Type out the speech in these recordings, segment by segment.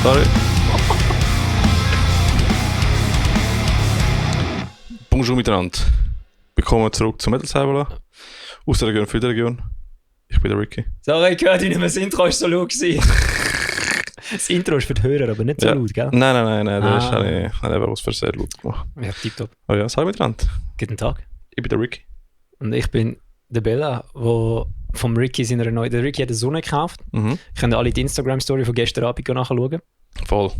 Sorry. Bonjour miteinander. Willkommen zurück zum Metal aus der Region für die Region. Ich bin der Ricky. Sorry, ich gehört nicht mehr, das Intro war so laut. Das Intro ist für die Hörer, aber nicht so laut, gell? Nein, das habe ich was für sehr laut gemacht. Ja, tipptopp. Oh ja, hallo miteinander. Guten Tag. Ich bin der Ricky. Und ich bin der Bella, der vom Ricky seiner neuen... Der Ricky hat eine Sonne gekauft. Mhm. Ich kann alle die Instagram-Story von gestern Abend nachschauen. Voll.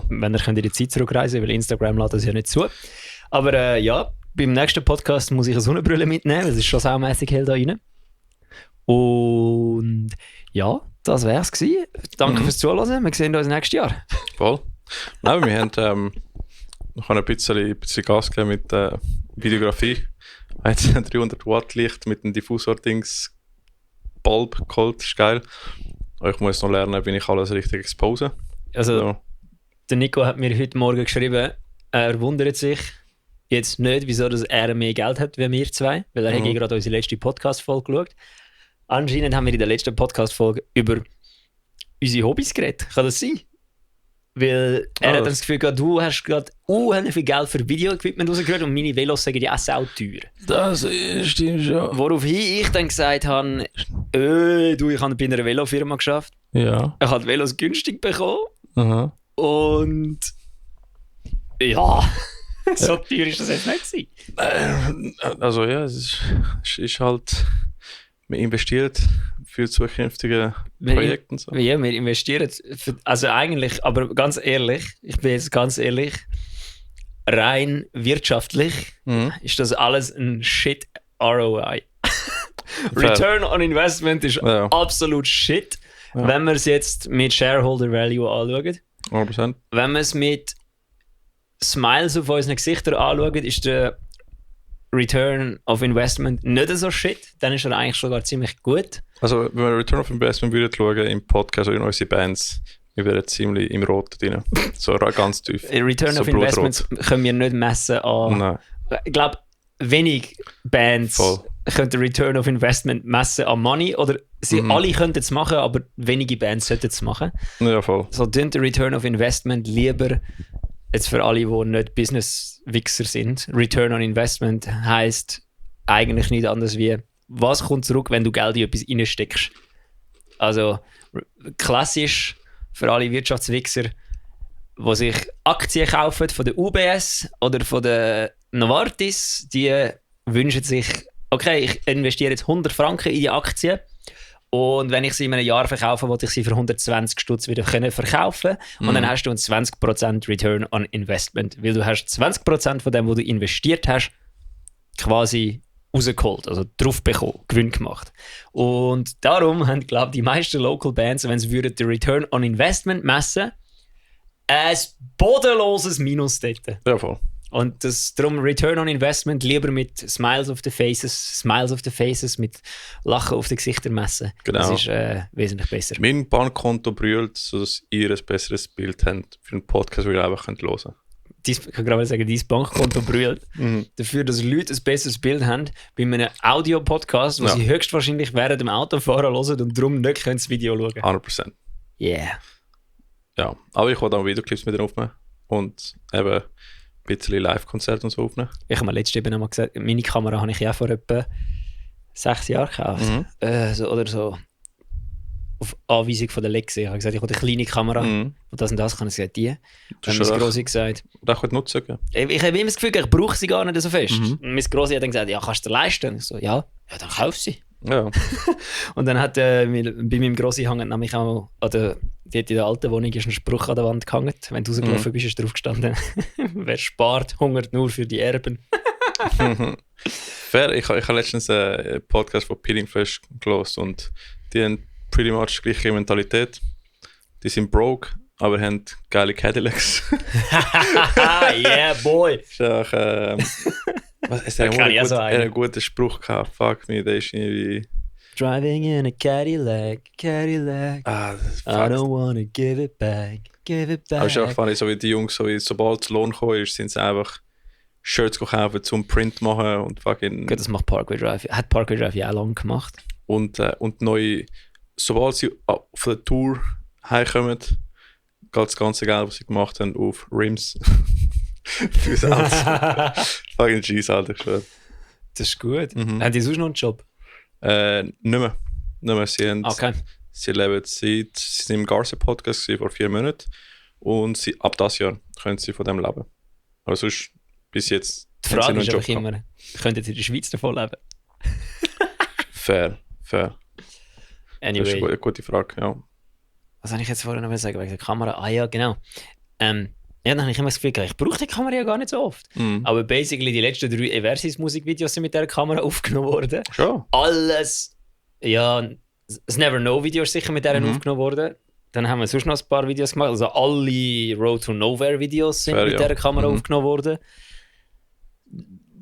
Wenn ihr könnt in die Zeit zurückreisen, weil Instagram lädt das ja nicht zu. Aber ja, beim nächsten Podcast muss ich eine Sonnenbrille mitnehmen, es ist schon saumässig hell da rein. Und ja, das wär's gewesen. Danke fürs Zuhören. Wir sehen uns nächstes Jahr. Voll. Nein, wir haben noch ein bisschen Gas gegeben mit Videografie. Jetzt ein 300 Watt Licht mit einem Diffusor-Dings Bulb geholt, ist geil. Ich muss noch lernen, wie ich alles richtig expose. Also, so. Der Nico hat mir heute Morgen geschrieben, er wundert sich jetzt nicht, wieso dass er mehr Geld hat wie wir zwei, weil er hat gerade unsere letzte Podcast-Folge geschaut. Anscheinend haben wir in der letzten Podcast-Folge über unsere Hobbys geredet. Kann das sein? Weil er hat dann das Gefühl gehabt, du hast gerade viel Geld für Video-Equipment rausgehört und meine Velos sagen, die essen auch teuer. Das stimmt schon. Woraufhin ich dann gesagt habe, ich habe bei einer Velofirma geschafft. Ja. Ich habe Velos günstig bekommen. Aha. Und ja, so teuer ist das jetzt nicht gewesen. Also ja, es ist halt, man investiert für zukünftige Projekte und so. Ja, wir investieren, also eigentlich, aber ganz ehrlich, ich bin jetzt ganz ehrlich, rein wirtschaftlich ist das alles ein Shit ROI. Return on Investment ist absolut Shit, wenn wir es jetzt mit Shareholder Value anschauen. 100%. Wenn wir es mit Smiles auf unseren Gesichtern anschauen, ist der Return of Investment nicht so shit, dann ist er eigentlich sogar ziemlich gut. Also wenn wir Return of Investment würden schauen im Podcast oder in unsere Bands, wir wären ziemlich im Roten drin. So ganz tief. Return so of Investment können wir nicht messen an... Nein. Ich glaube, wenig Bands können Return of Investment messen an Money, oder sie alle könnten es machen, aber wenige Bands sollten es machen. Ja, voll. So den Return of Investment lieber, jetzt für alle, die nicht Business-Wichser sind, Return on Investment heisst eigentlich nicht anders wie, was kommt zurück, wenn du Geld in etwas reinsteckst. Also klassisch für alle Wirtschaftswichser, die sich Aktien kaufen von der UBS oder von der Novartis, die wünschen sich, okay, ich investiere jetzt 100 Franken in die Aktie und wenn ich sie in einem Jahr verkaufe, will ich sie für 120 Stutz wieder verkaufen und dann hast du einen 20% Return on Investment, weil du hast 20% von dem, was du investiert hast, quasi rausgeholt, also drauf bekommen, Gewinn gemacht. Und darum haben, glaube ich, die meisten Local Bands, wenn sie den Return on Investment messen, ein bodenloses Minus dort. Ja, voll. Und darum Return on Investment lieber mit Smiles of the Faces, mit Lachen auf den Gesichtern messen. Genau. Das ist wesentlich besser. Mein Bankkonto brüllt, sodass ihr ein besseres Bild habt für einen Podcast, den ihr einfach hören könnt. Ich kann gerade sagen, dein Bankkonto brüllt. Dafür, dass Leute ein besseres Bild haben, bei einem Audio-Podcast, wo sie höchstwahrscheinlich während dem Autofahren hören und darum nicht das Video schauen können. 100%. Yeah. Ja, aber ich wollte auch Videoclips mit aufnehmen und eben ein bisschen Live-Konzerte und so aufnehmen. Ich habe mir letztens eben einmal gesagt, meine Kamera habe ich ja vor etwa 6 Jahren gekauft. Oder so auf Anweisung von der Lexi. Ich habe gesagt, ich habe eine kleine Kamera und das und das kann ich gesagt, die. Dann hat mein Grossi gesagt... Das könnte nutzen, ja. Ich habe immer das Gefühl, ich brauche sie gar nicht so fest. Und mein Grossi hat dann gesagt, ja, kannst du dir leisten? Ich so, ja, dann kauf sie. Ja. Und dann hat bei meinem Grossi hängt nämlich auch, oder die hat in der alten Wohnung ist ein Spruch an der Wand gehangen. Wenn du rausgelaufen bist, ist drauf gestanden, wer spart, hungert nur für die Erben. Fair, ich habe letztens einen Podcast von Peeling Flash gehört und die haben pretty much die gleiche Mentalität. Die sind broke, aber haben geile Cadillacs. Yeah, boy! Ist auch, es hat einen guten Spruch gehabt. Fuck me, der ist irgendwie... Driving in a Cadillac. Das I don't wanna give it back. Aber es ist auch funny, so wie die Jungs, so wie, sobald Lohn gekommen ist, sind sie einfach Shirts kaufen zum Print machen und fucking... Gut, das macht Parkway Drive. Hat Parkway Drive ja auch lange gemacht. Und neu, sobald sie von der Tour heimkommen, geht das ganze Geld, was sie gemacht haben, auf Rims. Für selbst. Fucking Scheiße, Alter, ich schwör. Das ist gut. Mhm. Haben die sonst noch einen Job? Nicht mehr. Nicht mehr. Okay. Sie leben sie sind im Garza-Podcast vor 4 Monaten und ab das Jahr können sie von dem leben. Aber sonst bis jetzt Die haben sie Frage noch ist einen einfach Job immer, könnten sie in der Schweiz davon leben? Fair. Das ist Anyway, eine gute Frage, ja. was soll ich jetzt vorher noch sagen wegen der Kamera? Ah ja, genau. Ja, dann habe ich immer das Gefühl, ich brauche die Kamera ja gar nicht so oft. Mhm. Aber basically die letzten 3 Eversis-Musikvideos sind mit dieser Kamera aufgenommen worden. Schon? Alles, ja, das Never Know-Video ist sicher mit deren aufgenommen worden. Dann haben wir sonst noch ein paar Videos gemacht. Also alle Road to Nowhere-Videos sind Fair, mit ja. dieser Kamera aufgenommen worden.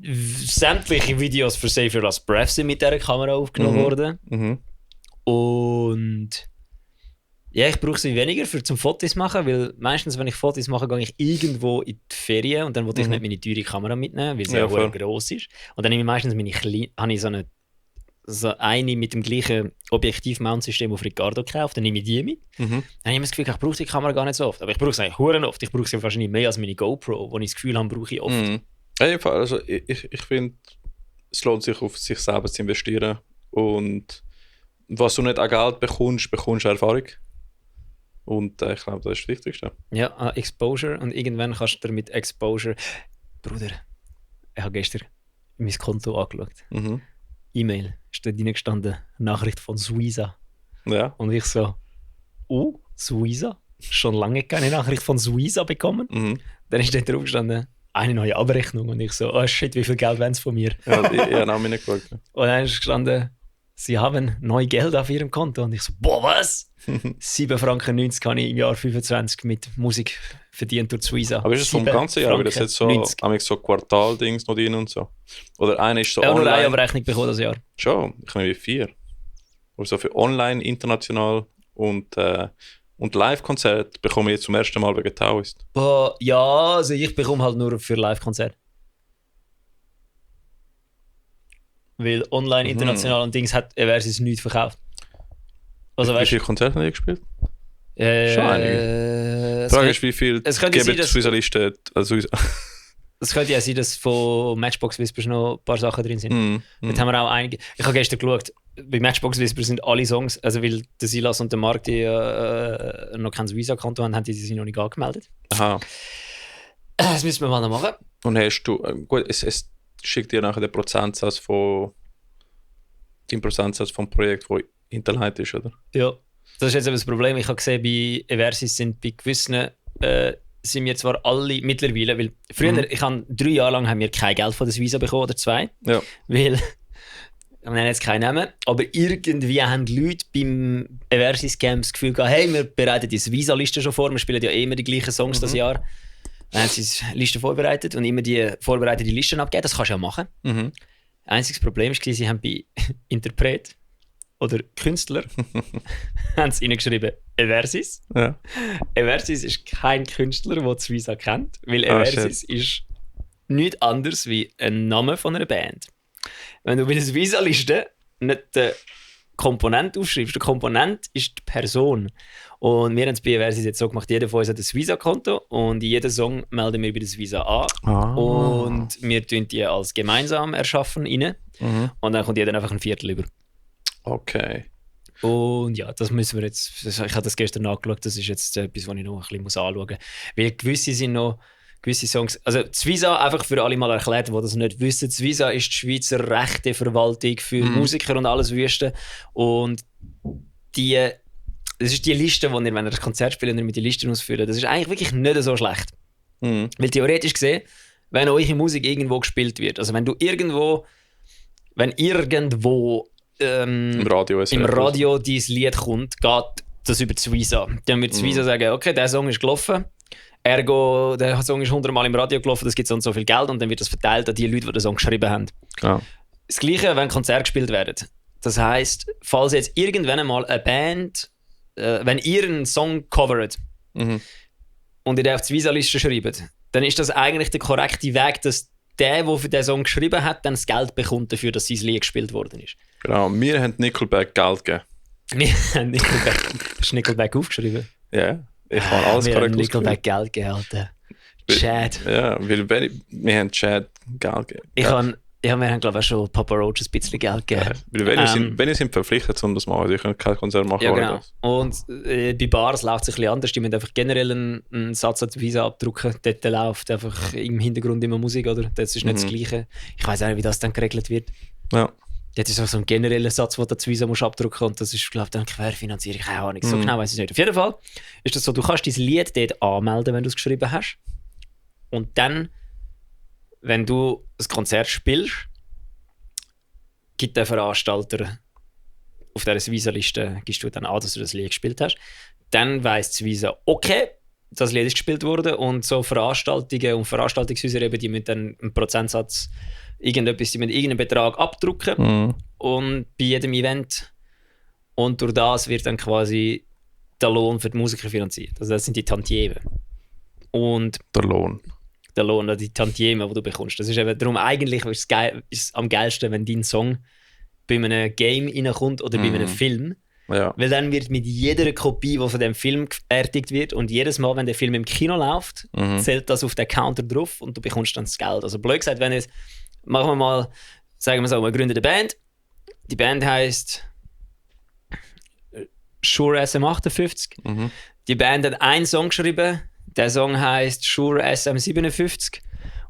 Sämtliche Videos für Save Your Last Breath sind mit dieser Kamera aufgenommen worden. Mhm. Und ja, ich brauche sie weniger zum Fotos machen, weil meistens, wenn ich Fotos mache, gehe ich irgendwo in die Ferien und dann will ich nicht meine teure Kamera mitnehmen, weil sie ja voll. gross ist. Und dann nehme ich meistens meine kleine, habe ich so eine mit dem gleichen Objektiv-Mount-System auf Ricardo gekauft, dann nehme ich die mit. Mhm. Dann habe ich immer das Gefühl, ich brauche die Kamera gar nicht so oft. Aber ich brauche sie eigentlich verdammt oft. Ich brauche sie wahrscheinlich mehr als meine GoPro, wo ich das Gefühl habe, brauche ich oft. Mhm. Einfach, also ich finde, es lohnt sich, auf sich selber zu investieren. Und was du nicht an Geld bekommst, bekommst du Erfahrung. Und ich glaube, das ist das Wichtigste. Ja, Exposure. Und irgendwann kannst du mit Exposure... Bruder, ich habe gestern mein Konto angeschaut. Mhm. E-Mail, ist dort reingestanden, Nachricht von Suiza. Ja. Und ich so, Suiza? Schon lange keine Nachricht von Suiza bekommen. Mhm. Dann ist dort drauf gestanden, eine neue Abrechnung. Und ich so, oh shit, wie viel Geld wollen sie von mir? Ja, ich habe auch nicht geschaut. Und dann ist gestanden, sie haben neu Geld auf ihrem Konto. Und ich so, boah, was? 7,90 Franken habe ich im Jahr 25 mit Musik verdient durch Suiza. Aber ist es vom ganzen Jahr? Weil das jetzt so, 90. so Quartal-Dings noch drin und so. Oder einer ist so Ich habe nur eine online. Abrechnung bekommen das Jahr. Schon, ich nehme 4. Aber so für online, international und Live-Konzert bekomme ich jetzt zum ersten Mal wegen Taoist. Boah, ja, also ich bekomme halt nur für Live-Konzerte. Weil online, international und Dings hat Eversis nichts verkauft. Also Wie weißt viele Konzerte haben die gespielt? Schon du, Die Frage ist, wie viel es könnte sein, geben die dass- Spezialisten? Also, es könnte ja sein, dass von Matchbox Whispers noch ein paar Sachen drin sind. Dort haben wir auch einige. Ich habe gestern geschaut, bei Matchbox Whispers sind alle Songs, also weil der Silas und der Mark die noch kein Visa-Konto haben, die sich noch nicht angemeldet. aha. Das müssen wir mal noch machen. Und hast du, gut, es schickt dir nachher den Prozentsatz vom Projekt, der hinterlegt ist, oder? Ja, das ist jetzt eben das Problem. Ich habe gesehen, bei Eversis sind bei gewissen sind wir zwar alle mittlerweile, weil früher, ich habe 3 Jahre lang haben wir kein Geld von der Visa bekommen oder 2, Ja. weil wir nennen jetzt keinen Namen, aber irgendwie haben die Leute beim Eversis Camp das Gefühl gehabt, hey, wir bereiten die Visa-Liste schon vor, wir spielen ja immer die gleichen Songs das Jahr. Dann haben sie die Liste vorbereitet und immer die vorbereitete Listen abgegeben, das kannst du ja machen. Mhm. Einziges Problem war, sie haben bei Interpret oder Künstler haben sie reingeschrieben Eversis. Ja. Eversis ist kein Künstler, der die Visa kennt, weil Ah, Eversis ist nichts anderes wie ein Name von einer Band. Wenn du bei der Visa-Liste nicht den Komponent aufschreibst, der Komponent ist die Person. Und wir haben es bei Eversis jetzt so gemacht, jeder von uns hat ein Visa-Konto und in jedem Song melden wir bei das Visa an. Ah. Und wir tun die als gemeinsam erschaffen rein. Mhm. Und dann kommt jeder einfach ein Viertel über. Okay. Und ja, das müssen wir jetzt. Ich habe das gestern nachgeschaut, das ist jetzt etwas, was ich noch ein bisschen anschauen muss. Weil gewisse Songs. Also, das Visa, einfach für alle mal erklärt, die das nicht wissen: das Visa ist die Schweizer Rechteverwaltung für Musiker und alles Wüste. Und das ist die Liste, die ihr, wenn ihr ein Konzert spielt, mit die Listen ausfüllen. Das ist eigentlich wirklich nicht so schlecht. Mhm. Weil theoretisch gesehen, wenn eure Musik irgendwo gespielt wird, also wenn irgendwo Im Radio. im Radio dein Lied kommt, geht das über das Visa. Dann wird das Visa sagen, okay, der Song ist gelaufen, ergo, der Song ist 100 Mal im Radio gelaufen, das gibt so und so viel Geld und dann wird das verteilt an die Leute, die den Song geschrieben haben. Ja. Das Gleiche, wenn Konzerte gespielt werden. Das heisst, falls jetzt irgendwann einmal eine Band, wenn ihr einen Song covert und ihr den auf die Visa-Liste schreibt, dann ist das eigentlich der korrekte Weg, dass der für den Song geschrieben hat, dann das Geld bekommt dafür, dass sein Lied gespielt worden ist. Genau, wir haben Nickelback Geld gegeben. Wir haben Nickelback. Hast du Nickelback aufgeschrieben? Ja. Ich habe alles wir haben korrekt Nickelback Geld gegeben, Alter. Chad. Ja, weil wir haben Chad Geld gegeben. Wir haben, glaube ich, auch schon Papa Roach ein bisschen Geld gegeben. Weil wenn sind verpflichtet, um das zu machen. Sie können kein Konzert machen. Ja, genau. Und bei Bars läuft es ein bisschen anders. Die müssen einfach generell einen Satz an die Visa abdrucken. Dort läuft einfach im Hintergrund immer Musik, oder? Das ist nicht das Gleiche. Ich weiß auch nicht, wie das dann geregelt wird. Ja. Das ist auch so ein genereller Satz, den du die Visa musst abdrucken musst. Und das ist, glaube ich, dann Querfinanzierung. Keine Ahnung. So genau weiß ich es nicht. Auf jeden Fall ist das so, du kannst dein Lied dort anmelden, wenn du es geschrieben hast. Und dann, wenn du das Konzert spielst, gibt der Veranstalter auf dieser Visa-Liste, gibst du dann an, dass du das Lied gespielt hast. Dann weiss die Visa, okay, das Lied ist gespielt worden, und so Veranstaltungen und Veranstaltungshäuser eben, die müssen dann einen Prozentsatz, die müssen irgendeinen Betrag abdrucken und bei jedem Event, und durch das wird dann quasi der Lohn für die Musiker finanziert. Also das sind die Tantiemen. Und der Lohn, die Tantiemen, die du bekommst. Das ist eben darum, eigentlich ist es am geilsten, wenn dein Song bei einem Game reinkommt oder bei einem Film. Ja. Weil dann wird mit jeder Kopie, die von dem Film gefertigt wird, und jedes Mal, wenn der Film im Kino läuft, zählt das auf den Counter drauf und du bekommst dann das Geld. Also blöd gesagt, wenn jetzt, machen wir mal, sagen wir so, wir gründen eine Band. Die Band heisst Shure SM58. Die Band hat einen Song geschrieben. Der Song heisst Shure SM57.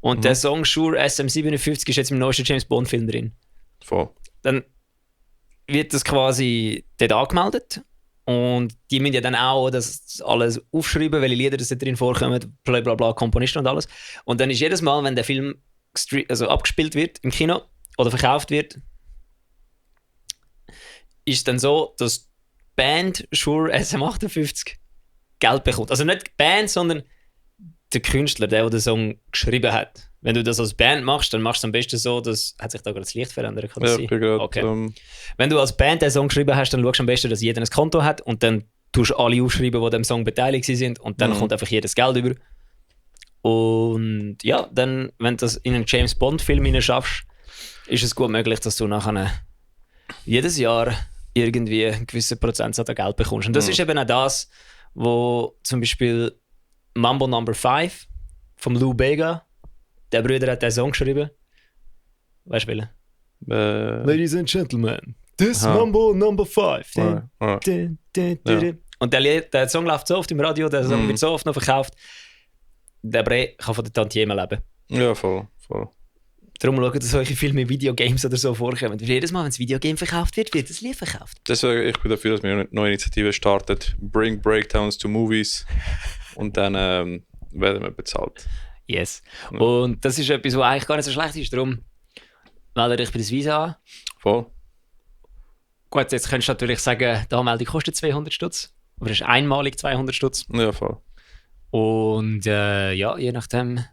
Und der Song Shure SM57 ist jetzt im neuesten James Bond Film drin. Voll. Dann wird das quasi dort angemeldet. Und die müssen ja dann auch das alles aufschreiben, welche Lieder das da drin vorkommen, bla bla bla, Komponisten und alles. Und dann ist jedes Mal, wenn der Film abgespielt wird im Kino oder verkauft wird, ist es dann so, dass die Band Shure SM58 Geld bekommt. Also nicht die Band, sondern der Künstler, der den Song geschrieben hat. Wenn du das als Band machst, dann machst du es am besten so, dass hat sich da gerade das Licht verändert. Kann das sein? Okay. Wenn du als Band den Song geschrieben hast, dann schaust du am besten, dass jeder ein Konto hat, und dann tust du alle aufschreiben, die an dem Song beteiligt sind, und dann kommt einfach jedes Geld über. Und ja, dann, wenn du das in einen James Bond Film schaffst, ist es gut möglich, dass du nachher jedes Jahr irgendwie einen gewissen Prozentsatz an Geld bekommst. Und das ist eben auch das, wo zum Beispiel Mambo No. 5 vom Lou Bega, der Bruder hat den Song geschrieben. Weißt du, welchen? Ladies and Gentlemen, this Mambo No. 5. Und der Song läuft so oft im Radio, der Song wird so oft noch verkauft. Der Bre kann von der Tantiemen leben. Ja, voll. Darum schauen, dass solche Filme, Videogames oder so vorkommen. Jedes Mal, wenn das Videogame verkauft wird, wird das Lied verkauft. Deswegen, ich bin dafür, dass wir eine neue Initiative startet. Bring Breakdowns to Movies. Und dann werden wir bezahlt. Yes. Ja. Und das ist etwas, was eigentlich gar nicht so schlecht ist. Darum melde dich bei das Visa an. Voll. Gut, jetzt könntest du natürlich sagen, die Anmeldung kostet 200 Stutz. Aber es ist einmalig 200 Stutz. Ja, voll. Und ja, je nachdem.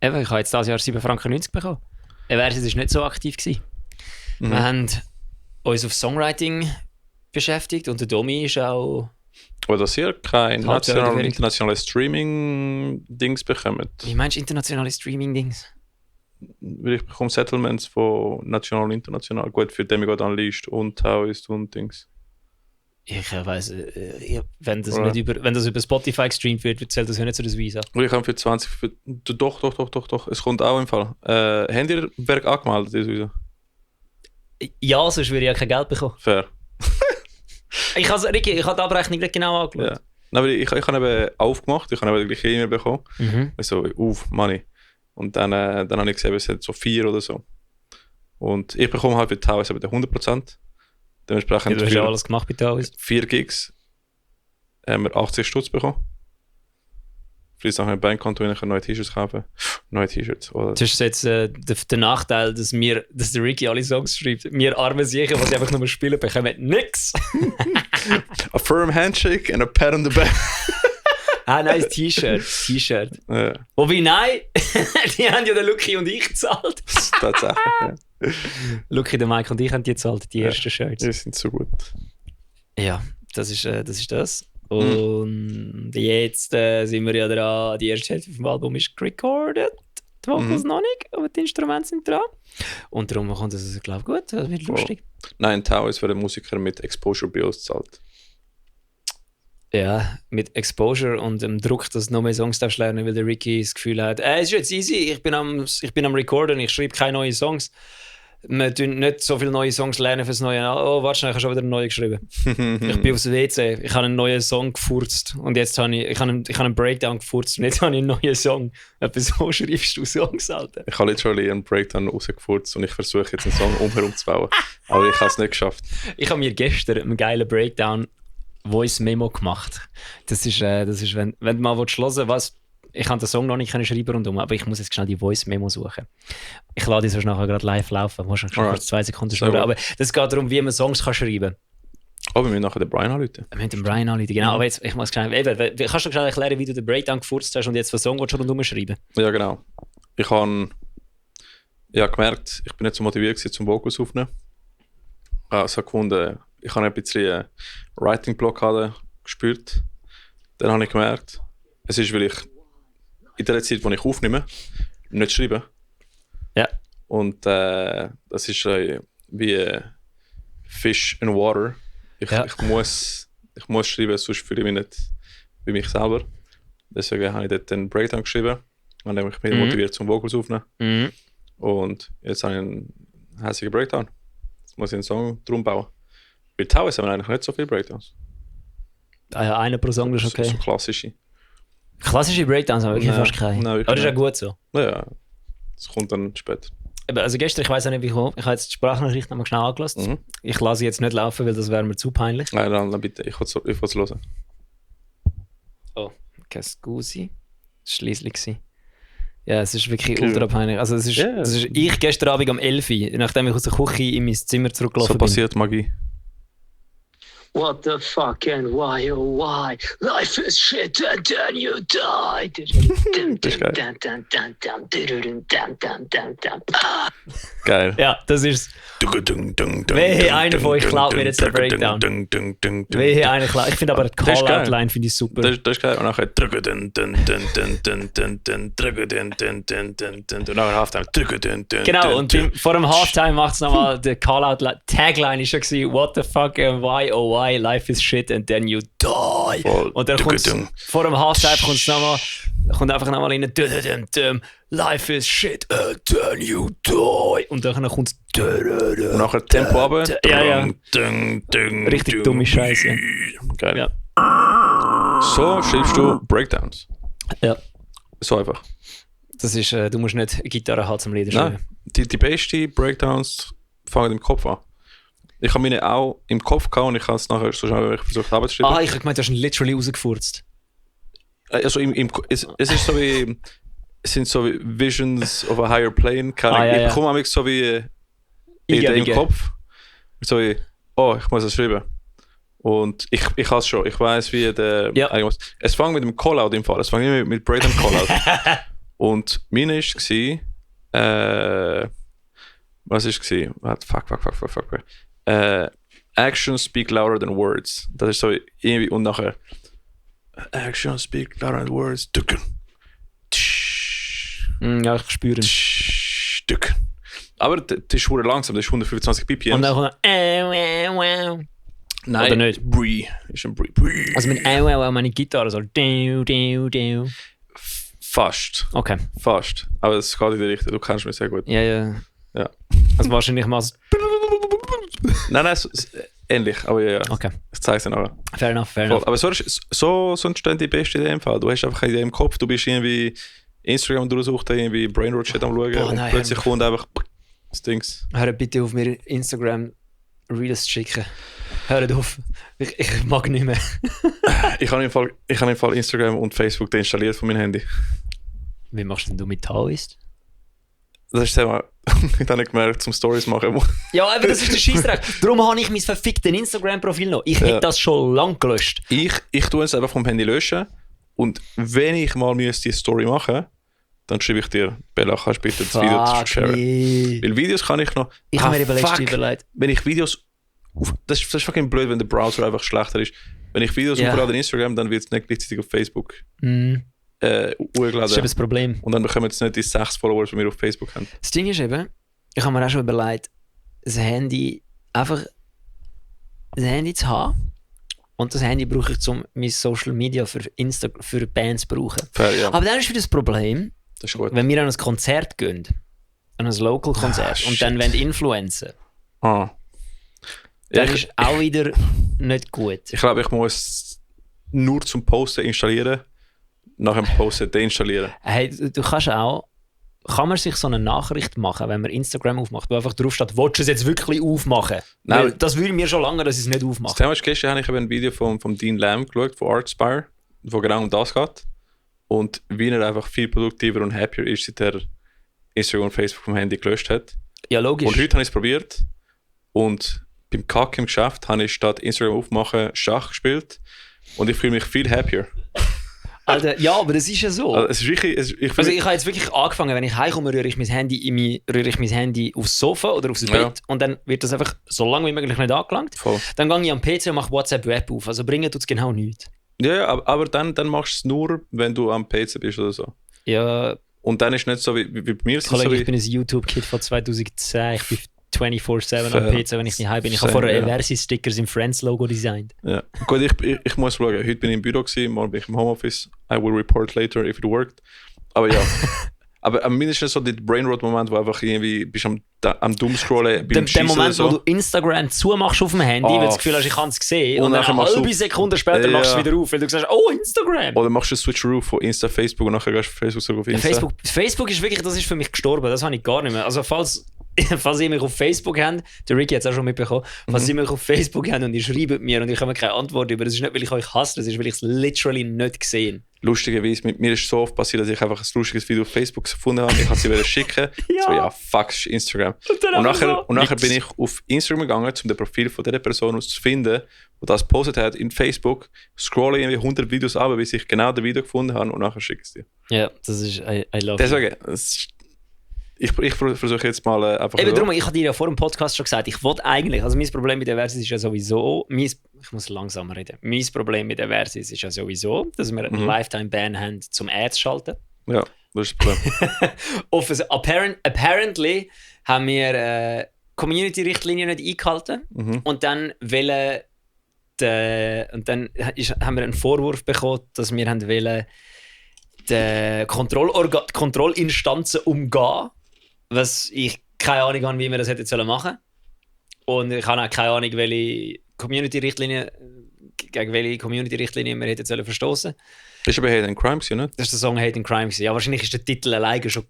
Eben, ich habe jetzt dieses Jahr 7,90 Franken bekommen. Es war nicht so aktiv gewesen. Wir haben uns auf Songwriting beschäftigt, und der Domi ist auch. Aber dass ihr kein internationales Streaming-Dings bekommt. Wie meinst du internationale Streaming-Dings? Weil ich bekomme Settlements von national und international. Gut, für Demigod Unleashed und Taoist und Dings. Ich weiss, wenn das über Spotify gestreamt wird, zählt das ja nicht zu das Visa. Und ich habe für 20... Doch. Es kommt auch im Fall. Habt ihr Werk angemeldet, das Visa? Ja, sonst würde ich ja kein Geld bekommen. Fair. Ich habe die Abrechnung nicht genau angeschaut. Ja. Nein, ich habe eben aufgemacht, ich habe eben die gleiche E-Mail bekommen. So, Money. Und dann habe ich gesehen, es sind so 4 oder so. Und ich bekomme halt für Taoist eben 100%. Dementsprechend du hast ja alles gemacht bei Taoist. 4 Gigs haben wir 80 Stutz bekommen. Vielleicht auch ein Bankkonto, wenn ich neue T-Shirts kaufe. Neue T-Shirts. Das ist jetzt der Nachteil, dass der Ricky alle Songs schreibt. Wir arme Sicher, was sie einfach nur spielen, bekommen nix. A firm handshake and a pat on the back. Nice T-Shirt. Ja. Wobei, nein, die haben ja den Lucky und ich gezahlt. Tatsächlich, ja. Lucky, der Mike und ich haben die gezahlt, die ersten Shirts. Die sind so gut. Ja, das ist das. Und jetzt sind wir ja dran, die erste Hälfte vom Album ist recorded. Die Vocals noch nicht, aber die Instrumente sind dran. Und darum kommt das, glaube ich, gut. Das wird lustig. Nein, Tao ist für den Musiker mit Exposure Bills zahlt. Ja, mit Exposure und dem Druck, dass du noch mehr Songs darfst lernen, weil der Ricky das Gefühl hat, es ist jetzt easy, ich bin am Recorden, ich schreibe keine neuen Songs. Wir tun nicht so viele neue Songs lernen fürs neue Album. Oh, warte schnell, ich habe schon wieder einen neuen geschrieben. Ich bin aufs WC, ich habe einen neuen Song gefurzt und jetzt habe ich einen Breakdown gefurzt und jetzt habe ich einen neuen Song. Etwa so schreibst du Songs, Alter. Ich habe literally einen Breakdown rausgefurzt und ich versuche jetzt einen Song umherum zu bauen. Aber ich habe es nicht geschafft. Ich habe mir gestern einen geilen Breakdown Voice Memo gemacht. Das ist wenn du mal hören willst, ich kann den Song noch nicht schreiben rundum, aber ich muss jetzt schnell die Voice Memo suchen. Ich lade die sonst nachher gerade live laufen. Muss schon kurz 2 Sekunden schauen. Aber das geht darum, wie man Songs kann schreiben kann. Oh, wir müssen nachher den Brian anrufen. Wir müssen den Brian anrufen, genau. Aber jetzt, ich muss schnell, kannst du schnell erklären, wie du den Breakdown gefurzt hast und jetzt den Song rundum schreiben? Ja, genau. Ich habe gemerkt, ich bin nicht so motiviert gewesen, zum Vocals aufnehmen. Also habe gefunden, ich habe ein bisschen Writing-Blockade gespürt. Dann habe ich gemerkt, es ist, weil ich in der Zeit, wo ich aufnehme, nicht schreibe. Ja. Und das ist wie Fish in Water. Ich muss schreiben, sonst fühle ich mich nicht wie mich selber. Deswegen habe ich dort den Breakdown geschrieben. Dann habe ich mich motiviert zum Vocals aufnehmen. Mhm. Und jetzt habe ich einen hässigen Breakdown. Jetzt muss ich einen Song drum bauen. Bei Towers haben wir eigentlich nicht so viele Breakdowns. Ah ja, einer pro Song ist okay. So klassische. Klassische Breakdowns haben wir wirklich fast keine. Nein, aber das ist ja gut so. Ja, das kommt dann später. Also gestern, ich weiß auch nicht, wie ich komme. Ich habe jetzt die Sprachnachricht nochmal schnell angelassen. Mhm. Ich lasse sie jetzt nicht laufen, weil das wäre mir zu peinlich. Nein, dann bitte, ich will es hören. Oh, okay, scusi. Das war schliesslich. Ja, es ist wirklich ultra peinlich. Also das ist ich gestern Abend um 11 Uhr, nachdem ich aus der Küche in mein Zimmer zurückgelaufen bin. So passiert Magie. What the fuck and why, oh why? Life is shit and then you die. Geil. Ja, das ist wehe einer von euch klaut mir jetzt den Breakdown. Wehe einer klaut. Ich finde aber die Call-Out-Line finde ich super. Das ist geil. Und nachher und nachher Halftime. Genau, und vor dem Halftime macht es nochmal, die Call-Out-Tagline war schon, what the fuck and why, oh why, life is shit and then you die. Und dann kommt vor dem Halftime kommt einfach nochmal rein, life is shit and then you die. Und dann kommt es und nachher Tempo runter. Ja. Richtig dumme Scheiße. Geil. Ja. So schreibst du Breakdowns. Ja. So einfach. Das ist, du musst nicht Gitarre haben zum Lieder schreiben. Nein, die besten Breakdowns fangen im Kopf an. Ich habe meine auch im Kopf gehabt und ich habe es nachher so schnell versucht abzuschreiben. Ich habe gemeint, du hast ihn literally rausgefurzt. Also es ist so wie, es sind so wie Visions of a higher plane. Ich bekomme manchmal so wie Ideen im Kopf. So wie, ich muss es schreiben. Und ich habe es schon. Ich weiß wie der... Ja. Es fängt mit dem Callout im Fall. Es fängt nicht mit Breakdown Callout. Und meine war... was war es? Fuck. Actions speak louder than words. Das ist so irgendwie... Und nachher... Actions speak louder than words. Ja, ich spüre ihn. Aber das ist verdammt langsam. Das ist 125 BPM. Und dann kommt Nein, oder nicht? Bree. Ist ein Bree. Also mit meine Gitarre so. Fast. Okay. Fast. Aber es geht in die Richtung. Du kennst mich sehr gut. Ja. Ja. Also wahrscheinlich mal Nein, ähnlich. Aber ja. Okay. Ich zeige es dir nachher. Fair enough. Aber so entstehen die besten Ideen im Fall. Du hast einfach eine Idee im Kopf. Du bist irgendwie Instagram durchsucht, irgendwie Brainrot-Shit am schauen. Und plötzlich kommt einfach das Dings. Hör bitte auf, mir Instagram Reels zu schicken. Hört auf. Ich mag nicht mehr. Ich habe im Fall Instagram und Facebook deinstalliert von meinem Handy. Wie machst denn du mit Taoist? Das ist selber, ich habe nicht gemerkt, zum Stories machen. Ja, aber das ist der Scheissdreck. Darum habe ich mein verficktes Instagram-Profil noch. Ich hätte das schon lange gelöscht. Ich tue es einfach vom Handy löschen. Und wenn ich mal die Story machen, dann schreibe ich dir, Bella, kannst du bitte das Video sharen. Weil Videos kann ich noch... Ich habe mir überlegt. Wenn ich Videos... Das ist fucking blöd, wenn der Browser einfach schlechter ist. Wenn ich Videos hochlade in Instagram, dann wird es nicht gleichzeitig auf Facebook hochgeladen. Das ist eben das Problem. Und dann bekommen jetzt nicht die 6 Follower, die wir auf Facebook haben. Das Ding ist eben, ich habe mir auch schon überlegt, das Handy zu haben Und das Handy brauche ich, um mein Social Media für Bands zu brauchen. Fair, ja. Aber dann ist wieder das Problem, Das ist gut. wenn wir an ein Konzert gehen, an ein Local-Konzert, und dann wollen influenzen, Ah. dann Ja, ist auch wieder nicht gut. ich glaube, ich muss nur zum Posten installieren, nach dem Posten deinstallieren. Hey, du kannst auch, kann man sich so eine Nachricht machen, wenn man Instagram aufmacht, wo einfach drauf steht, willst du es jetzt wirklich aufmachen? Nein. Weil das würde mir schon lange, dass ich es nicht Das aufmache. Thema ist, gestern habe ich eben ein Video vom Dean Lamb geschaut, von Artspire, wo genau um das geht. Und wie er einfach viel produktiver und happier ist, seit er Instagram und Facebook vom Handy gelöscht hat. Ja, logisch. Und heute habe ich es probiert. Und beim Kack im Geschäft habe ich statt Instagram aufmachen Schach gespielt. Und ich fühle mich viel happier. Alter, ja, aber das ist ja so. Also, es ist wirklich, ich Also ich habe jetzt wirklich angefangen, wenn ich heimkomme, rühre ich mein Handy aufs Sofa oder aufs Bett, Ja. und dann wird das einfach so lange wie möglich nicht angelangt. voll. Dann gehe ich am PC und mache WhatsApp Web auf. Also bringen tut es genau nichts. Ja, aber dann machst du es nur, wenn du am PC bist oder so. Ja, Und dann ist nicht so wie bei mir. Es ist so Kollege, ich wie, bin ein YouTube-Kid von 2010. Ich bin 24/7 am Fair. PC, wenn ich nicht heim bin. Ich habe Same, vorher ja. Eversi-Stickers im Friends-Logo designt. ja. Gut, ich muss schauen. Heute bin ich im Büro gewesen, morgen bin ich im Homeoffice. I will report later if it worked. Aber ja. aber mindestens so der Brainrot-Moment, wo einfach irgendwie bist am Doomscrollen beim Der Schießen Moment, oder so. wo du Instagram zumachst auf dem Handy, weil du das Gefühl hast, ich kann es sehen, und dann nachher eine machst du- halbe Sekunde später Ja. machst du es wieder auf, weil du sagst, oh, Instagram! Oder machst du einen Switcheroo von Insta, Facebook und nachher gehst du von Facebook zurück auf Insta. Facebook ist wirklich, das ist für mich gestorben, das habe ich gar nicht mehr. Also falls ihr mich auf Facebook habt, der Ricky hat es auch schon mitbekommen, falls ihr mich auf Facebook habt und ihr schreibt mir und ich habe keine Antwort über, das ist nicht, weil ich euch hasse, das ist, weil ich es literally nicht gesehen. Lustigerweise, mit mir ist so oft passiert, dass ich einfach ein lustiges Video auf Facebook gefunden habe. Ich habe sie wieder schicken. Ja. So, ja, fuck, es ist Instagram. dann Und einfach nachher, so, und nachher nix. bin ich auf Instagram gegangen, um das Profil von dieser Person auszufinden, die das gepostet hat in Facebook, scrolle irgendwie 100 Videos ab, bis ich genau das Video gefunden habe und nachher schicke ich es dir. Ja, das ist, I love it. Deswegen, ich versuche jetzt mal einfach Eben so. darum, ich habe dir ja vor dem Podcast schon gesagt, ich wollte eigentlich, also mein Problem mit der Versus ist ja sowieso, ich muss langsamer reden, mein Problem mit der Versus ist ja sowieso, dass wir einen Lifetime-Ban haben, zum Ads schalten. Ja, das ist das Problem. Apparently haben wir Community-Richtlinien nicht eingehalten und dann haben wir einen Vorwurf bekommen, dass wir haben wollen die Kontrollinstanzen umgehen, was ich keine Ahnung habe, wie wir das hätten machen sollen. Und ich habe auch keine Ahnung, gegen welche Community-Richtlinien wir hätten sollen verstoßen. Das ist aber Hate and Crime, nicht? Das ist der Song Hate and Crime. Ja, wahrscheinlich ist der Titel alleine schon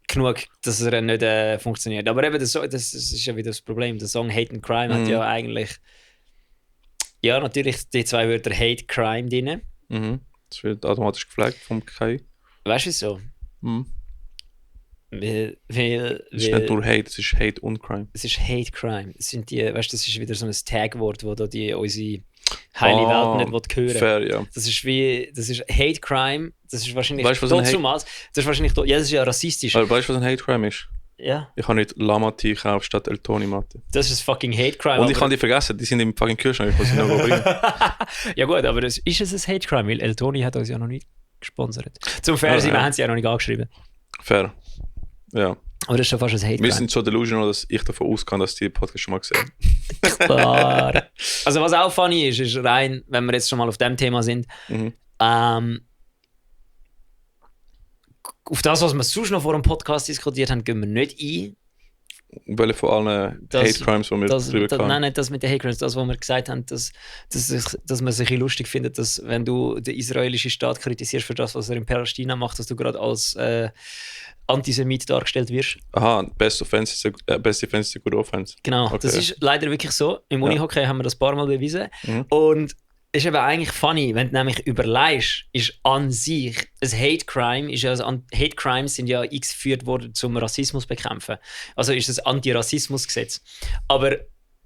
genug, dass er nicht funktioniert. Aber eben, das ist ja wieder das Problem. Der Song Hate and Crime hat ja eigentlich, ja, natürlich die zwei Wörter Hate Crime drin. Mhm. Das wird automatisch geflaggt vom KI. Weißt du wieso? Mhm. Weil Es ist nicht nur Hate, es ist Hate und Crime. es ist Hate Crime. Das sind die, weißt du, das ist wieder so ein Tagwort, wo da die unsere heile Welt nicht hören will. Fair, ja. Das ist Hate Crime. Das ist wahrscheinlich Weißt du, was ein damals. Das ist wahrscheinlich ja, das ist ja rassistisch. Aber weißt du, was ein Hate Crime ist? Ja, Ich habe nicht Lamati gekauft statt Eltoni Matte. das ist fucking Hate Crime. Und ich aber- kann die vergessen, die sind im fucking Kühlschrank, ich muss sie noch bringen. Ja gut, aber ist es ein Hate Crime? Weil El Toni hat uns ja noch nicht gesponsert. Zum Fair sein, wir haben sie ja noch nicht angeschrieben. Fair. Ja. Aber das ist schon fast ein Hate Wir Crime. sind so delusional, dass ich davon ausgehe, dass die Podcast schon mal gesehen Klar. Also was auch funny ist rein, wenn wir jetzt schon mal auf dem Thema sind, auf das, was wir sonst noch vor dem Podcast diskutiert haben, gehen wir nicht ein. Welche von allen Das- Hate Crimes, die wir drüber Nein, hatten. nicht das mit den Hate Crimes, das, was wir gesagt haben, dass man sich lustig findet, dass wenn du den israelischen Staat kritisierst für das, was er in Palästina macht, dass du gerade als Antisemit dargestellt wirst. Aha, Best Defense is a good offense. Genau, Okay. das ist leider wirklich so. Im Unihockey haben wir das ein paar Mal bewiesen. Mhm. Und es ist eben eigentlich funny, wenn du nämlich überlegst, ist an sich ein Hate Crime, Hate Crimes sind ja eingeführt worden zum Rassismus bekämpfen. Also ist es ein Antirassismusgesetz. Aber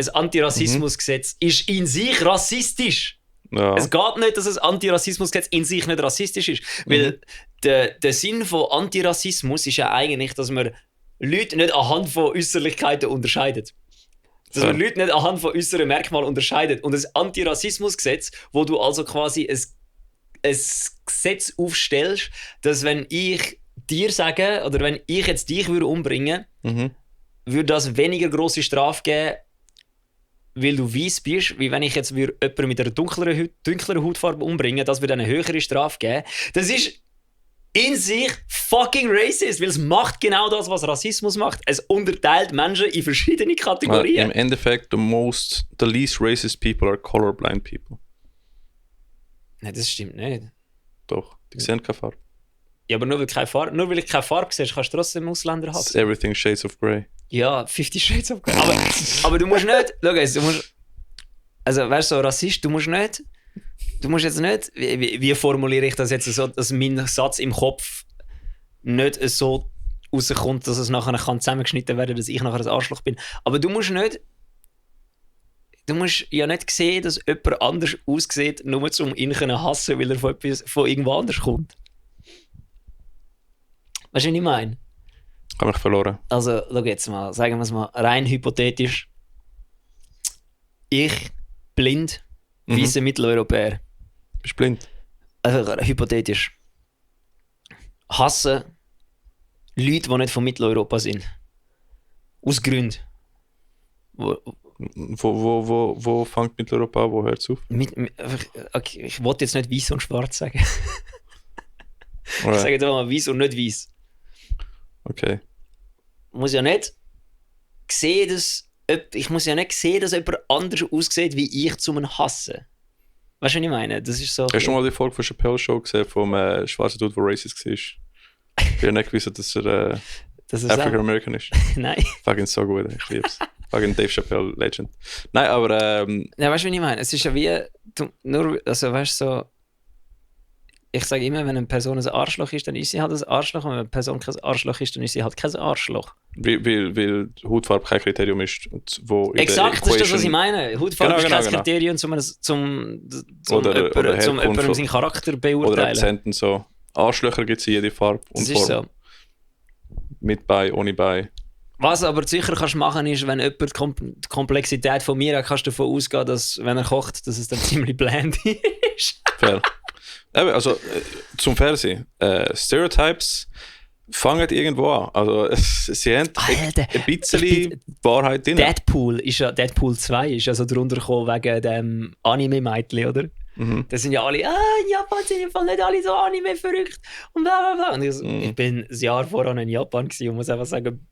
ein Antirassismusgesetz ist in sich rassistisch. Ja. Es geht nicht, dass ein Antirassismusgesetz in sich nicht rassistisch ist. Weil der Sinn von Antirassismus ist ja eigentlich, dass man Leute nicht anhand von Äußerlichkeiten unterscheidet. Dass man Leute nicht anhand von äußeren Merkmalen unterscheidet. Und ein Antirassismusgesetz, wo du also quasi ein Gesetz aufstellst, dass wenn ich dir sage, oder wenn ich jetzt dich würde umbringen, Mhm. würde das weniger grosse Strafe geben, weil du weiss bist, wie wenn ich jetzt jemanden mit einer dunkleren Hautfarbe umbringen, das würde eine höhere Strafe geben. Das ist in sich fucking racist, weil es macht genau das, was Rassismus macht. Es unterteilt Menschen in verschiedene Kategorien. Im Endeffekt, the least racist people are colorblind people. Nein, das stimmt nicht. Doch, die sehen keine Farbe. Ja, aber nur weil ich keine Farbe sehe, kannst du trotzdem Ausländer haben. It's everything shades of grey. Ja, 50 Shades of Grey. Aber du musst nicht, schau jetzt, also weißt du, so Rassist, du musst jetzt nicht, wie formuliere ich das jetzt so, dass mein Satz im Kopf nicht so rauskommt, dass es nachher kann zusammengeschnitten werden, dass ich nachher ein Arschloch bin. Aber du musst ja nicht sehen, dass jemand anders aussieht, nur um ihn zu hassen, weil er von irgendwo anders kommt. Weißt du, was ich meine? Ich habe mich verloren. Also, schau jetzt mal, sagen wir es mal rein hypothetisch. Ich, blind, weißer Mitteleuropäer. Bist du blind? Also, hypothetisch. Hasse Leute, die nicht von Mitteleuropa sind. Aus Gründen. Wo fängt Mitteleuropa an? Wo hört es auf? Okay, ich wollte jetzt nicht weiß und schwarz sagen. Ich sage jetzt mal weiß und nicht weiß. Okay. Ich muss ja nicht sehen, dass jemand anders aussieht, wie ich zu einem hasse. Weißt du, was ich meine? Das ist so. Hast du mal die Folge von Chappelle Show gesehen, vom schwarzen Dude, der racist war? Ich habe nicht gewusst, dass er African American ist. Nein. Fucking so gut, ich liebe es. Fucking Dave Chappelle, Legend. Nein, aber. Ja, weißt du, was ich meine? Es ist ja wie. Also, weißt du, so. Ich sage immer, wenn eine Person ein Arschloch ist, dann ist sie halt ein Arschloch. Und wenn eine Person kein Arschloch ist, dann ist sie halt kein Arschloch. Weil Hautfarbe kein Kriterium ist. Wo exakt, das ist das, was ich meine. Hautfarbe ist kein Kriterium, um jemandem seinen Charakter beurteilen. Oder Akzenten so. Arschlöcher gibt es in jede Farbe und das Form. Ist so. Mit Bein, ohne Bein. Was aber sicher kannst machen ist, wenn jemand die Komplexität von mir hat, kannst du davon ausgehen, dass, wenn er kocht, dass es dann ziemlich bland ist. Fair. Also, zum Fernsehen. Stereotypes fangen irgendwo an. Also, sie haben ein bisschen Wahrheit drin. Deadpool 2 ist also drunter gekommen wegen dem Anime-Mädchen, oder? Mhm. Da sind ja alle, in Japan sind im Fall nicht alle so Anime verrückt und bla bla bla. Und ich bin ein Jahr voran in Japan gewesen und muss einfach sagen,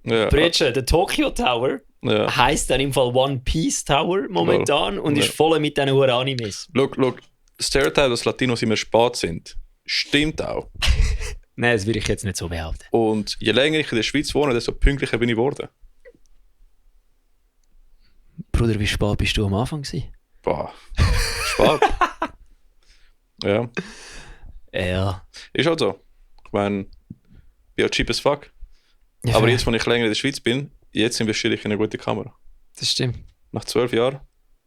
Bretsche, der Tokyo Tower heisst dann im Fall One Piece Tower momentan und ist voll mit diesen hohen Animes. Look, Stereotype, dass Latinos immer spät sind, stimmt auch. Nein, das würde ich jetzt nicht so behaupten. Und je länger ich in der Schweiz wohne, desto pünktlicher bin ich geworden. Bruder, wie spät bist du am Anfang gewesen? Boah, spät. Ja. Ja. Ist halt so. Ich meine, ich bin ja cheap as fuck. Ja, aber jetzt, wo ich länger in der Schweiz bin, jetzt investiere ich in eine gute Kamera. Das stimmt. Nach 12 Jahren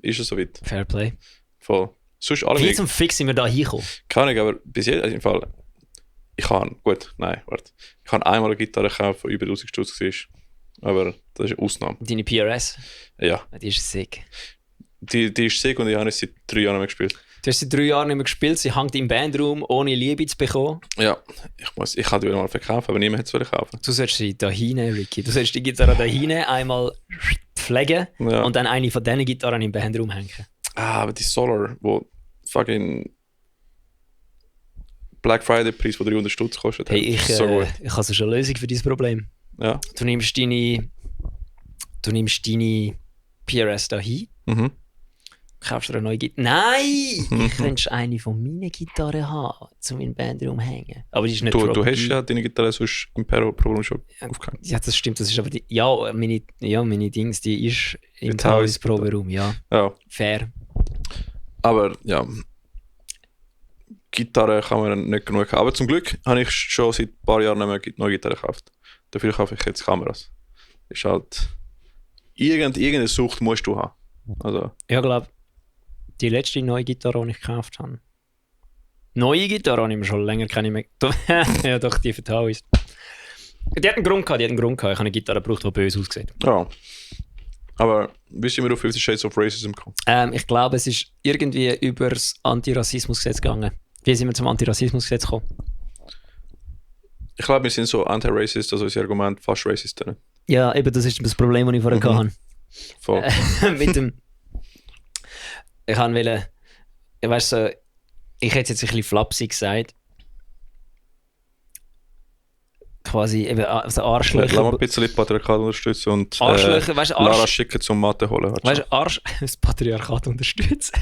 ist es soweit. Fair play. Voll. Sonst alle wie zum Fix sind wir da hingekommen? Keine Ahnung, aber bis jetzt, also im Fall, ich habe einmal eine Gitarre gekauft, die über 1000 Stutz war. Aber das ist eine Ausnahme. Deine PRS? Ja. Die ist sick. Die ist sick und ich habe seit 3 Jahren nicht mehr gespielt. Du hast seit 3 Jahren nicht mehr gespielt, sie hängt im Bandraum, ohne Liebe zu bekommen. Ja, ich kann die wieder mal verkaufen, aber niemand hat es kaufen. Du sollst sie da hinein, Ricky. Du sollst die Gitarre da hinein einmal pflegen und dann eine von diesen Gitarren im Bandraum hängen. Aber die Solar, wo fucking Black Friday Preis, der 300 Stutz kostet, hey, ich habe so schon eine Lösung für dieses Problem. Ja. Du nimmst deine PRS da hin. Mhm. Kaufst du eine neue Gitarre? Nein! Ich könnte eine von meinen Gitarren haben, um in den Bandraum hängen. Aber die ist nicht du hast ja deine Gitarre sonst im Pro-Programm schon aufgehängt. Ja, das stimmt. Das ist aber meine Dings, die ist im Taoist Proberoom, ja. Fair. Aber ja, Gitarre kann man nicht genug haben. Aber zum Glück habe ich schon seit ein paar Jahren nicht mehr neue Gitarre gekauft. Dafür kaufe ich jetzt Kameras. Ist halt irgendeine Sucht musst du haben. Also. Ich glaube, die letzte neue Gitarre, die ich gekauft habe. Neue Gitarre habe ich mir schon länger keine mehr. Ja, doch, die vertau ist. Die hat einen Grund gehabt. Ich habe eine Gitarre gebraucht, die böse aussieht. Ja. Aber wie sind wir auf 50 Shades of Racism gekommen? Ich glaube, es ist irgendwie über das Antirassismusgesetz gegangen. Wie sind wir zum Antirassismusgesetz gekommen? Ich glaube, wir sind so anti-racist, also unser Argument fast racist. Ja, eben, das ist das Problem, das ich vorher hatte. Voll. Mit dem... Ich wollte... Ich weiss so... Ich hätte jetzt ein bisschen flapsig gesagt. Quasi eben also Lass mal Arschlöcher... ein bisschen Patriarchat unterstützen und Arschlöcher, weißt du, Lara schicken zum Mathe holen. Weißt du, das Patriarchat unterstützen.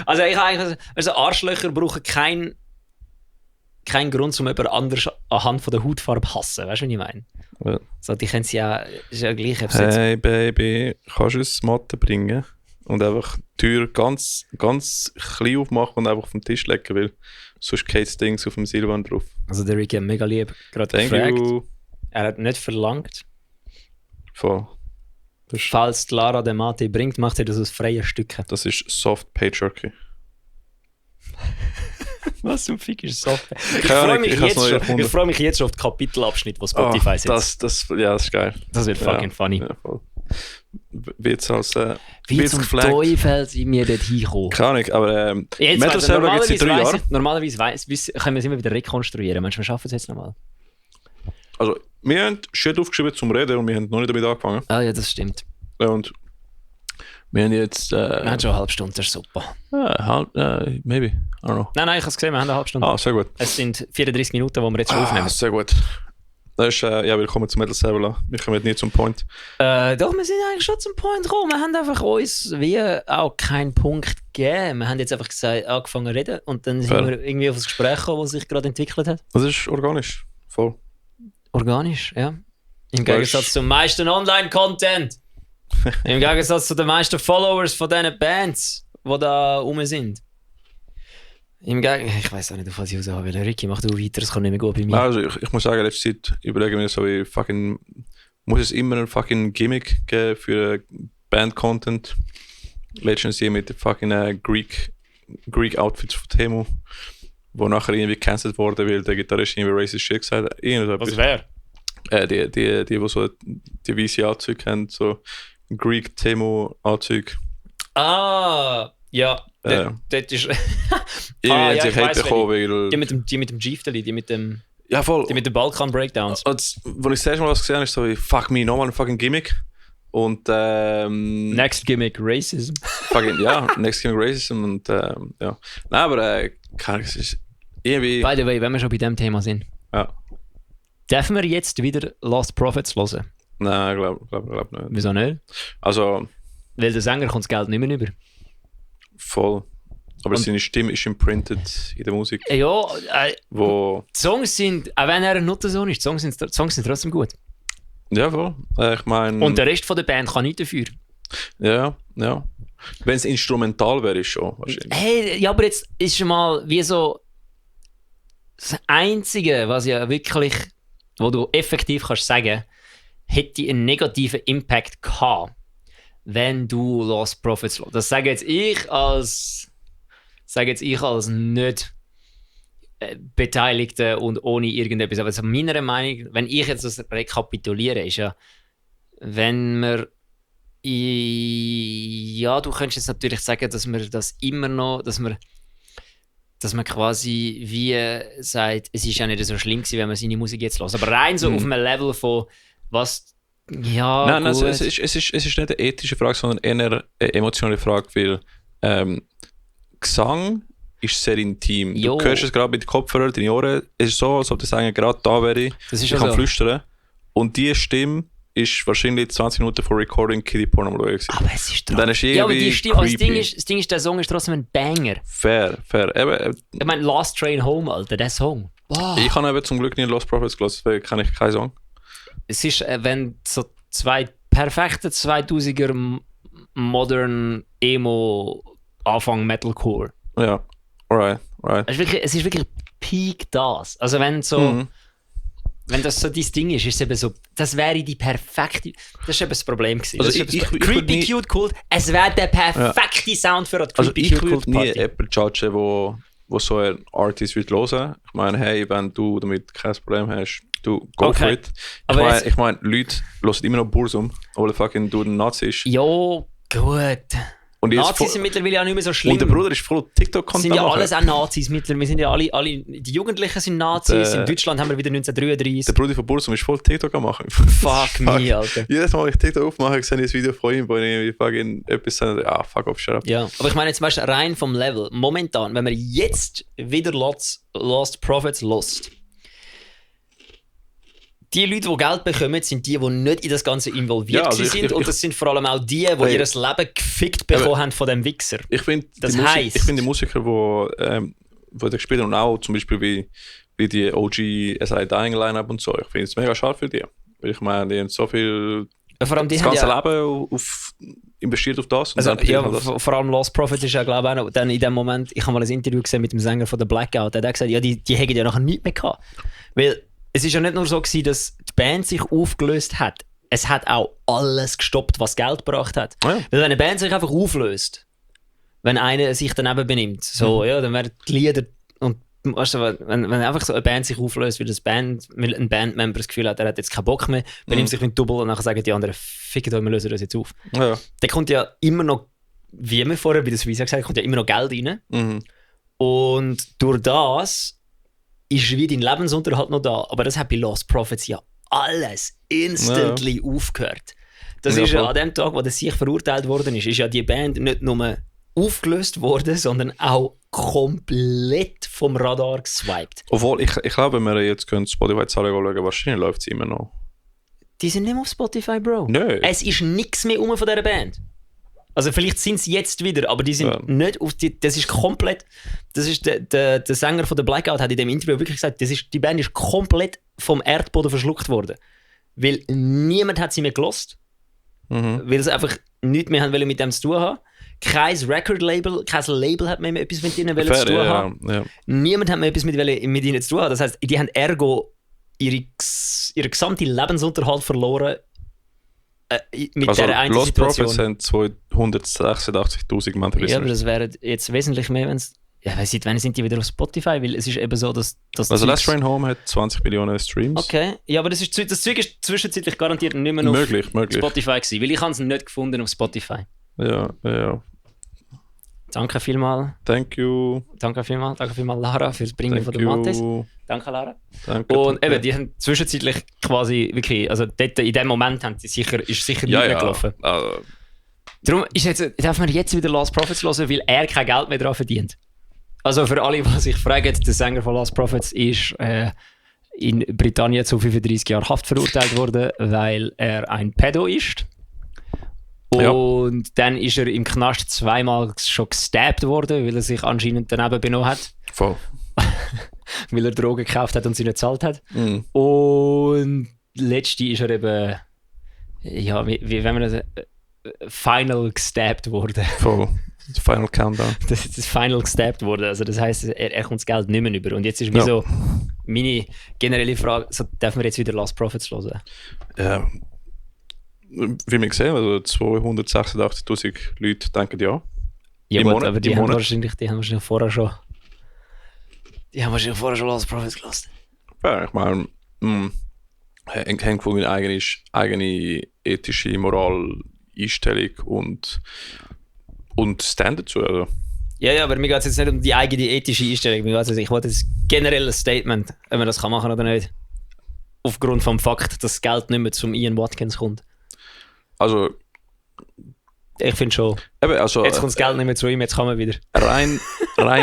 Also ich habe eigentlich... Also Arschlöcher brauchen keinen Grund, um jemand anders anhand von der Hautfarbe hassen. Weißt du, was ich meine? Ja. So, die können es ja... Ist ja gleich, ob es Hey Baby, kannst du uns Mathe bringen? Und einfach die Tür ganz, ganz klein aufmachen und einfach auf den Tisch legen, weil sonst geht das Ding auf dem Silvan drauf. Also der Ricky hat mega lieb gerade Thank gefragt. you. Er hat nicht verlangt. Voll. Das ist, Falls die Lara den Mate bringt, macht er das aus freien Stücken. das ist Soft Patriarchy. Was zum Fick ist Soft? Ich Keine freue Ahnung, mich, ich hab's noch nicht ich erfunden. freu mich jetzt schon auf den Kapitelabschnitt, wo Spotify setzt. Ja, das ist geil. Das wird fucking funny. Ja, voll. Wird's als Wie wird's zum geflaggt? Teufel sind wir dort hingekommen? Keine Ahnung, aber Jetzt Metal Server gibt es seit 3 Jahren. Normalerweise können wir es immer wieder rekonstruieren. Meinst du, wir schaffen es jetzt nochmal? Also, wir haben Shit aufgeschrieben zum Reden und wir haben noch nicht damit angefangen. Ah ja, das stimmt. Ja, und wir haben jetzt Wir haben schon eine halbe Stunde, das ist super. maybe, I don't know. Nein, ich habe es gesehen, wir haben eine halbe Stunde. Ah, sehr gut. Es sind 34 Minuten, die wir jetzt schon aufnehmen. Sehr gut. Das ist, ja, willkommen zum Metal Server. Wir kommen nie zum Point. Doch, wir sind eigentlich schon zum Point gekommen. Wir haben einfach uns wie auch keinen Punkt gegeben. Wir haben jetzt einfach gesagt, angefangen zu reden und dann sind Fair. wir irgendwie auf das Gespräch gekommen, das sich gerade entwickelt hat. Das ist organisch. Voll. Organisch, ja. Im Gegensatz zum meisten Online-Content. Im Gegensatz zu den meisten Followers von diesen Bands, die da rum sind. Ich weiß auch nicht, auf was ich raus will. Ricky, mach du weiter, das kann nicht mehr gut bei mir. Also, ich muss sagen, letzte Zeit überlege ich mir so, wie fucking. Muss es immer ein fucking Gimmick geben für Band-Content? Letztens hier mit den fucking Greek Outfits von Temu, wo nachher irgendwie gecancelt wurde, weil der Gitarrist irgendwie racist shit gesagt hat. Was wäre? Die so die weiße Anzüge haben, so Greek Temu Anzüge. Ah, ja. Das ist. Irgendwie hat sich ich weiss Hate bekommen, weil. Die mit dem Gifteli, die mit dem Ja, voll. Balkan-Breakdowns. Als ich das erste Mal was gesehen habe, ist so wie, fuck me, nochmal ein fucking Gimmick. Und Next Gimmick, Racism. fucking, ja, Next Gimmick Racism und ja. Nein, aber keine Ahnung, es ist irgendwie. By the way, wenn wir schon bei dem Thema sind, Ja. dürfen wir jetzt wieder Lost Prophets hören? Nein, glaub nicht. Wieso nicht? Also, Weil der Sänger kommt das Geld nicht mehr über. voll. Aber Und- seine Stimme ist imprinted in der Musik, Ja, wo. die Songs sind, auch wenn er ein Nuttensohn ist, die Songs sind trotzdem gut. Ja, voll. Ich meine. Und der Rest von der Band kann nichts dafür. Ja. Wenn es instrumental wäre, ist schon wahrscheinlich. Hey, ja, aber jetzt ist schon mal wie so das Einzige, was ja wirklich, wo du effektiv kannst sagen, hätte einen negativen Impact gehabt, wenn du Lost Prophets. Das sage jetzt ich als nicht Beteiligter und ohne irgendetwas. Aber also meiner Meinung, wenn ich jetzt das rekapituliere, ist ja, wenn wir ja, du könntest jetzt natürlich sagen, dass wir das immer noch, dass man quasi wie sagt, es ist ja nicht so schlimm gewesen, wenn man seine Musik jetzt hört. Aber rein so auf einem Level von was, ja, Nein, gut. es ist nicht eine ethische Frage, sondern eher eine emotionale Frage, weil Gesang ist sehr intim. Jo. Du hörst es gerade mit den Kopfhörern, deine Ohren. Es ist so, als ob du sagen, gerade da wäre ich. Das ist Ich ja kann so. flüstern. Und diese Stimme ist wahrscheinlich 20 Minuten vor Recording Kiddie Porno am Schauen gewesen. Aber es ist Und dann ist ja, aber irgendwie die Stimme, aber creepy. das Ding ist, der Song ist trotzdem ein Banger. Fair. Eben, Ich meine, Last Train Home, Alter, der Song. Wow. ich habe eben zum Glück nie Lost Prophets gehört, deswegen kann ich keinen Song. Es ist, wenn so zwei perfekte 2000er Modern Emo Anfang Metalcore. Ja, alright. Es ist wirklich Peak das. Also wenn so, Mhm. wenn das so dein Ding ist es eben so, das wäre die perfekte, das ist eben das Problem gewesen. Also Das ist ich eben das würd Creepy nie- Cute Cult, es wäre der perfekte Sound für eine Also Creepy ich Cute Cult würde nie Party. jemanden judgen, wo so ein Artist wird hören. Ich meine, hey, wenn du damit kein Problem hast, du go Okay. for it. Aber Ich meine, Leute hören immer noch Bursum, obwohl der fucking Dude ein Nazi ist. Ja, gut. Und jetzt Nazis sind mittlerweile auch nicht mehr so schlimm. Und der Bruder ist voll TikTok-Content. sind ja alles auch Nazis mittlerweile. Wir sind ja alle, die Jugendlichen sind Nazis. In Deutschland haben wir wieder Der 1933. Bruder von Bursum ist voll TikTok am machen. Fuck me, Alter. Jedes Mal, wenn ich TikTok aufmache, sehe ich ein Video von ihm, wo ich etwas sage, fuck off, shut up. Ja, aber ich meine jetzt weißt, rein vom Level. Momentan, wenn man jetzt wieder Lost Prophets lost, die Leute, die Geld bekommen, sind die nicht in das Ganze involviert Ja, also sind. Und das sind vor allem auch die ihr Leben gefickt bekommen haben von dem Wichser. Ich finde die Musiker, die gespielt haben, und auch zum Beispiel wie die OG SI Dying Line-Up und so, ich finde es mega schade für die. Weil ich meine, die haben so viel vor allem das ganze Leben investiert auf das. Und also, das. vor allem Lost Prophets ist ja, glaube ich, auch noch, dann in dem Moment, ich habe mal ein Interview gesehen mit dem Sänger von The Blackout, der hat gesagt, ja, die hätten ja nachher nichts mehr gehabt. Weil es ist ja nicht nur so gewesen, dass die Band sich aufgelöst hat, es hat auch alles gestoppt, was Geld gebracht hat. Ja. Weil wenn eine Band sich einfach auflöst, wenn einer sich daneben benimmt, so, ja, dann werden die Lieder und weißt du, wenn einfach so eine Band sich auflöst, weil ein Bandmember das Gefühl hat, er hat jetzt keinen Bock mehr, benimmt sich mit Double und nachher sagen die anderen, fickt euch, wir lösen das jetzt auf. Ja. Dann kommt ja immer noch, wie wir vorher bei der Swiss gesagt haben, kommt ja immer noch Geld rein. Mhm. Und durch das ist wie dein Lebensunterhalt noch da. Aber das hat bei Lost Prophets ja alles instantly aufgehört. Das ist ja an dem Tag, wo der Sieg verurteilt worden ist ja die Band nicht nur aufgelöst worden, sondern auch komplett vom Radar geswiped. Obwohl, ich glaube, wenn wir jetzt Spotify-Zahlen schauen, wahrscheinlich läuft es immer noch. Die sind nicht mehr auf Spotify, Bro. Nö. Es ist nichts mehr von dieser Band. Also vielleicht sind sie jetzt wieder, aber die sind nicht auf das ist komplett, das ist der Sänger von The Blackout hat in dem Interview wirklich gesagt, die Band ist komplett vom Erdboden verschluckt worden. Weil niemand hat sie mehr gelost, weil sie einfach nichts mehr haben wollen mit dem zu tun haben. Kein Record-Label, kein Label hat mehr etwas mit ihnen zu tun haben. Ja. Niemand hat mehr etwas mit ihnen zu tun haben. Das heisst, die haben ergo ihren gesamten Lebensunterhalt verloren. Mit also dieser einen Lost Situation. Prophets haben 286'000 Monthly Ja, aber Listeners. das wäre jetzt wesentlich mehr, wenn es. Ja, seit wann sind die wieder auf Spotify? Weil es ist eben so, dass also Last Train Home hat 20 Millionen Streams. Okay, ja, aber das Zeug ist zwischenzeitlich garantiert nicht mehr auf Spotify gewesen, weil ich habe es nicht gefunden auf Spotify. Ja. Danke vielmals. Thank you. Danke vielmals, Lara, fürs Bringen von der Mathis. Danke, Lara. Danke. Und eben, die haben zwischenzeitlich quasi wirklich, also dort, in dem Moment haben sie sicher nicht mehr gelaufen. Darum darf man jetzt wieder Lost Prophets hören, weil er kein Geld mehr daran verdient. Also für alle, die sich fragen, der Sänger von Lost Prophets ist in Britannien zu 35 Jahren Haft verurteilt worden, weil er ein Pedo ist. Und dann ist er im Knast zweimal schon gestabbt worden, weil er sich anscheinend daneben benommen hat. Voll. Weil er Drogen gekauft hat und sie nicht gezahlt hat. Und letzte ist er eben, ja, wie wenn man das, final gestabbt worden. Voll. Final Countdown. Das ist final gestabbt worden. Also das heisst, er kommt das Geld nicht mehr über. Und jetzt ist mir so meine generelle Frage, so, darf man jetzt wieder Lost Prophets hören? Ja. Wie wir gesehen, also 286'000 Leute denken ja. Ja gut, aber die haben wahrscheinlich vorher schon Lost Prophets gelassen. Ja, ich meine, hängt von meiner eigene ethische Moral-Einstellung und Stand dazu. Also. Ja, aber mir geht es jetzt nicht um die eigene ethische Einstellung. Ich wollte ein generelles Statement, ob man das machen kann oder nicht. Aufgrund vom Fakt, dass das Geld nicht mehr zum Ian Watkins kommt. Also. Ich finde schon. Eben, also, jetzt kommt das Geld nicht mehr zu ihm, jetzt kann man wieder. Rein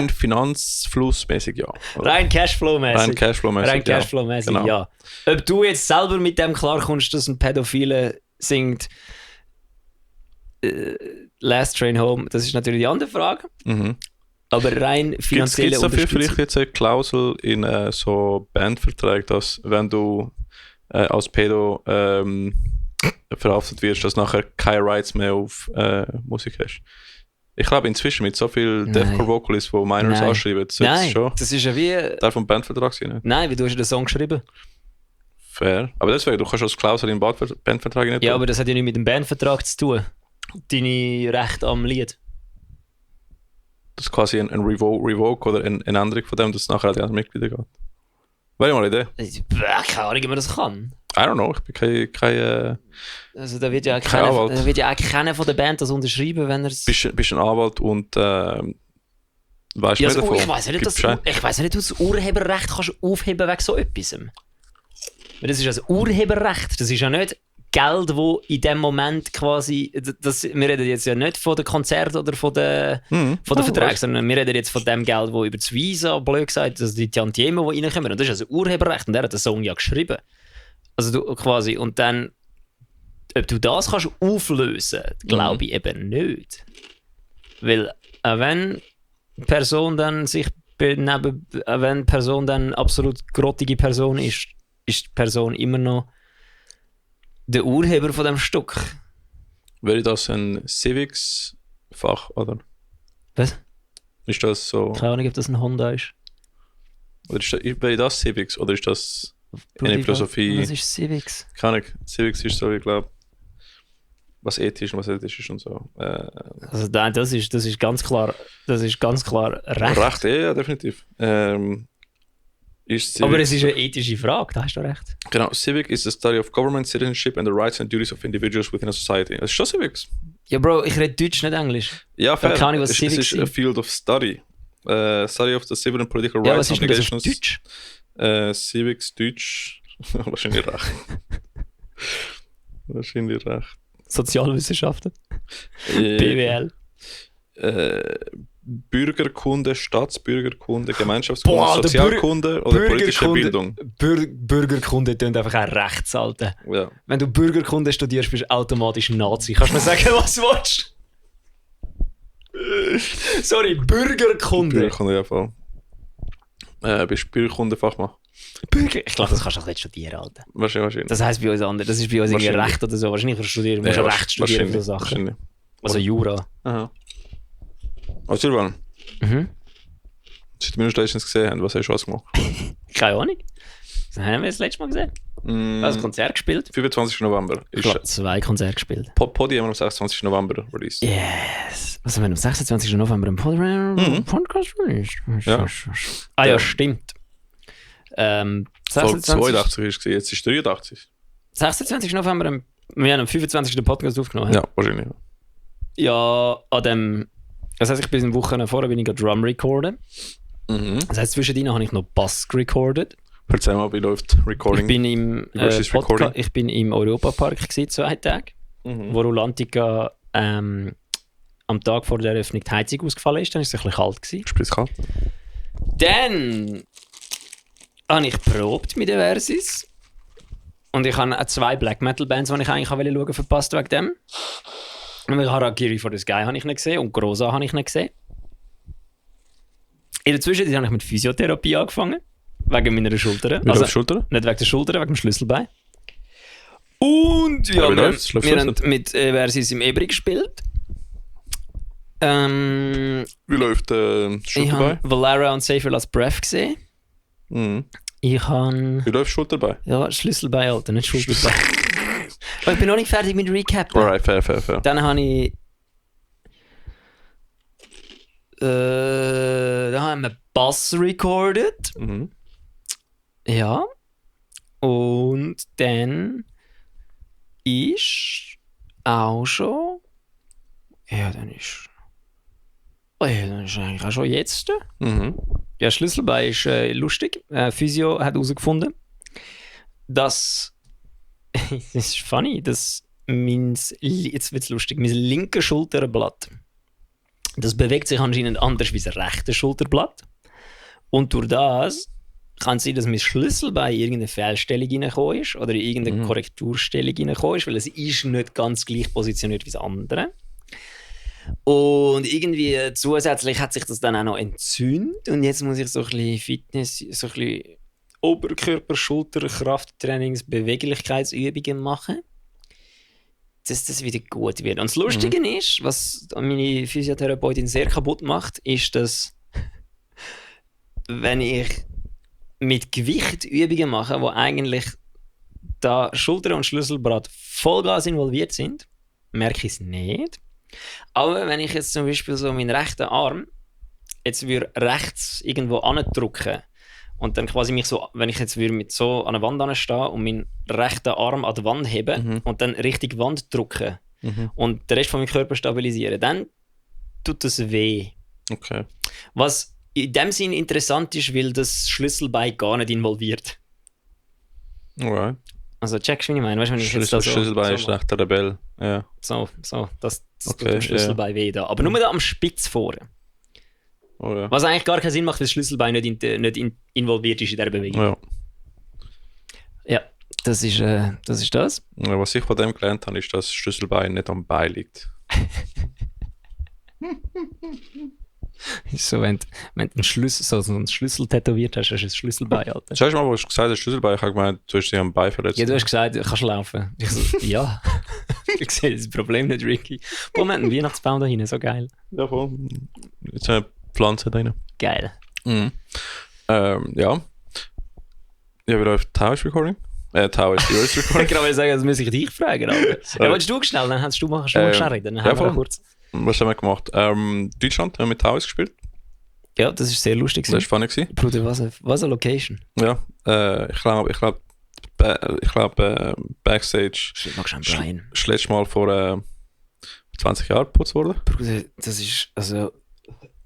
finanzflussmäßig, ja. Also, rein Cashflow-mäßig. Rein Cashflow-mäßig, genau. Ja. Ob du jetzt selber mit dem klarkommst, dass ein Pädophile singt Last Train Home, das ist natürlich die andere Frage. Aber rein finanzielle Unterstützung. Gibt es dafür vielleicht jetzt eine Klausel in so Bandverträgen, dass wenn du als Pedo verhaftet wirst, dass nachher keine Rights mehr auf Musik hast? Ich glaube inzwischen mit so vielen Deathcore-Vocalists, die Minors anschreiben, das ist ja wie... Darf ein Bandvertrag sein? Nicht? Nein, wie du hast ja den Song geschrieben. Fair. Aber deswegen, du kannst als Klausel in Bandvertrag nicht tun. Ja, aber das hat ja nichts mit dem Bandvertrag zu tun. Deine Rechte am Lied. Das ist quasi ein Revoke oder eine Änderung von dem, dass es nachher an die Mitglieder geht. Wäre mal eine Idee. Keine Ahnung, wie man das kann. I don't know, ich bin kein Also da wird ja Kein Anwalt. da wird ja auch keiner von der Band das unterschreiben, wenn er es... bist ein Anwalt und weißt Ja, mehr davon. ich weiss nicht, Gib dass Bescheid. du das Urheberrecht kannst aufheben wegen so etwas. Weil das ist also Urheberrecht, das ist ja nicht Geld, das in dem Moment quasi... wir reden jetzt ja nicht von den Konzerten oder von den Verträgen, sondern wir reden jetzt von dem Geld, das über das Visa, blöd gesagt, also die Tantiemen, die reinkommen. Und das ist also Urheberrecht und der hat den Song ja geschrieben. Also du quasi, und dann... Ob du das kannst auflösen, glaube ich eben nicht. Weil wenn die Person dann wenn die Person dann absolut grottige Person ist die Person immer noch der Urheber von dem Stück. Wäre das ein Civics-Fach, oder? Was? Ist das so? Keine Ahnung, ob das ein Honda ist. Oder wäre das Civics oder ist das eine Philosophie? Was ist Civics? Keine Ahnung. Civics ist so, ich glaube, was ethisch und was ethisch ist und so. Also das ist ganz klar Recht. Recht, ja, definitiv. Ist Civic, Aber es ist eine ethische Frage, da hast du recht. genau, Civic is the study of government, citizenship and the rights and duties of individuals within a society. Das ist schon Civics. Ja, Bro, ich rede Deutsch, nicht Englisch. Ja, fair. keine Ahnung, was es Civics ist a sind. field of study. Study of the civil and political Ja, rights was and ist denn das auf obligations. Deutsch? Civics, Deutsch. Wahrscheinlich recht. Wahrscheinlich recht. Sozialwissenschaften? Äh, BWL? Bürgerkunde, Staatsbürgerkunde, Gemeinschaftskunde, Boah, der Sozialkunde oder politische Bildung. Bürgerkunde tönt einfach auch rechts, Alter. Ja. Wenn du Bürgerkunde studierst, bist du automatisch ein Nazi. Kannst du mir sagen, was du willst? Sorry, Bürgerkunde. Bürgerkunde, ja voll. Bist Bürgerkunde-Fachmann? Ich glaube, das kannst du auch nicht studieren, Alter. Wahrscheinlich. Das heisst bei uns anders. Das ist bei uns irgendwie Wahrscheinlich. Recht oder so. Wahrscheinlich musst du studieren. Du musst ja, Recht studieren für so Sachen. Wahrscheinlich. Also Jura. Aha. Also Silvan, Mhm. seit wir uns letztens gesehen haben, was hast du was gemacht? Keine Ahnung. Das haben wir das letzte Mal gesehen. Also Konzert gespielt. 25. November Ich ist glaube, 2 Konzerte gespielt. Podi haben wir am 26. November released. Yes. Was haben wir am 26. November im Podcast released? Ja. Ah ja, stimmt. Folge 26. 82 ist gesehen, jetzt ist 83. 26. November, wir haben am 25. den Podcast aufgenommen. Ja, wahrscheinlich. Ja, an dem... Das heisst, ich bin in Wochen vorher bin ich Drum recorden. Mhm. Das heisst, zwischendrin habe ich noch Bass recorded. Erzähl mal, wie läuft Recording? Ich bin im Europapark gewesen, 2 Tage, wo Rulantica am Tag vor der Eröffnung die Heizung ausgefallen ist. Dann war es ein bisschen kalt gewesen. Spielst kalt? Dann habe ich probt mit den Versis. Und ich habe 2 Black Metal Bands, die ich eigentlich schauen wollte, verpasst wegen dem. Und Harakiri for the Sky habe ich nicht gesehen und Groza habe ich nicht gesehen. In der Zwischenzeit habe ich mit Physiotherapie angefangen. Wegen meiner Schulter. Wie läuft Schulter? Nicht wegen der Schulter, wegen dem Schlüsselbein. Und ja, wie wir läuft's? Läuft's haben gut? mit Versis im Ebri gespielt. Wie läuft Ich Schulterbei? habe Valera und Safer Last Breath gesehen. Mhm. Ich habe... Wie läuft Schulterbei? Ja, Schlüsselbein, Alter, nicht Schulterbein. Aber ich bin noch nicht fertig mit Recap. Alright, fair. Dann habe ich... Dann haben wir Bass recorded. Mhm. Ja. Und dann ist auch schon... Ja, dann ist... Oh ja, dann ist eigentlich auch schon jetzt. Mhm. Ja, Schlüsselbein ist lustig. Physio hat herausgefunden, dass... das ist funny, dass jetzt wird es lustig, mein linkes Schulterblatt, das bewegt sich anscheinend anders wie das rechte Schulterblatt. Und durch das kann es sein, dass mein Schlüsselbein in irgendeine Fehlstellung reingekommen ist oder in irgendeine Korrekturstellung reingekommen ist, weil es ist nicht ganz gleich positioniert wie das andere. Und irgendwie zusätzlich hat sich das dann auch noch entzündet und jetzt muss ich so ein bisschen Fitness, so ein bisschen Oberkörper, Schulter, Krafttrainings, Beweglichkeitsübungen machen, dass das wieder gut wird. Und das Lustige ist, was meine Physiotherapeutin sehr kaputt macht, ist, dass wenn ich mit Gewicht Übungen mache, wo eigentlich da Schulter und Schlüsselblatt Vollgas involviert sind, merke ich es nicht. Aber wenn ich jetzt zum Beispiel so meinen rechten Arm jetzt rechts irgendwo andrücken und dann quasi mich so, wenn ich jetzt würde mit so an der Wand anstehen und meinen rechten Arm an die Wand heben und dann Richtung Wand drücken und den Rest von meinem Körper stabilisieren, dann tut das weh. Okay. Was in dem Sinn interessant ist, weil das Schlüsselbein gar nicht involviert. Alright. Also checkst du, wie ich meine? Weißt du, wenn ich jetzt da so, Schlüsselbein ist echt der Rebell. Ja. so, das Okay, tut dem Schlüsselbein weh da. Aber nur da am Spitz vorne. Oh, ja. Was eigentlich gar keinen Sinn macht, weil das Schlüsselbein nicht involviert ist in dieser Bewegung. Ja. Ja, das ist das. Ja, was ich von dem gelernt habe, ist, dass das Schlüsselbein nicht am Bein liegt. Ist so, wenn du einen Schlüssel, so einen Schlüssel tätowiert hast, hast du ein Schlüsselbein, Alter. Schau mal, wo du gesagt hast, Schlüsselbein, ich habe gemeint, du hast dich am Bein verletzt. Ja, du hast gesagt, du kannst laufen. Ich so, ja. Ich sehe das Problem nicht, Ricky. Boah, wir haben einen Weihnachtsbaum da hinten, so geil. Ja, voll. Jetzt eine Pflanze da rein. Geil. Mhm. Ja. Ja, wie läuft Tau's Recording? Tau ist Yours Ich Recording. kann gerade sagen, das muss ich dich fragen, Alter. Sorry. Ja, willst du schnell, dann kannst du mal schnell reden. Dann haben wir voll. noch kurz. Was haben wir gemacht? Deutschland haben wir mit Tau gespielt. Ja, das ist sehr lustig. Das war funny gewesen. Bruder, was eine Location. Ja, ich glaube, Backstage Schreib mal schon Brian. ist letztes Mal vor 20 Jahren geputzt worden. Bruder, das ist, also,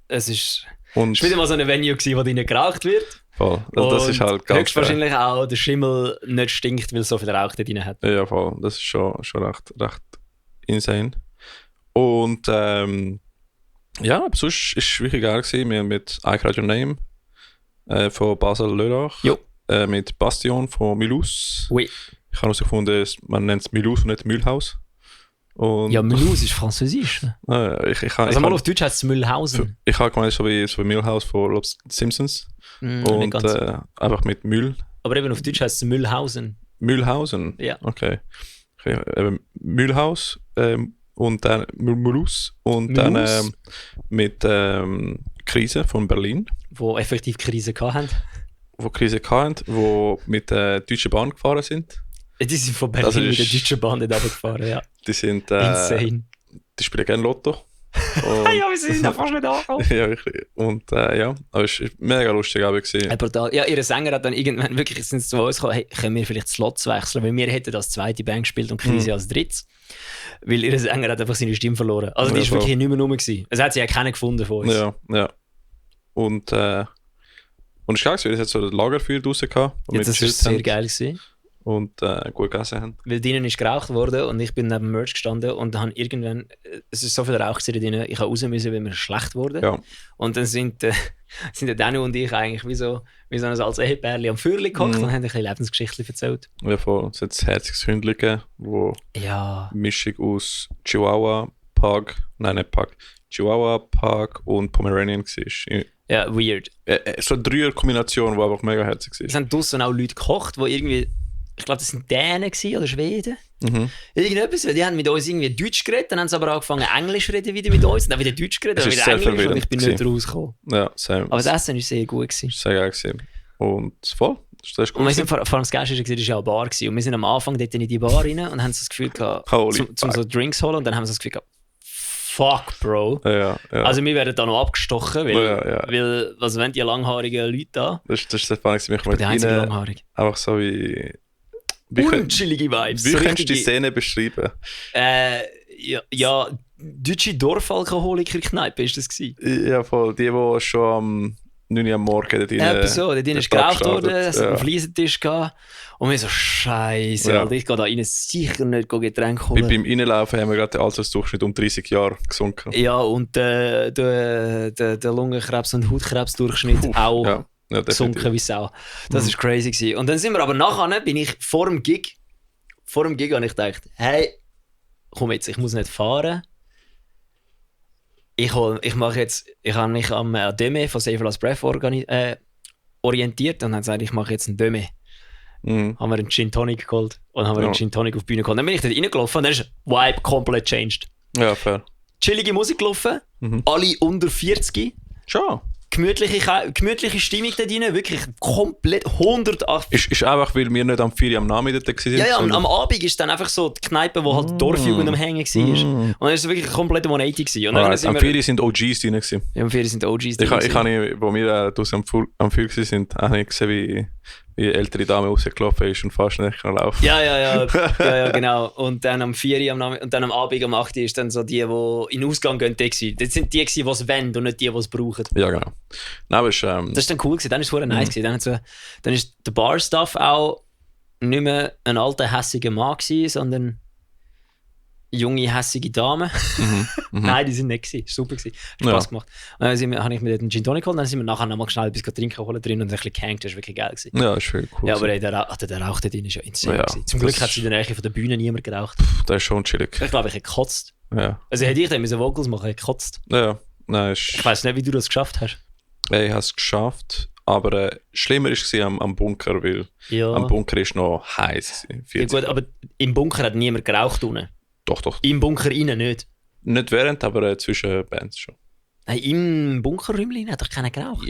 es ist Und wieder mal so ein Venue gewesen, wo drinnen geraucht wird. voll. Also das Und ist halt ganz höchstwahrscheinlich auch der Schimmel nicht stinkt, weil so viel Rauch da drin hat. Ja, voll. Das ist schon recht insane. Und ja, aber sonst war es wirklich geil gewesen. Wir haben mit I Cried Your Name von Basel-Lörrach, Jo. mit Bastion von Mulhouse. Oui. Ich habe herausgefunden, man nennt es Mulhouse und nicht Mühlhaus. Und Ja, Mulhouse ist französisch. Also mal auf Deutsch heißt es Mühlhausen. ich habe gemeint, so wie Mühlhaus von glaub, Simpsons. Nicht Und ganz. einfach mit Müll. Aber eben auf Deutsch heißt es Mühlhausen. Mühlhausen? Ja. Okay. Eben Mühlhaus und dann Mulhouse und dann Mulhouse. mit Krise von Berlin, Wo effektiv Krise hatten. wo Krise hatten, wo mit der Deutschen Bahn gefahren sind. Die sind von Berlin Also mit der ist- Deutschen Bahn nicht runtergefahren, ja. Die sind Insane. die spielen gerne Lotto. Ja, wir sind da fast nicht angekommen. Ja, wirklich. Und ja, aber es war mega lustig gewesen. Brutal. Ja, ihr Sänger hat dann irgendwann wirklich sind sie zu uns gekommen, hey, können wir vielleicht Slots wechseln, weil wir hätten als zweite Band gespielt und Krise als drittes. Weil ihr Sänger hat einfach seine Stimme verloren. Also die Ja, ist wirklich voll. nicht mehr rum gewesen. Es hat sie ja keinen gefunden von uns. Ja, ja. Und es war geil, wir hatten so ein Lagerfeuer draussen gehabt, wo Ja, wir das gechillt ist sehr haben geil gewesen. und gut gegessen haben. Weil drinnen ist geraucht worden und ich bin neben dem Merch gestanden und dann irgendwann, es ist so viel Rauch drin, ich habe raus müssen, weil mir schlecht wurde. Ja. Und dann sind der Daniel und ich eigentlich wie so ein als Ehepärchen am Feuerli gehockt und haben ein bisschen Lebensgeschichten erzählt. Ja, voll. Es hat ein herziges Hündchen gegeben, wo Ja. eine Mischung aus Chihuahua, Pug, nein, nicht Pug, Chihuahua, Pug und Pomeranian war. Ja, weird. So eine Dreier-Kombination, die einfach mega herzig Es war. haben draussen auch Leute gekocht, die irgendwie, ich glaube, das sind Dänen gewesen, oder Schweden. Mhm. Irgendetwas, weil die haben mit uns irgendwie Deutsch geredet, dann haben sie aber angefangen Englisch zu reden wieder mit uns, und dann wieder Deutsch geredet, Es dann ist wieder sehr Englisch und verwirrend ich bin nicht gewesen. rausgekommen. Ja, same. Aber das Essen war sehr gut gewesen. Das war sehr geil gewesen. Und voll. Das ist Und wir gut. sind vor allem das Geilste war, das war ja eine Bar gewesen. Und wir sind am Anfang dort in die Bar rein und haben so das Gefühl gehabt, Holy zum so fuck. Drinks holen und dann haben wir so das Gefühl gehabt, fuck, Bro. Ja. Also wir werden da noch abgestochen, weil, Ja. weil was wollen die langhaarigen Leute da? Das ist der Fall, ich mich Ich bin der einzige rein, langhaarig. einfach so wie Unchillige Vibes. wie so könntest du die richtige- Szene beschreiben? ja, deutsche Dorfalkoholiker-Kneipe ist das gewesen. Ja, voll. Die schon am 9 Uhr am Morgen dort Ja, so, dort drin ist geraucht worden, es hat einen Ja. Fliesentisch gehabt. Und wir so, Scheiße, Ja. Alter, ich gehe da rein sicher nicht Getränke Beim holen. Reinlaufen haben wir gerade den Altersdurchschnitt um 30 Jahre gesunken. Ja, und der Lungenkrebs- und Hautkrebsdurchschnitt auch Ja, definitiv. gesunken wie Sau. Das war crazy gewesen. Und dann sind wir aber nachher, bin ich vor dem Gig habe ich gedacht, hey, komm jetzt, ich muss nicht fahren. Ich habe mich am Deme von Save Last Breath orientiert und habe gesagt, ich mache jetzt einen Deme. Mhm. Haben wir einen Gin Tonic geholt und haben wir Ja. einen Gin Tonic auf die Bühne geholt. Dann bin ich dort reingelaufen und dann ist Vibe komplett changed. Ja, fair. Chillige Musik gelaufen, Mhm. alle unter 40, Schon. gemütliche Stimmung da drin, wirklich komplett 180. Ist einfach, weil wir nicht am 4 Uhr am Nachmittag waren. Ja, am Abend ist dann einfach so die Kneipe, wo halt die Dorfjugend am Hängen war. Und dann ist es wirklich komplett 180 gewesen. Und dann Am 4 Uhr sind OGs drin. Ja, am 4 sind OGs drin. Ich habe, wo wir draussen am 4 waren, habe ich gesehen, wie eine ältere Dame rausgelaufen ist und fast nicht laufen. Ja, genau. Und dann am 4 Uhr und dann am Abend um 8 Uhr ist dann so die in den Ausgang gehen, die gewesen. Das sind die, die es wollen und nicht die es brauchen. Ja, genau. Nein, aber das ist dann cool gewesen, dann ist es vorher nice gewesen. Dann ist der Bar-Stuff auch nicht mehr ein alter, hässiger Mann gewesen, sondern junge, hässige Damen. Nein, die sind nicht gewesen. Super gewesen. Spaß gemacht. Und dann habe ich mir den Gin Tonic geholt, dann sind wir nachher noch mal schnell etwas trinken holen drin und ein bisschen gehängt. Das war wirklich geil gewesen. Ja, das ist wirklich cool. Ja, aber der Rauch da drin ist ja insane gewesen. Zum Glück hat es in der Nähe von der Bühne niemand geraucht. Das ist schon chillig. Ich glaube, ich hätte gekotzt. Ja. Also hätte ich dann müssen Vocals machen, hätte gekotzt. Ja, nein, Ich weiss nicht, wie du das geschafft hast. Ich habe es geschafft, aber schlimmer war es am Bunker, weil Ja. am Bunker ist noch heiß. Ja gut, aber im Bunker hat niemand geraucht unten. Doch. Im Bunker innen nicht. Nicht während, aber zwischen Bands schon. Nein, im Bunkerräumchen hat doch keiner geraucht.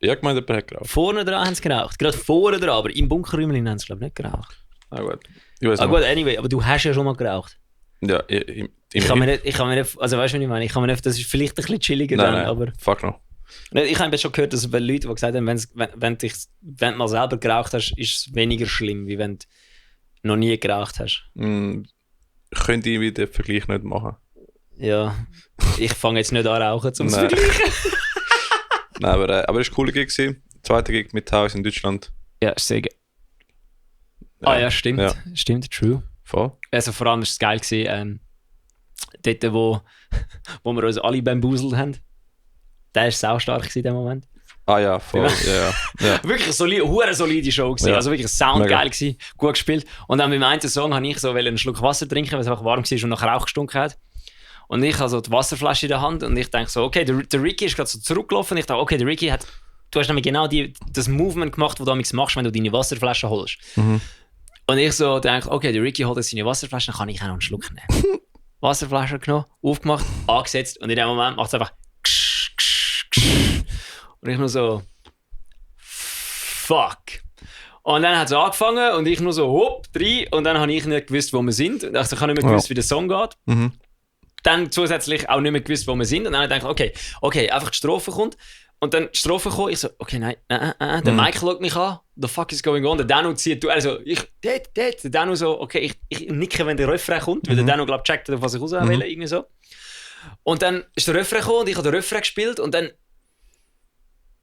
Ja, gemeint, jemand hat geraucht. Vorne dran haben sie geraucht. Gerade vorne dran, aber im Bunkerräumchen haben sie, glaube ich, nicht geraucht. Ah gut. Ich weiß Ah nicht. gut, anyway, aber du hast ja schon mal geraucht. Ja, Ich kann mir nicht, also weißt du, was ich meine? Ich kann mir nicht, das ist vielleicht ein bisschen chilliger nein, dann, aber... fuck no. Ich habe schon gehört, dass Leute, die gesagt haben, wenn du mal selber geraucht hast, ist es weniger schlimm, wie wenn du noch nie geraucht hast. Könnte ich wieder den Vergleich nicht machen. Ja, ich fange jetzt nicht an rauchen, um zu Nein. vergleichen. Nein, aber es war ein cooler Gig gewesen. Zweiter Gig mit Haus in Deutschland. Ja, sehr geil. Ja, stimmt. Ja. Stimmt, true. Voll. Also vor allem war es geil gewesen, dort, wo wir uns alle bambuselt haben. Der war sau stark gewesen in dem Moment. Ah ja, voll. ja. Wirklich eine solide Show gewesen. Ja. Also wirklich Sound Mega. geil gewesen, gut gespielt. Und dann beim einen Song habe ich so einen Schluck Wasser trinken, weil es einfach warm war und nach Rauch gestunken hat. Und ich habe so die Wasserflasche in der Hand und ich denke so, okay, der Ricky ist gerade so zurückgelaufen. Ich dachte, okay, der Ricky du hast nämlich genau das Movement gemacht, das du damals machst, wenn du deine Wasserflasche holst. Und ich so denke, okay, der Ricky holt jetzt seine Wasserflasche, dann kann ich auch noch einen Schluck nehmen. Wasserflasche genommen, aufgemacht, angesetzt und in dem Moment macht es einfach ksch, ksch, ksch. Und ich nur so fuck. Und dann hat es angefangen und ich nur so hopp, rein und dann habe ich nicht gewusst, wo wir sind. Also ich habe nicht mehr gewusst, wie der Song geht. Dann zusätzlich auch nicht mehr gewusst, wo wir sind. Und dann habe ich gedacht, okay, einfach die Strophe kommt. Und dann die Strophe kommt, ich so, okay, nein. Der Mike schaut mich an, the fuck is going on? Der Danu zieht, also der Danu so, okay, ich nicke, wenn der Refrain kommt, weil der Danu, glaube ich, checkt, auf was ich raus will, irgendwie so. Und dann ist der Refrain gekommen und ich habe den Refrain gespielt und dann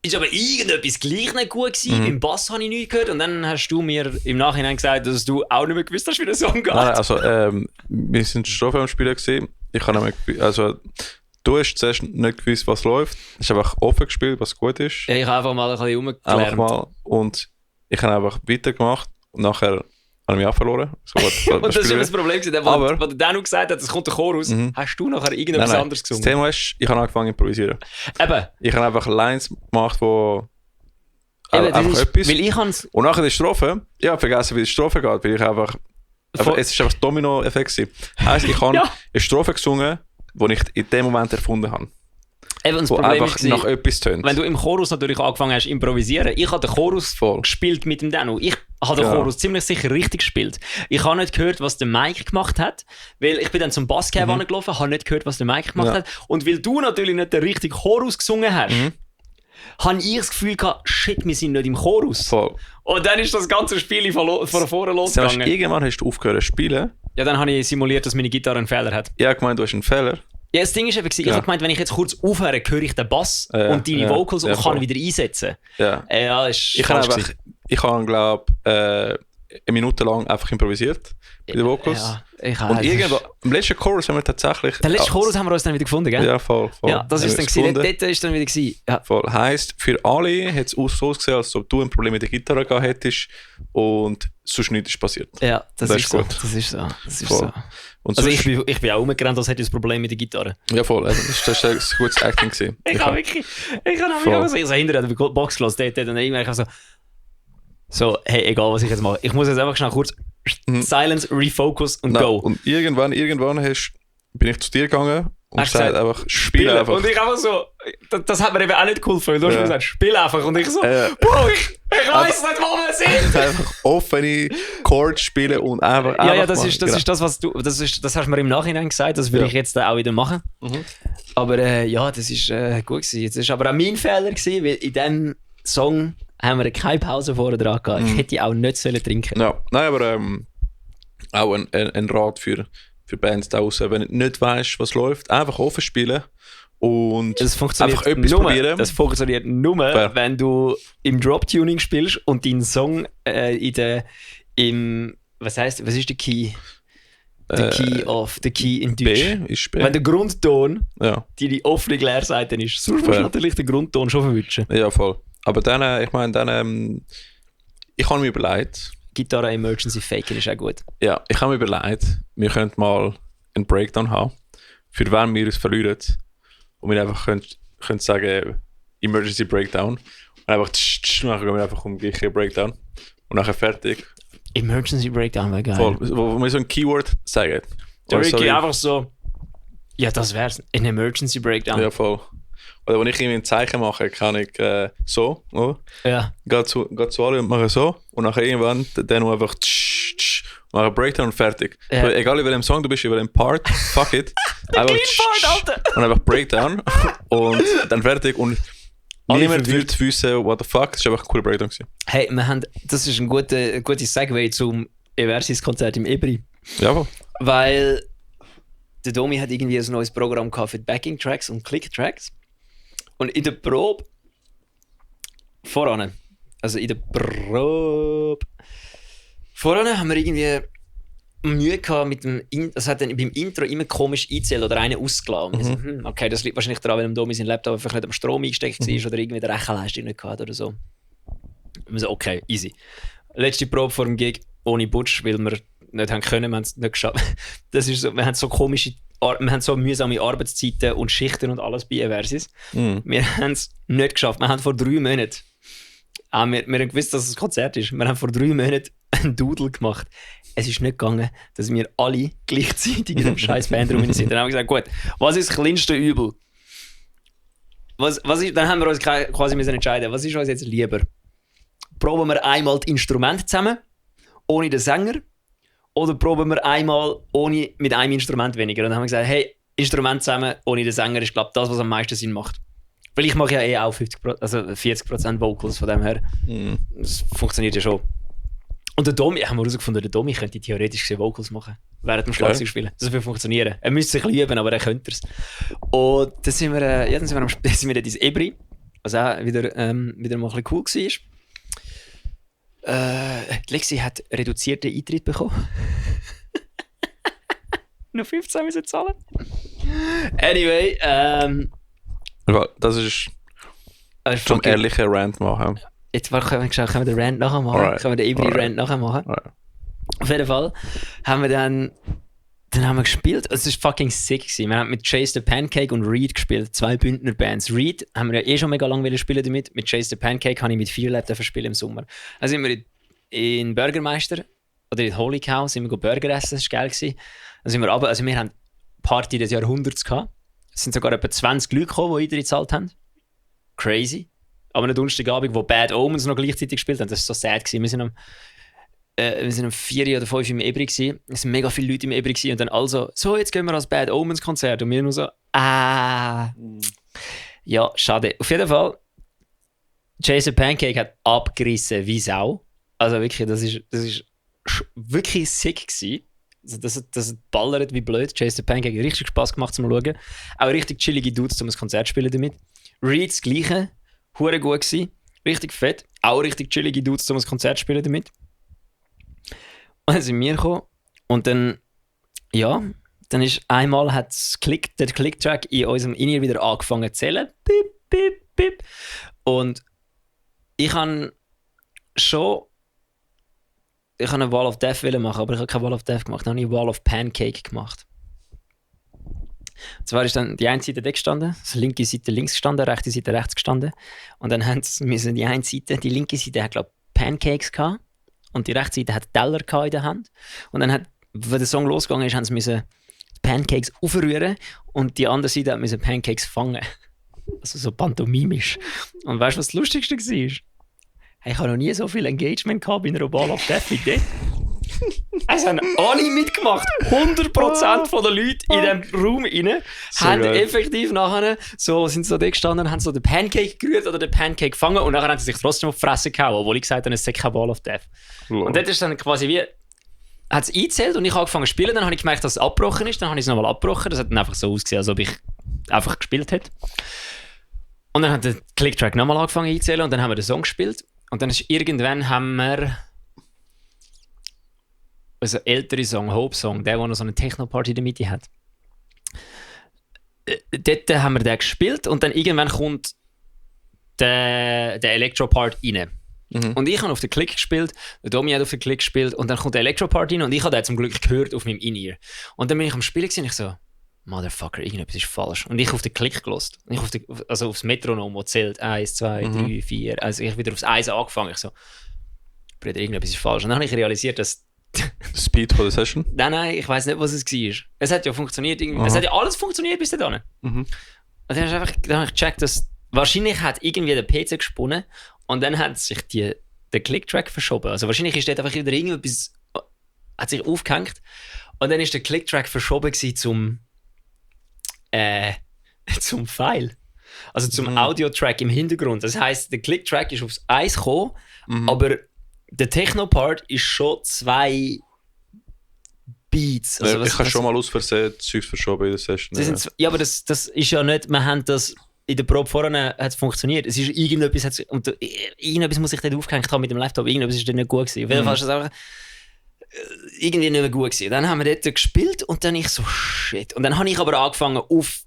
ist aber irgendetwas gleich nicht gut gewesen. Im Bass habe ich nichts gehört und dann hast du mir im Nachhinein gesagt, dass du auch nicht mehr gewusst hast, wie der Song geht. Nein, also wir sind Strophe am Spielen gewesen. Ich habe nämlich, also du hast zuerst nicht gewusst, was läuft. Es ist einfach offen gespielt, was gut ist. Ja, ich habe einfach mal ein bisschen Einfach rumgelernt. mal. Und ich habe einfach weitergemacht und nachher habe ich mich auch verloren. So, Und das war das Problem, Aber- wo der Danu gesagt hat, es kommt der Chorus, hast du nachher irgendetwas Nein, anderes das gesungen. Thema ist, ich habe angefangen zu improvisieren. Eben, Ich habe einfach Lines gemacht, wo eben das einfach ist, etwas. weil ich hans Und nachher die Strophe, ich habe vergessen, wie die Strophe geht, weil ich einfach Voll- es ist einfach Domino-Effekt gewesen. Heisst, ich habe Ja. eine Strophe gesungen, die ich in dem Moment erfunden habe. eben das Wo Problem einfach ist, nach etwas tönt. wenn du im Chorus natürlich angefangen hast zu improvisieren, ich habe den Chorus Voll. gespielt mit dem Danu. Ich habe den Ja. Chorus ziemlich sicher richtig gespielt. Ich habe nicht gehört, was der Mike gemacht hat, weil ich bin dann zum Basscave angelaufen, habe nicht gehört, was der Mike gemacht Ja. hat. Und weil du natürlich nicht den richtigen Chorus gesungen hast, habe ich das Gefühl gehabt, shit, wir sind nicht im Chorus. Voll. Und dann ist das ganze Spiel von vorne Zuerst, losgegangen. irgendwann hast du aufgehört zu spielen. Ja, dann habe ich simuliert, dass meine Gitarre einen Fehler hat. Ich habe gemeint, du hast einen Fehler. Ja, das Ding ist eben, ich Ja. habe gemeint, wenn ich jetzt kurz aufhöre, höre ich den Bass Ja, und deine ja. Vocals und Ja, kann voll. wieder einsetzen. Ja. Ja, ist Ich falsch habe gewesen. glaube eine Minute lang einfach improvisiert bei den Vocals. Ja, ich Und irgendwo, im letzten Chorus haben wir tatsächlich... Den letzten Chorus haben wir uns dann wieder gefunden, gell? Ja, voll. Ja, das ist dann gewesen. Dort ist dann wieder gewesen. Ja. Voll. Heisst, für alle hat es so ausgesehen, als ob du ein Problem mit der Gitarre gehabt hättest und sonst nichts ist passiert. Ja, das Das ist ist so. gut. Das ist so. Das ist Voll. so. Und Also sonst, ich bin auch rumgerannt, als hätte ich ein Problem mit der Gitarre. ja, voll. Also das war ein gutes Acting gewesen. Ich habe wirklich, ich habe Voll. auch so hinterher die Box gelassen, dort und dann irgendwann so, hey, egal was ich jetzt mache. Ich muss jetzt einfach schnell kurz Silence, Refocus und Nein, go. und irgendwann bin ich zu dir gegangen und Hast gesagt gesagt, einfach, spiel einfach. Und ich einfach so, das hat mir eben auch nicht geholfen, weil du hast mir gesagt, spiel einfach. Und ich so, Bro, ich weiss nicht, wo wir sind. Einfach offene Chords spielen und einfach Ja, das machen. ist das, was du, das hast du mir im Nachhinein gesagt, das will ich jetzt auch wieder machen. Aber das ist gut gewesen. Das ist aber auch mein Fehler gewesen, weil in diesem Song haben wir keine Pause vorher dran gehabt. Ich hätte auch nicht trinken sollen. Ja, nein, aber auch ein Rat für Bands da draußen. Wenn du nicht weißt, was läuft, einfach offen spielen und Das funktioniert einfach etwas nur, probieren. Das funktioniert nur, wenn du im Drop-Tuning spielst und deinen Song was ist der Key? Der Key in Deutsch. B ist B. Wenn der Grundton Ja. die offene Leerseite ist, sonst musst du natürlich den Grundton schon verwischen. Ja, voll. Aber dann, ich meine, ich habe mir überlegt, Gitarre Emergency Faken ist auch gut. ja, ich habe mir überlegt, wir könnten mal einen Breakdown haben, für wen wir uns verlieren. Und wir einfach können sagen, Emergency Breakdown. Und einfach nachher gehen wir einfach um gleiche Breakdown. Und nachher fertig. Emergency Breakdown wäre geil. Voll. Wo wir so ein Keyword sagen. Der Oder Ricky so, einfach so, ja, das wär's. Ein Emergency Breakdown. ja, voll. Oder wenn ich irgendwie ein Zeichen mache, kann ich so, oder? Ja. Geht zu alle und mache so. Und nachher irgendwann dann einfach mache Breakdown und fertig. Ja. Egal in welchem Song du bist, in welchem Part, fuck it. Einfach Part, Alter. und einfach Breakdown und dann fertig. Und Alle niemand verwirrt. wird wissen, what the fuck. Das war einfach ein cooler Breakdown gewesen. Hey, das ist ein gutes Segway zum Eversis-Konzert im Ebri. Jawohl. Weil der Domi hat irgendwie ein neues Programm gehabt für Backing-Tracks und Click-Tracks. Und in der Probe voran haben wir irgendwie Mühe gehabt mit dem das hat dann beim Intro immer komisch eingezählt oder einen ausgelassen. Und wir so, okay, das liegt wahrscheinlich daran, weil dem Domi sein Laptop einfach nicht am Strom eingesteckt war oder irgendwie die Rechenleistung nicht gehabt oder so. Und wir so, okay, easy. Letzte Probe vor dem Gig ohne Butsch, weil wir nicht haben können, wir haben es nicht geschafft. Das ist so, wir haben so mühsame Arbeitszeiten und Schichten und alles bei Eversis. Wir haben es nicht geschafft. Wir haben vor 3 Monaten, wir haben gewusst, dass es ein Konzert ist, wir haben vor 3 Monaten einen Doodle gemacht. Es ist nicht gegangen, dass wir alle gleichzeitig in einem scheiß Bandraum sind. Dann haben wir gesagt, gut, was ist das kleinste Übel? Dann haben wir uns quasi müssen entscheiden, was ist uns jetzt lieber? Proben wir einmal das Instrument zusammen, ohne den Sänger, oder proben wir einmal mit einem Instrument weniger? Und dann haben wir gesagt, hey, Instrument zusammen, ohne den Sänger ist, glaube ich, das, was am meisten Sinn macht. Weil ich mache ja auch 40% Vocals, von dem her. Das funktioniert ja schon. Und der Domi, haben wir herausgefunden, der Domi könnte theoretisch gesehen Vocals machen, während dem Schlagzeug spielen. Das würde funktionieren. Er müsste sich üben, aber er könnte es. Und dann sind wir ins Ebri, was auch wieder mal ein bisschen cool war. Lexi hat reduzierten Eintritt bekommen. Nur 15 müssen zahlen. Anyway, Das ist zum ehrlichen Rant machen. Jetzt können wir den Rant nachher machen. Alright. Können wir den Ebri-Rant nachher machen. Alright. Auf jeden Fall haben wir dann haben wir gespielt. Es war fucking sick gewesen. Wir haben mit Chase the Pancake und Reed gespielt. 2 Bündner Bands. Reed haben wir ja schon mega lange spielen damit. Mit Chase the Pancake habe ich mit 4 Leuten spielen im Sommer. Dann sind wir in Burgermeister oder in Holy Cow sind wir Burger essen. Das war geil gewesen. Dann sind wir runter. Also wir haben Party des Jahrhunderts gehabt. Es sind sogar etwa 20 Leute gekommen, die eingezahlt haben. Crazy. Aber einen Donnerstagabend, wo Bad Omens noch gleichzeitig gespielt haben. Das war so sad gewesen. Wir sind um 4 oder 5 im Ebri gewesen. Es waren mega viele Leute im Ebri gewesen. Und dann also, so, jetzt gehen wir als Bad Omens Konzert. Und wir nur so, Ja, schade. Auf jeden Fall, Jason Pancake hat abgerissen wie Sau. Also wirklich, das ist wirklich sick gewesen. Also das ballert wie blöd. Jason Pancake hat richtig Spass gemacht zum Schauen. Auch richtig chillige Dudes, um ein Konzert zu spielen damit. Reed das Gleiche. Hure gut gewesen. Richtig fett. Auch richtig chillige Dudes, um ein Konzert zu spielen damit. Und dann sind wir gekommen. Und dann, dann ist einmal der Click-Track in unserem In-Ear wieder angefangen zu zählen. Pip, pip, pip. Und ich habe eine Wall of Death machen, aber ich habe keine Wall of Death gemacht. Dann habe ich eine Wall of Pancake gemacht. Und zwar ist dann die eine Seite da gestanden, die linke Seite links gestanden, rechte Seite rechts gestanden. Und dann müssen die eine Seite, die linke Seite hat, glaube ich, Pancakes gehabt und die rechte Seite hat Teller in der Hand. Und dann wenn der Song losgegangen ist, haben sie müssen die Pancakes aufrühren und die andere Seite musste Pancakes fangen. Also so pantomimisch. Und weißt du, was das Lustigste war? Hey, ich habe noch nie so viel Engagement gehabt bei einer Ball of Death wie dort. Es haben alle mitgemacht. 100% von den Leuten in diesem Raum rein So haben geil. effektiv nachher sind so da gestanden, haben so den Pancake gerührt oder den Pancake gefangen und nachher haben sie sich trotzdem auf die Fresse gehauen, obwohl ich gesagt habe, es sei kein Ball of Death. Und dort ist dann quasi wie, hat es eingezählt und ich habe angefangen zu spielen, dann habe ich gemerkt, dass es abgebrochen ist, dann habe ich es nochmal abgebrochen, das hat dann einfach so ausgesehen, als ob ich einfach gespielt hätte. Und dann hat der Clicktrack nochmal angefangen einzuzählen und dann haben wir den Song gespielt und dann ist irgendwann haben wir also ältere Song, Hope Song, der noch so eine Techno-Party in der Mitte hat. Dort haben wir den gespielt und dann irgendwann kommt der Electro-Part rein. Und ich habe auf den Klick gespielt, der Domi hat auf den Klick gespielt und dann kommt der Electro-Part rein und ich habe den zum Glück gehört auf meinem In-Ear. Und dann bin ich am Spielen und ich so, Motherfucker, irgendetwas ist falsch. Und ich auf den Klick gelost. Also aufs Metronom, das zählt 1, 2, 3, 4. Also ich wieder aufs 1 angefangen. Ich so, Bruder, irgendetwas ist falsch. Und dann habe ich realisiert, dass Speed von der Session? Nein, ich weiss nicht, was es war. Es hat ja funktioniert. Es hat ja alles funktioniert bis dahin. Und dann habe ich gecheckt, dass wahrscheinlich hat irgendwie der PC gesponnen und dann hat sich der Clicktrack verschoben. Also wahrscheinlich ist dort einfach wieder irgendetwas, hat sich aufgehängt und dann ist der Clicktrack verschoben gewesen zum File. Also zum Audio-Track im Hintergrund. Das heisst, der Clicktrack ist aufs Eis gekommen, aber der Techno-Part ist schon 2 Beats. Also ich habe schon mal aus Versehen Zeug verschoben in der Session. Ja, aber das ist ja nicht, wir haben das in der Probe vorne hat es funktioniert. Es ist irgendetwas muss ich dort aufgehängt haben mit dem Laptop, irgendetwas ist dort nicht gut gewesen. Auf jeden Fall ist das einfach irgendwie nicht mehr gut gewesen. Dann haben wir dort gespielt und dann ich so, shit. Und dann habe ich aber angefangen auf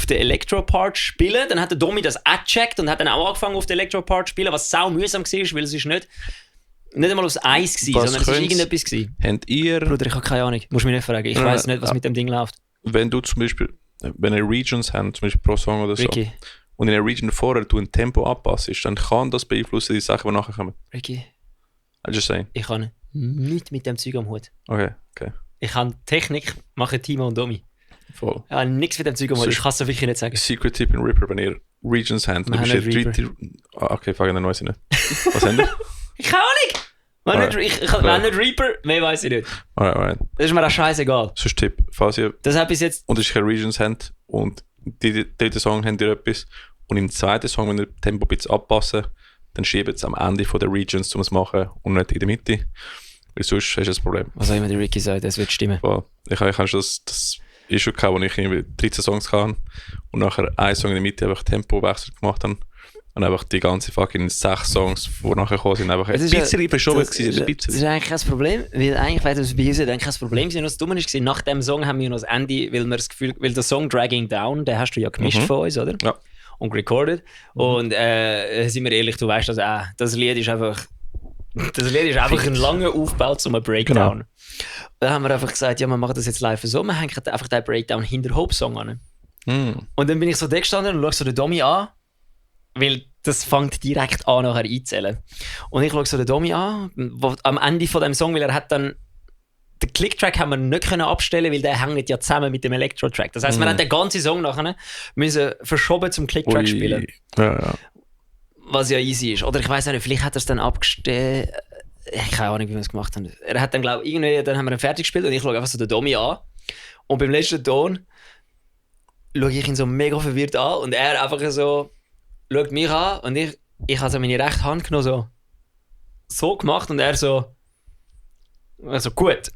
den Electro-Part zu spielen. Dann hat der Domi das auch gecheckt und hat dann auch angefangen auf den Electro-Part zu spielen, was sau mühsam war, weil es ist nicht einmal aufs Eis war, sondern es war irgendetwas gewesen. Habt ihr, Bruder, ich habe keine Ahnung. Musst mich nicht fragen. Ich weiss nicht, was mit dem Ding läuft. wenn du zum Beispiel, wenn ihr Regions habt, zum Beispiel pro Song oder so, Ricky, und in der Region vorher du ein Tempo anpasst, dann kann das beeinflussen die Sachen, die nachher kommen. Ricky, I'm just saying. ich habe nichts mit dem Zeug am Hut. Okay. Ich habe Technik, machen Timo und Domi. Voll. Ich habe nichts mit dem Zeug am Hut. Ich kann es so wirklich nicht sagen. Secret Tip in Reaper, wenn ihr Regions habt, Wir haben dann nicht besteht okay, fuck, dann weiß ich nicht. Was habt ihr? Keine Ahnung! Wir haben nicht Reaper, mehr weiß ich nicht. Alright. Das ist mir auch scheißegal. Sonst Tipp, falls ihr Das hat bis jetzt. unterschiedliche Regions habt und die dritten Song habt ihr etwas und im zweiten Song, wenn ihr das Tempo ein bisschen anpassen, dann schiebt es am Ende von der Regions, um es zu machen und nicht in der Mitte. Weil sonst hast du ein Problem. Was auch immer der Ricky sagt, das wird stimmen. Wow. Ich habe das ist schon gehabt, wo ich irgendwie 13 Songs hatte und nachher ein Song in der Mitte einfach Tempowechsel gemacht habe. Und einfach die ganze fucking 6 Songs, die nachher gekommen sind, einfach ein bisschen verschoben gewesen. Das ist eigentlich kein Problem, weil eigentlich wäre das bei uns eigentlich kein Problem gewesen. Was dumm ist, nach dem Song haben wir noch das Ende, weil der Song Dragging Down, den hast du ja gemischt von uns, oder? Ja. Und recorded. Und sind wir ehrlich, du weißt, dass das Lied ist einfach ein langer Aufbau zu einem Breakdown. Genau. Da haben wir einfach gesagt, ja, wir machen das jetzt live so, wir hängen einfach den Breakdown hinter Hope-Song an. Und dann bin ich so da gestanden und schaue so den Domi an, weil das fängt direkt an, nachher einzählen. Und ich schaue so den Domi an, am Ende von dem Song, weil er hat dann den Clicktrack haben wir nicht können abstellen, weil der hängt ja zusammen mit dem Electro-Track. Das heisst, wir haben den ganzen Song nachher müssen verschoben zum Clicktrack spielen. Ja. Was ja easy ist. Oder ich weiss auch nicht, vielleicht hat er es dann abgestellt. Keine Ahnung, wie wir es gemacht haben. Er hat dann, glaube ich, irgendwie, dann haben wir ihn fertig gespielt und ich schaue einfach so den Domi an. Und beim letzten Ton schaue ich ihn so mega verwirrt an und er einfach so schaut mich an und ich habe so meine rechte Hand genommen, so gemacht und er so gut.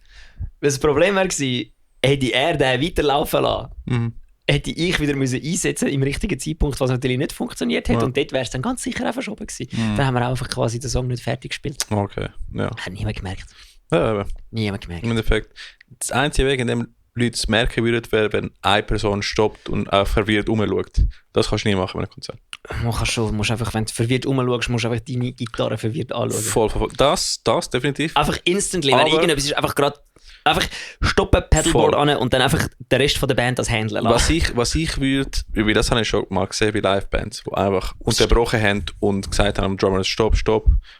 Weil das Problem war, hätte er den weiterlaufen lassen, hätte ich wieder einsetzen im richtigen Zeitpunkt, was natürlich nicht funktioniert hätte. Ja. Und dort wäre es dann ganz sicher auch verschoben gewesen. Dann haben wir einfach quasi den Song nicht fertig gespielt. Okay, ja. Hat niemand gemerkt. Ja, niemand gemerkt. Im Endeffekt, das einzige Weg, in dem Leute es merken würden, wäre, wenn eine Person stoppt und auch verwirrt rumschaut. Das kannst du nie machen bei einem Konzert. Man kann schon, musst einfach, wenn du verwirrt rumschaust, musst du einfach deine Gitarre verwirrt anschauen. Voll. Das definitiv. Einfach instantly, wenn irgendetwas ist, einfach gerade einfach stoppen, Pedalboard an und dann einfach den Rest von der Band das handeln lassen. Was ich würde, weil das habe ich schon mal gesehen bei Live-Bands, die einfach unterbrochen haben und gesagt haben am Drummer Stopp,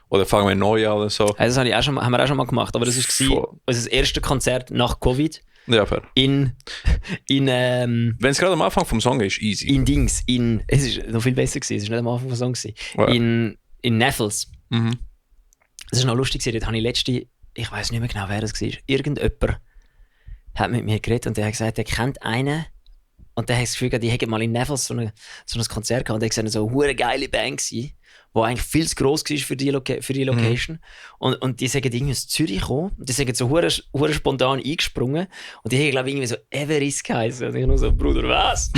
oder fangen wir neu an oder so. Also das haben wir auch schon mal gemacht, aber das war unser erstes Konzert nach Covid. Ja, fair. Wenn Wenn es gerade am Anfang vom Song ist, easy. es ist noch viel besser gewesen, es ist nicht am Anfang vom Song gewesen. Ja. In Neffels. Mhm. Das ist noch lustig gewesen, dort habe ich ich weiß nicht mehr genau, wer das war, irgendjemand hat mit mir geredet und der hat gesagt, er kennt einen und der hat das Gefühl gehabt, die hätten mal in Neffels so ein Konzert gehabt und der hat gesagt, so eine hure geile Band gewesen, die eigentlich viel zu gross war für die Location. Und die sind irgendwie aus Zürich gekommen und die sind so hure spontan eingesprungen und die haben, glaube ich, irgendwie so Everest geheißen. Und ich nur so, Bruder, was?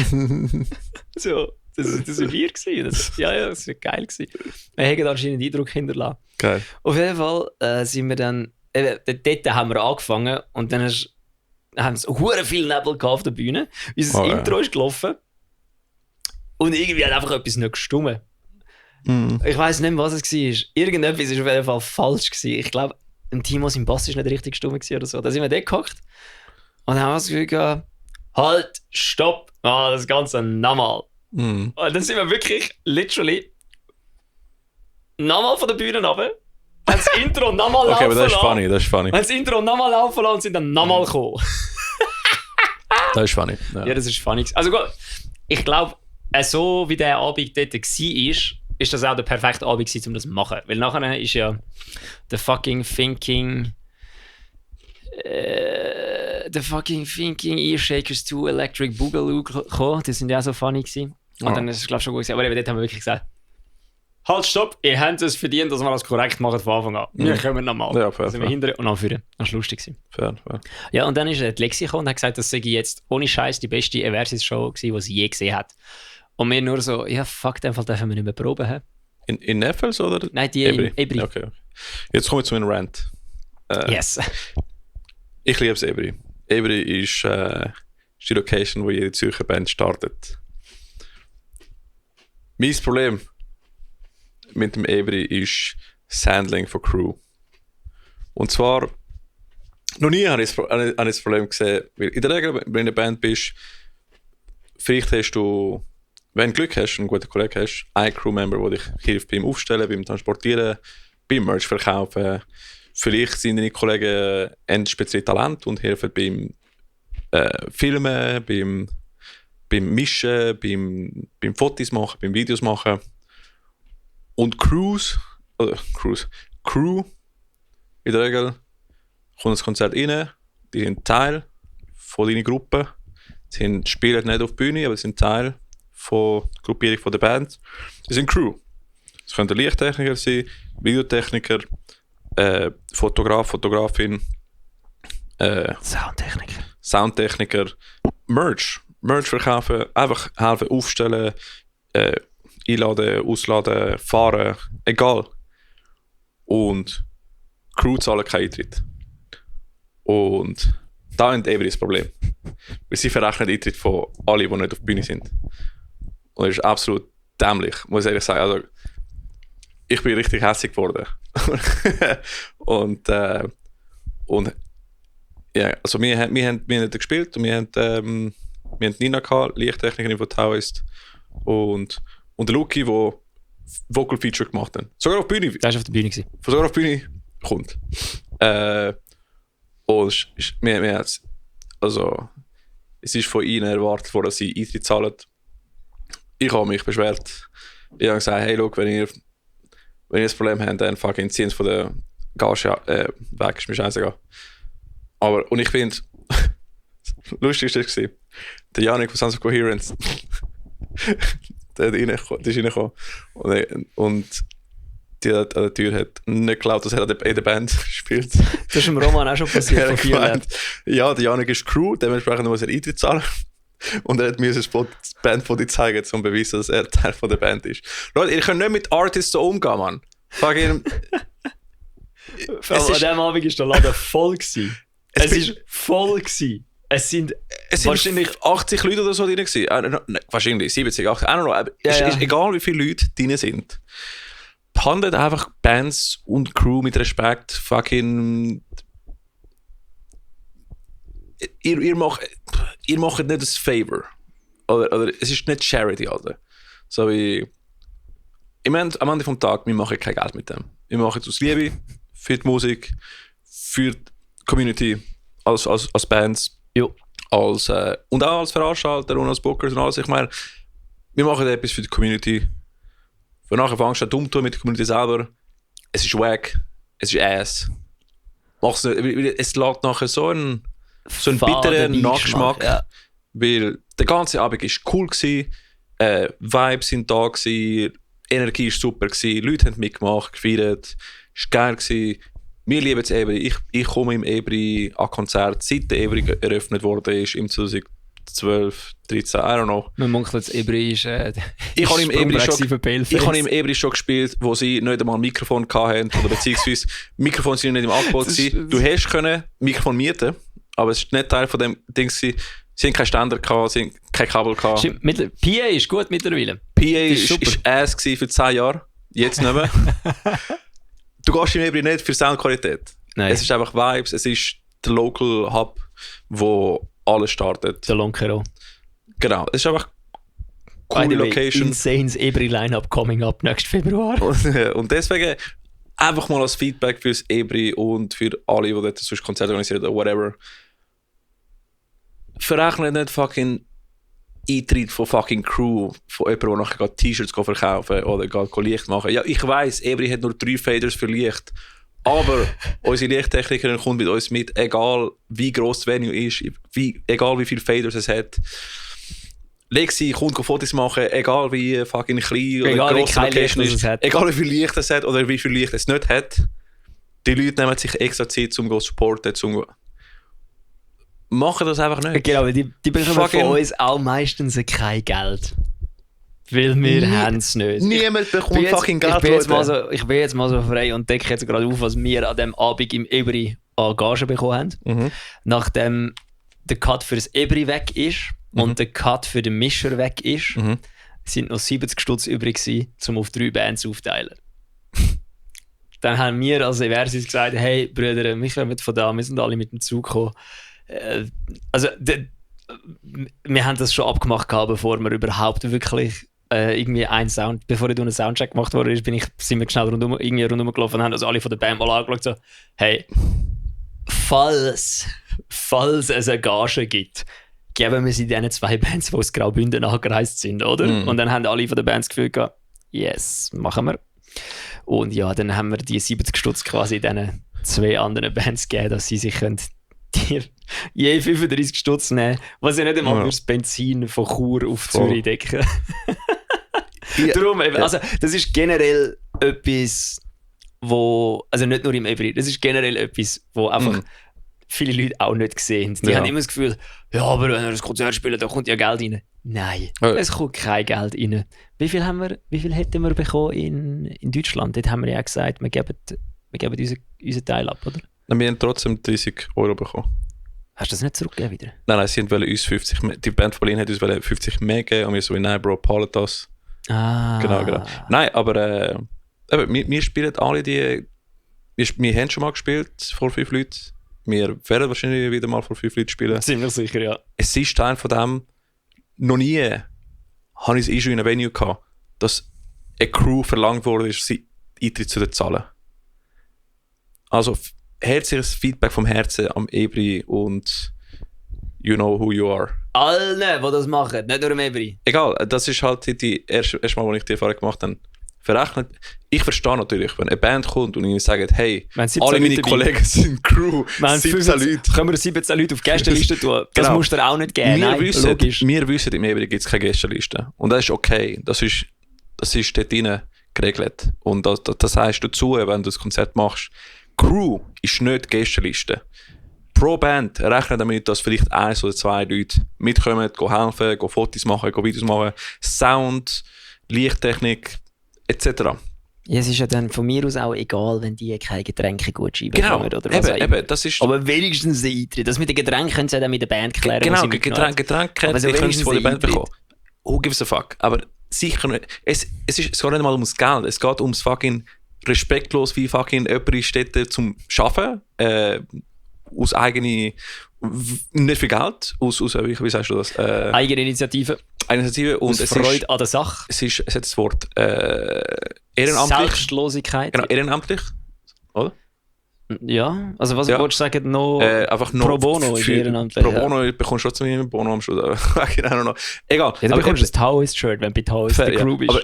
So, das war wir gewesen. Das war geil gewesen. Wir haben anscheinend einen Eindruck hinterlassen. Geil. Auf jeden Fall sind wir dann, dort haben wir angefangen und dann haben wir so hure viel Nebel auf der Bühne. Unser Intro ist gelaufen und irgendwie hat einfach etwas nicht gestimmt. Ich weiss nicht mehr, was es war. Irgendetwas war auf jeden Fall falsch gewesen. Ich glaube, ein Timo sein Bass ist nicht richtig gestimmt oder so. Da sind wir dort gehockt und dann haben wir das Gefühl gehabt, halt, stopp, das Ganze nochmal. Und dann sind wir wirklich, literally, nochmal von der Bühne runter, haben das Intro nochmal laufen Okay, aber das ist lassen. funny, das ist funny. Haben das Intro nochmal laufen lassen und sind dann nochmal gekommen. Das ist funny. Ja. Ja, das ist funny. Also gut, ich glaube, so wie der Abend dort war, ist das auch der perfekte Abend gewesen, um das zu machen. Weil nachher ist ja The fucking Thinking Earshakers 2 Electric Boogaloo gekommen. Die sind ja auch so funny gewesen. Und dann ist es, glaube ich, schon gut gewesen. Aber eben, dort haben wir wirklich gesagt, halt, stopp, ihr habt es verdient, dass wir das korrekt machen von Anfang an. Wir kommen nochmal. Ja, fair, Dann sind wir hinterher und anführen. Das war lustig gewesen. Fair. Ja, und dann ist die Lexi gekommen und hat gesagt, das sei jetzt ohne Scheiß die beste Aversis-Show gewesen, die sie je gesehen hat. Und wir nur so, ja, fuck, den Fall dürfen wir nicht mehr proben. He? In Neffels oder? Nein, die in Ebri. Okay. Jetzt komme ich zu meinem Rant. Yes. Ich liebe es Ebri. Ebri ist die Location, wo jede Zürcher Band startet. Mein Problem mit dem Ebri ist das Handling von Crew. Und zwar, noch nie habe ich das Problem gesehen, weil in der Regel, wenn du in einer Band bist, vielleicht hast du, wenn du Glück hast, einen guten Kollegen hast, einen Crewmember, der dich hilft beim Aufstellen, beim Transportieren, beim Merch verkaufen. Vielleicht sind deine Kollegen ein spezielles Talent und helfen beim Filmen, beim Mischen, beim Fotos machen, beim Videos machen. Und Crew in der Regel kommt ins Konzert rein, die sind Teil von deiner Gruppe, sie spielen nicht auf die Bühne, aber sie sind Teil von der Gruppierung von der Band. Sie sind Crew. Es können Lichttechniker sein, Videotechniker, Fotograf, Fotografin, Soundtechniker, Merch verkaufen, einfach helfen aufstellen, einladen, ausladen, fahren, egal. Und Crew zahlen keinen Eintritt. Und da haben Ebri das Problem. Weil sie verrechnen Eintritt von allen, die nicht auf der Bühne sind. Und das ist absolut dämlich, muss ich ehrlich sagen. Also, ich bin richtig hässlich geworden. und ja, also wir haben dort gespielt und wir haben Nina gehabt, Lichttechnikerin von Taoist und der Luki, der Vocal Feature gemacht hat. Sogar auf der Bühne. Das war auf der Bühne. Sogar auf der Bühne kommt. Und es ist von ihnen erwartet worden, dass sie Eintritt zahlen. Ich habe mich beschwert. Ich habe gesagt, hey, look, wenn ihr das Problem habt, dann fucking ziehen von der Gage weg, ist mir scheißegal. Und ich finde, lustig war das, der Janik von Sons of Coherence, der ist reingekommen und die an der Tür hat nicht geglaubt, dass er in der Band spielt. Das ist dem Roman auch schon passiert. Ja, der Janik ist Crew, dementsprechend muss er Eintritt zahlen. Und er hat mir das Bandfoto zeigen, um zu beweisen, dass er Teil von der Band ist. Leute, ihr könnt nicht mit Artists so umgehen, Mann. An dem Abend war der Laden voll gewesen. Es war voll gewesen. Es sind wahrscheinlich 80 Leute oder so drin gewesen. Wahrscheinlich 70, 80, I don't know. Aber es ist egal, wie viele Leute drin sind. Behandelt einfach Bands und Crew mit Respekt. Fucking... Ihr macht nicht das Favor. Oder es ist nicht Charity, Alter. So wie... Ich meine, am Ende vom Tag, wir machen kein Geld mit dem. Wir machen es aus Liebe, für die Musik, für die Community, als Bands. Jo. Und auch als Veranstalter und als Bookers und alles. Ich meine, wir machen etwas für die Community. Von nachher fängst du an dumm tun mit der Community selber. Es ist wack, es ist ass. Mach's nicht, es lässt nachher so einen bitteren Nachgeschmack. Ja. Weil der ganze Abend war cool gewesen, Vibes sind da gewesen, Energie war super gewesen, Leute haben mitgemacht, gefeiert, es war geil gewesen. Wir lieben das Ebri. Ich komme im Ebri an Konzert, seit der Ebri eröffnet wurde, ist im 2012, 13, I don't know. Man munkelt, das Ebri ist ich habe im Ebri schon gespielt, wo sie nicht einmal ein Mikrofon hatten oder beziehungsweise Mikrofone sind nicht im Angebot gewesen. Du hast können Mikrofon mieten, aber es ist nicht Teil von dem Ding gewesen. Sie haben keinen Ständer gehabt, sie haben kein Kabel gehabt. PA ist gut mittlerweile. PA ist ass gewesen für 10 Jahre, jetzt nicht mehr. Du gehst im Ebri nicht für Soundqualität. Nein. Es ist einfach Vibes, es ist der Local Hub, wo alles startet. Der Lonkero. Genau, es ist einfach coole Location. Insanes Ebri Lineup coming up nächstes Februar. Und deswegen einfach mal als Feedback fürs Ebri und für alle, die dort sonst Konzerte organisieren oder whatever. Verrechnet nicht fucking Eintritt von fucking Crew, von jemandem, der nachher T-Shirts verkaufen oder Licht machen. Ja, ich weiss, Ebri hat nur 3 Faders für Licht. Aber unsere Lichttechnikerin kommt mit uns mit, egal wie gross das Venue ist, egal wie viele Faders es hat. Lexi kommt Fotos machen, egal wie fucking klein oder gross die Location ist, egal wie viel Licht es hat oder wie viel Licht es nicht hat. Die Leute nehmen sich extra Zeit, um zu supporten, machen das einfach nicht. Genau, die bekommen von uns auch meistens kein Geld. Weil wir haben es nicht. Niemand bekommt fucking Geld, ich bin jetzt mal so frei und decke jetzt gerade auf, was wir an diesem Abend im Ebri an Gage bekommen haben. Mhm. Nachdem der Cut für das Ebri weg ist und der Cut für den Mischer weg ist, sind noch 70 Stutz übrig gewesen, um auf 3 Bands aufzuteilen. Dann haben wir als Eversis gesagt, hey Brüder, wir kommen von da, wir sind alle mit dem Zug gekommen. Also wir haben das schon abgemacht, bevor wir überhaupt wirklich irgendwie bevor ich einen Soundcheck gemacht wurde, sind wir schnell rundum gelaufen und haben also alle von der Band mal angeschaut, so, hey, falls es eine Gage gibt, geben wir sie diesen 2 Bands, die aus Graubünden angereist sind, oder? Und dann haben alle von der Bands gefühlt gehabt, yes, machen wir. Und ja, dann haben wir die 70 Stutz quasi diesen 2 anderen Bands gegeben, dass sie sich können je 35 Stutz nehmen, was ja nicht einmal fürs Benzin von Chur auf Zürich decken. Darum, also das ist generell etwas, also nicht nur im Ebri, das ist generell etwas, wo einfach viele Leute auch nicht sehen. Die haben immer das Gefühl, ja, aber wenn wir ein Konzert spielen, da kommt ja Geld rein. Nein, es kommt kein Geld rein. Wie viel hätten wir bekommen in Deutschland? Dort haben wir ja gesagt, wir geben unseren Teil ab, oder? Wir haben trotzdem 30 € bekommen. Hast du das nicht zurückgegeben wieder? Nein, sie wollten uns 50, die Band von Berlin hat uns 50 mehr gegeben und wir so wie, nein, Bro, behalten das. Genau. Nein, aber wir spielen alle wir haben schon mal gespielt vor 5 Leuten. Wir werden wahrscheinlich wieder mal vor 5 Leuten spielen. Ziemlich sicher, ja. Es ist Teil von dem, noch nie habe ich ein Issue in einem Venue gehabt, dass eine Crew verlangt wurde, sie Eintritt zu zahlen. Also herzliches Feedback vom Herzen am Ebri und you know who you are. Alle, die das machen, nicht nur am Ebri. Egal, das ist halt die erste Mal, wo ich die Erfahrung gemacht habe. Verrechnet. Ich verstehe natürlich, wenn eine Band kommt und ihnen sagt, hey, alle meine Kollegen sind Crew, 17 Leute. Können wir 17 Leute auf Gästeliste tun? Das musst du dir auch nicht geben. Wir wissen, im Ebri gibt es keine Gästeliste. Und das ist okay. Das ist dort drin geregelt. Und das heisst dazu, wenn du das Konzert machst, Crew ist nicht Gästeliste. Pro Band rechnet damit, dass vielleicht 1 oder 2 Leute mitkommen, helfen, Fotos machen, Videos machen, Sound, Lichttechnik etc. Ja, es ist ja dann von mir aus auch egal, wenn die keine Getränke gut schreiben können oder was eben, das ist... Aber wenigstens der Eintritt. Das mit den Getränken können sie dann mit der Band klären. Genau, Getränke können sie von der Band bekommen. Who gives a fuck? Aber sicher nicht. Es geht nicht mal ums Geld, es geht ums fucking respektlos, wie fucking jemand in Städten zum Arbeiten, aus eigener, nicht viel Geld, aus wie sagst du das? Eigene Initiative. Und aus Freude an der Sache. Es hat das Wort ehrenamtlich. Selbstlosigkeit. Genau, ehrenamtlich, oder? Ja, also was Ja. wolltest du sagen, noch einfach noch pro bono ist ehrenamtlich. Pro bono bekommst du trotzdem einen Bono am Schluss. Genau noch. Egal. Ja, du Aber bekommst ein Taoist-Shirt, wenn du bei Taoist fair, der Crew bist. Aber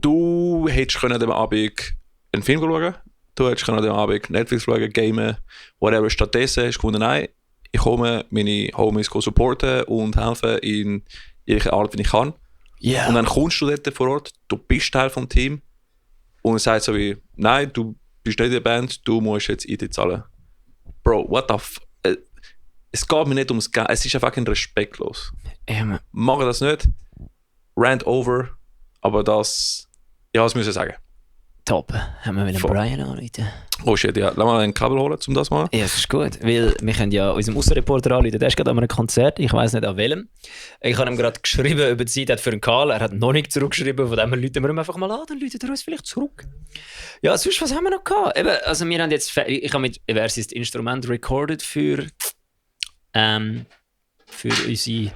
du hättest können an dem Abend einen Film schauen, du hättest können an dem Abend Netflix schauen, gamen, whatever. Stattdessen hast du gefunden, nein, ich komme meine Homies supporten und helfen in jeder Art, wie ich kann. Ja. Und dann kommst du dort vor Ort, du bist Teil vom Team und es sagt so wie, nein, du bist nicht in der Band, du musst jetzt IT zahlen. Bro, what the f... Es geht mir nicht ums Geld, es ist einfach respektlos. Mach das nicht, rant over, aber das... Ja, das muss ich sagen. Top. Haben wir mit dem Voll. Brian anrufen? Oh shit, ja. Lass mal ein Kabel holen, um das mal. Ja, das ist gut, weil wir können ja unserem Aussenreporter anrufen. Der ist gerade an einem Konzert, ich weiss nicht an welchem. Ich habe ihm gerade geschrieben über die Zeit für einen Karl, er hat noch nicht zurückgeschrieben, von dem her rufen wir ihm einfach mal an, dann rufen er uns vielleicht zurück. Ja, sonst, was haben wir noch gehabt? Eben, also wir haben jetzt, ich habe mit Versus Instrument recorded für die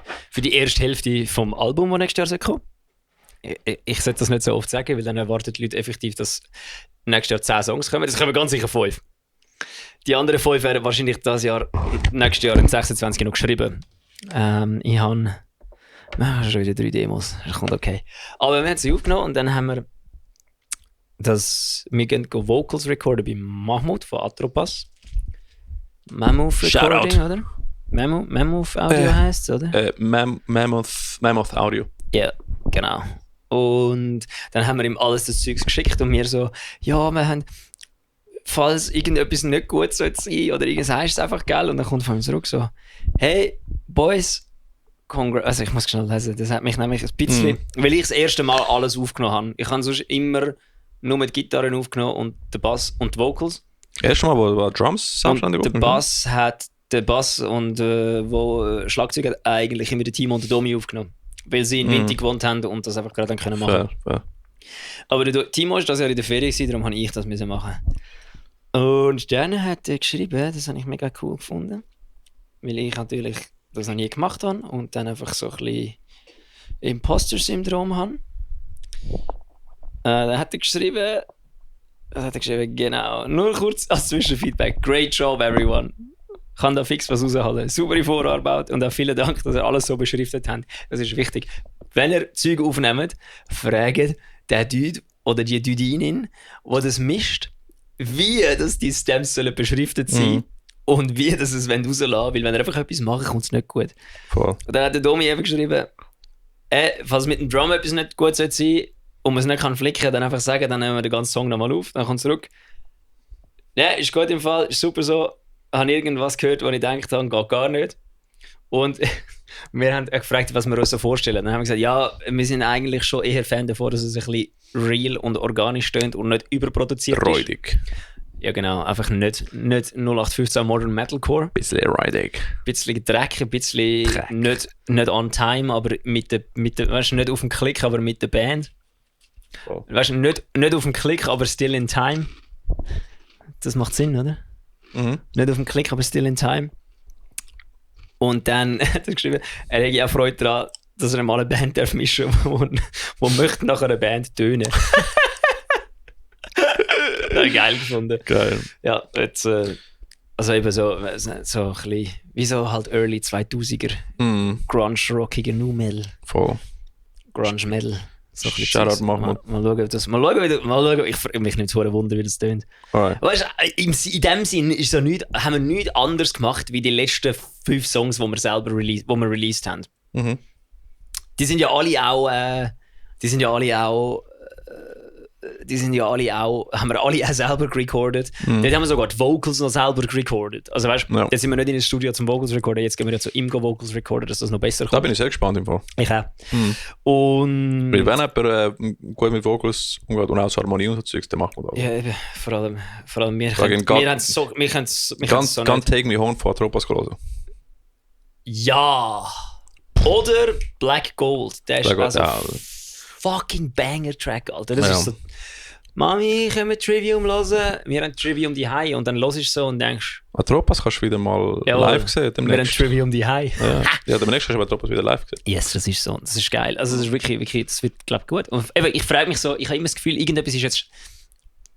erste Hälfte vom Album, das nächstes Jahr kommt. Ich sollte das nicht so oft sagen, weil dann erwarten die Leute effektiv, dass nächstes Jahr 10 Songs kommen. Es kommen ganz sicher 5. Die anderen 5 werden wahrscheinlich nächstes Jahr im 26 noch geschrieben. Ich habe schon wieder 3 Demos. Das kommt okay. Aber wir haben sie aufgenommen und dann haben wir wir gehen Vocals recorden bei Mahmoud von Atropas. Mammoth Recording, Shoutout. oder? Mammoth Audio heisst es, oder? Mammoth Audio. Ja, genau. Und dann haben wir ihm alles das Zeugs geschickt und wir so, ja, wir haben, falls irgendetwas nicht gut sein sollte oder irgendwas heißt es einfach, gell? Und dann kommt von ihm zurück so, hey, Boys, also ich muss schnell lesen, das hat mich nämlich ein bisschen, weil ich das erste Mal alles aufgenommen habe. Ich habe sonst immer nur die Gitarren aufgenommen und den Bass und die Vocals. Erstmal, wo Drums selbstständig Und der Bass und wo Schlagzeug hat eigentlich immer der Timo und der Domi aufgenommen. Weil sie in Winter gewohnt haben und das einfach gerade dann können machen. Fair. Aber der Timo ist das Jahr in der Ferien gewesen, darum habe ich das müssen machen. Und Sterne hat geschrieben, das habe ich mega cool gefunden, weil ich natürlich das noch nie gemacht habe und dann einfach so ein bisschen Imposter-Syndrom habe. Dann hat er geschrieben, genau, nur kurz als Zwischenfeedback. Great job, everyone. Kann da fix was rausholen. Saubere Vorarbeit und auch vielen Dank, dass ihr alles so beschriftet habt. Das ist wichtig. Wenn ihr Zeug aufnehmt, fragt den Dude oder die Dudinin, die das mischt, wie das die Stems sollen beschriftet sein und wie das es rauslassen wollen. Weil wenn ihr einfach etwas macht, kommt es nicht gut. Voll. Und dann hat der Domi eben geschrieben, falls mit dem Drum etwas nicht gut sein sollte und man es nicht flicken kann, dann einfach sagen, dann nehmen wir den ganzen Song nochmal auf, dann kommt es zurück. Ja, ist gut im Fall, ist super so. Habe irgendwas gehört, was ich gedacht habe, geht gar nicht. Und wir haben gefragt, was wir uns so vorstellen. Dann haben wir gesagt, ja, wir sind eigentlich schon eher Fan davon, dass es ein bisschen real und organisch tönt und nicht überproduziert Räudig. ist. Ja genau, einfach nicht 0815 Modern Metalcore. Bisschen räudig. Ein bisschen Dreck, ein bisschen nicht on time, aber mit der weißt, nicht auf den Klick, aber mit der Band. Oh. Weißt, nicht auf den Klick, aber still in time. Das macht Sinn, oder? Nicht auf den Klick, aber still in time. Und dann hat er geschrieben, er hätte auch Freude daran, dass er mal eine Band darf mischen darf, die möchte nach einer Band tönen. Das habe ich geil gefunden. Geil. Ja, jetzt, also eben so ein bisschen, wie so halt Early 2000er, Grunge-rockiger Nu-Metal, Voll. Grunge-Metal. So Shoutout Mahmoud. Mal schauen, ich mich nicht so wundern, wie das tönt. Alright. Weißt du, in dem Sinn ist so haben wir nichts anderes gemacht wie die letzten 5 Songs, die wir selber released haben. Die sind ja alle auch, haben wir alle auch selber recorded. Dort haben wir sogar die Vocals noch selber recorded. Also weißt du, Ja. jetzt sind wir nicht in das Studio zum Vocals recorden, jetzt gehen wir ja zu Imgo Vocals recorden, dass das noch besser Da kommt. bin ich sehr gespannt im Fall. Ich auch. Und Weil wenn jemand gut mit Vocals umgeht und auch so Harmonie und so Zeugs, dann macht man das. ja, eben, vor allem wir Sagen, können es so nicht. Can't Take Me Home von Atropas gelesen. Ja! Oder Black Gold. Der ist Black Gold, also ja. fucking Banger-Track, Alter. Das Ja. ist so... Mami, können wir Trivium hören? Wir haben Trivium die High und dann hörst du so und denkst... Atropas kannst du wieder mal Jawohl, live sehen. Wir haben Demnächst. Trivium die High. Ja, demnächst hast du Atropas wieder live gesehen. Yes, das ist so. Das ist geil. Also das ist wirklich, das wird, glaube ich, gut. Und eben, ich frage mich so, ich habe immer das Gefühl, irgendetwas ist jetzt...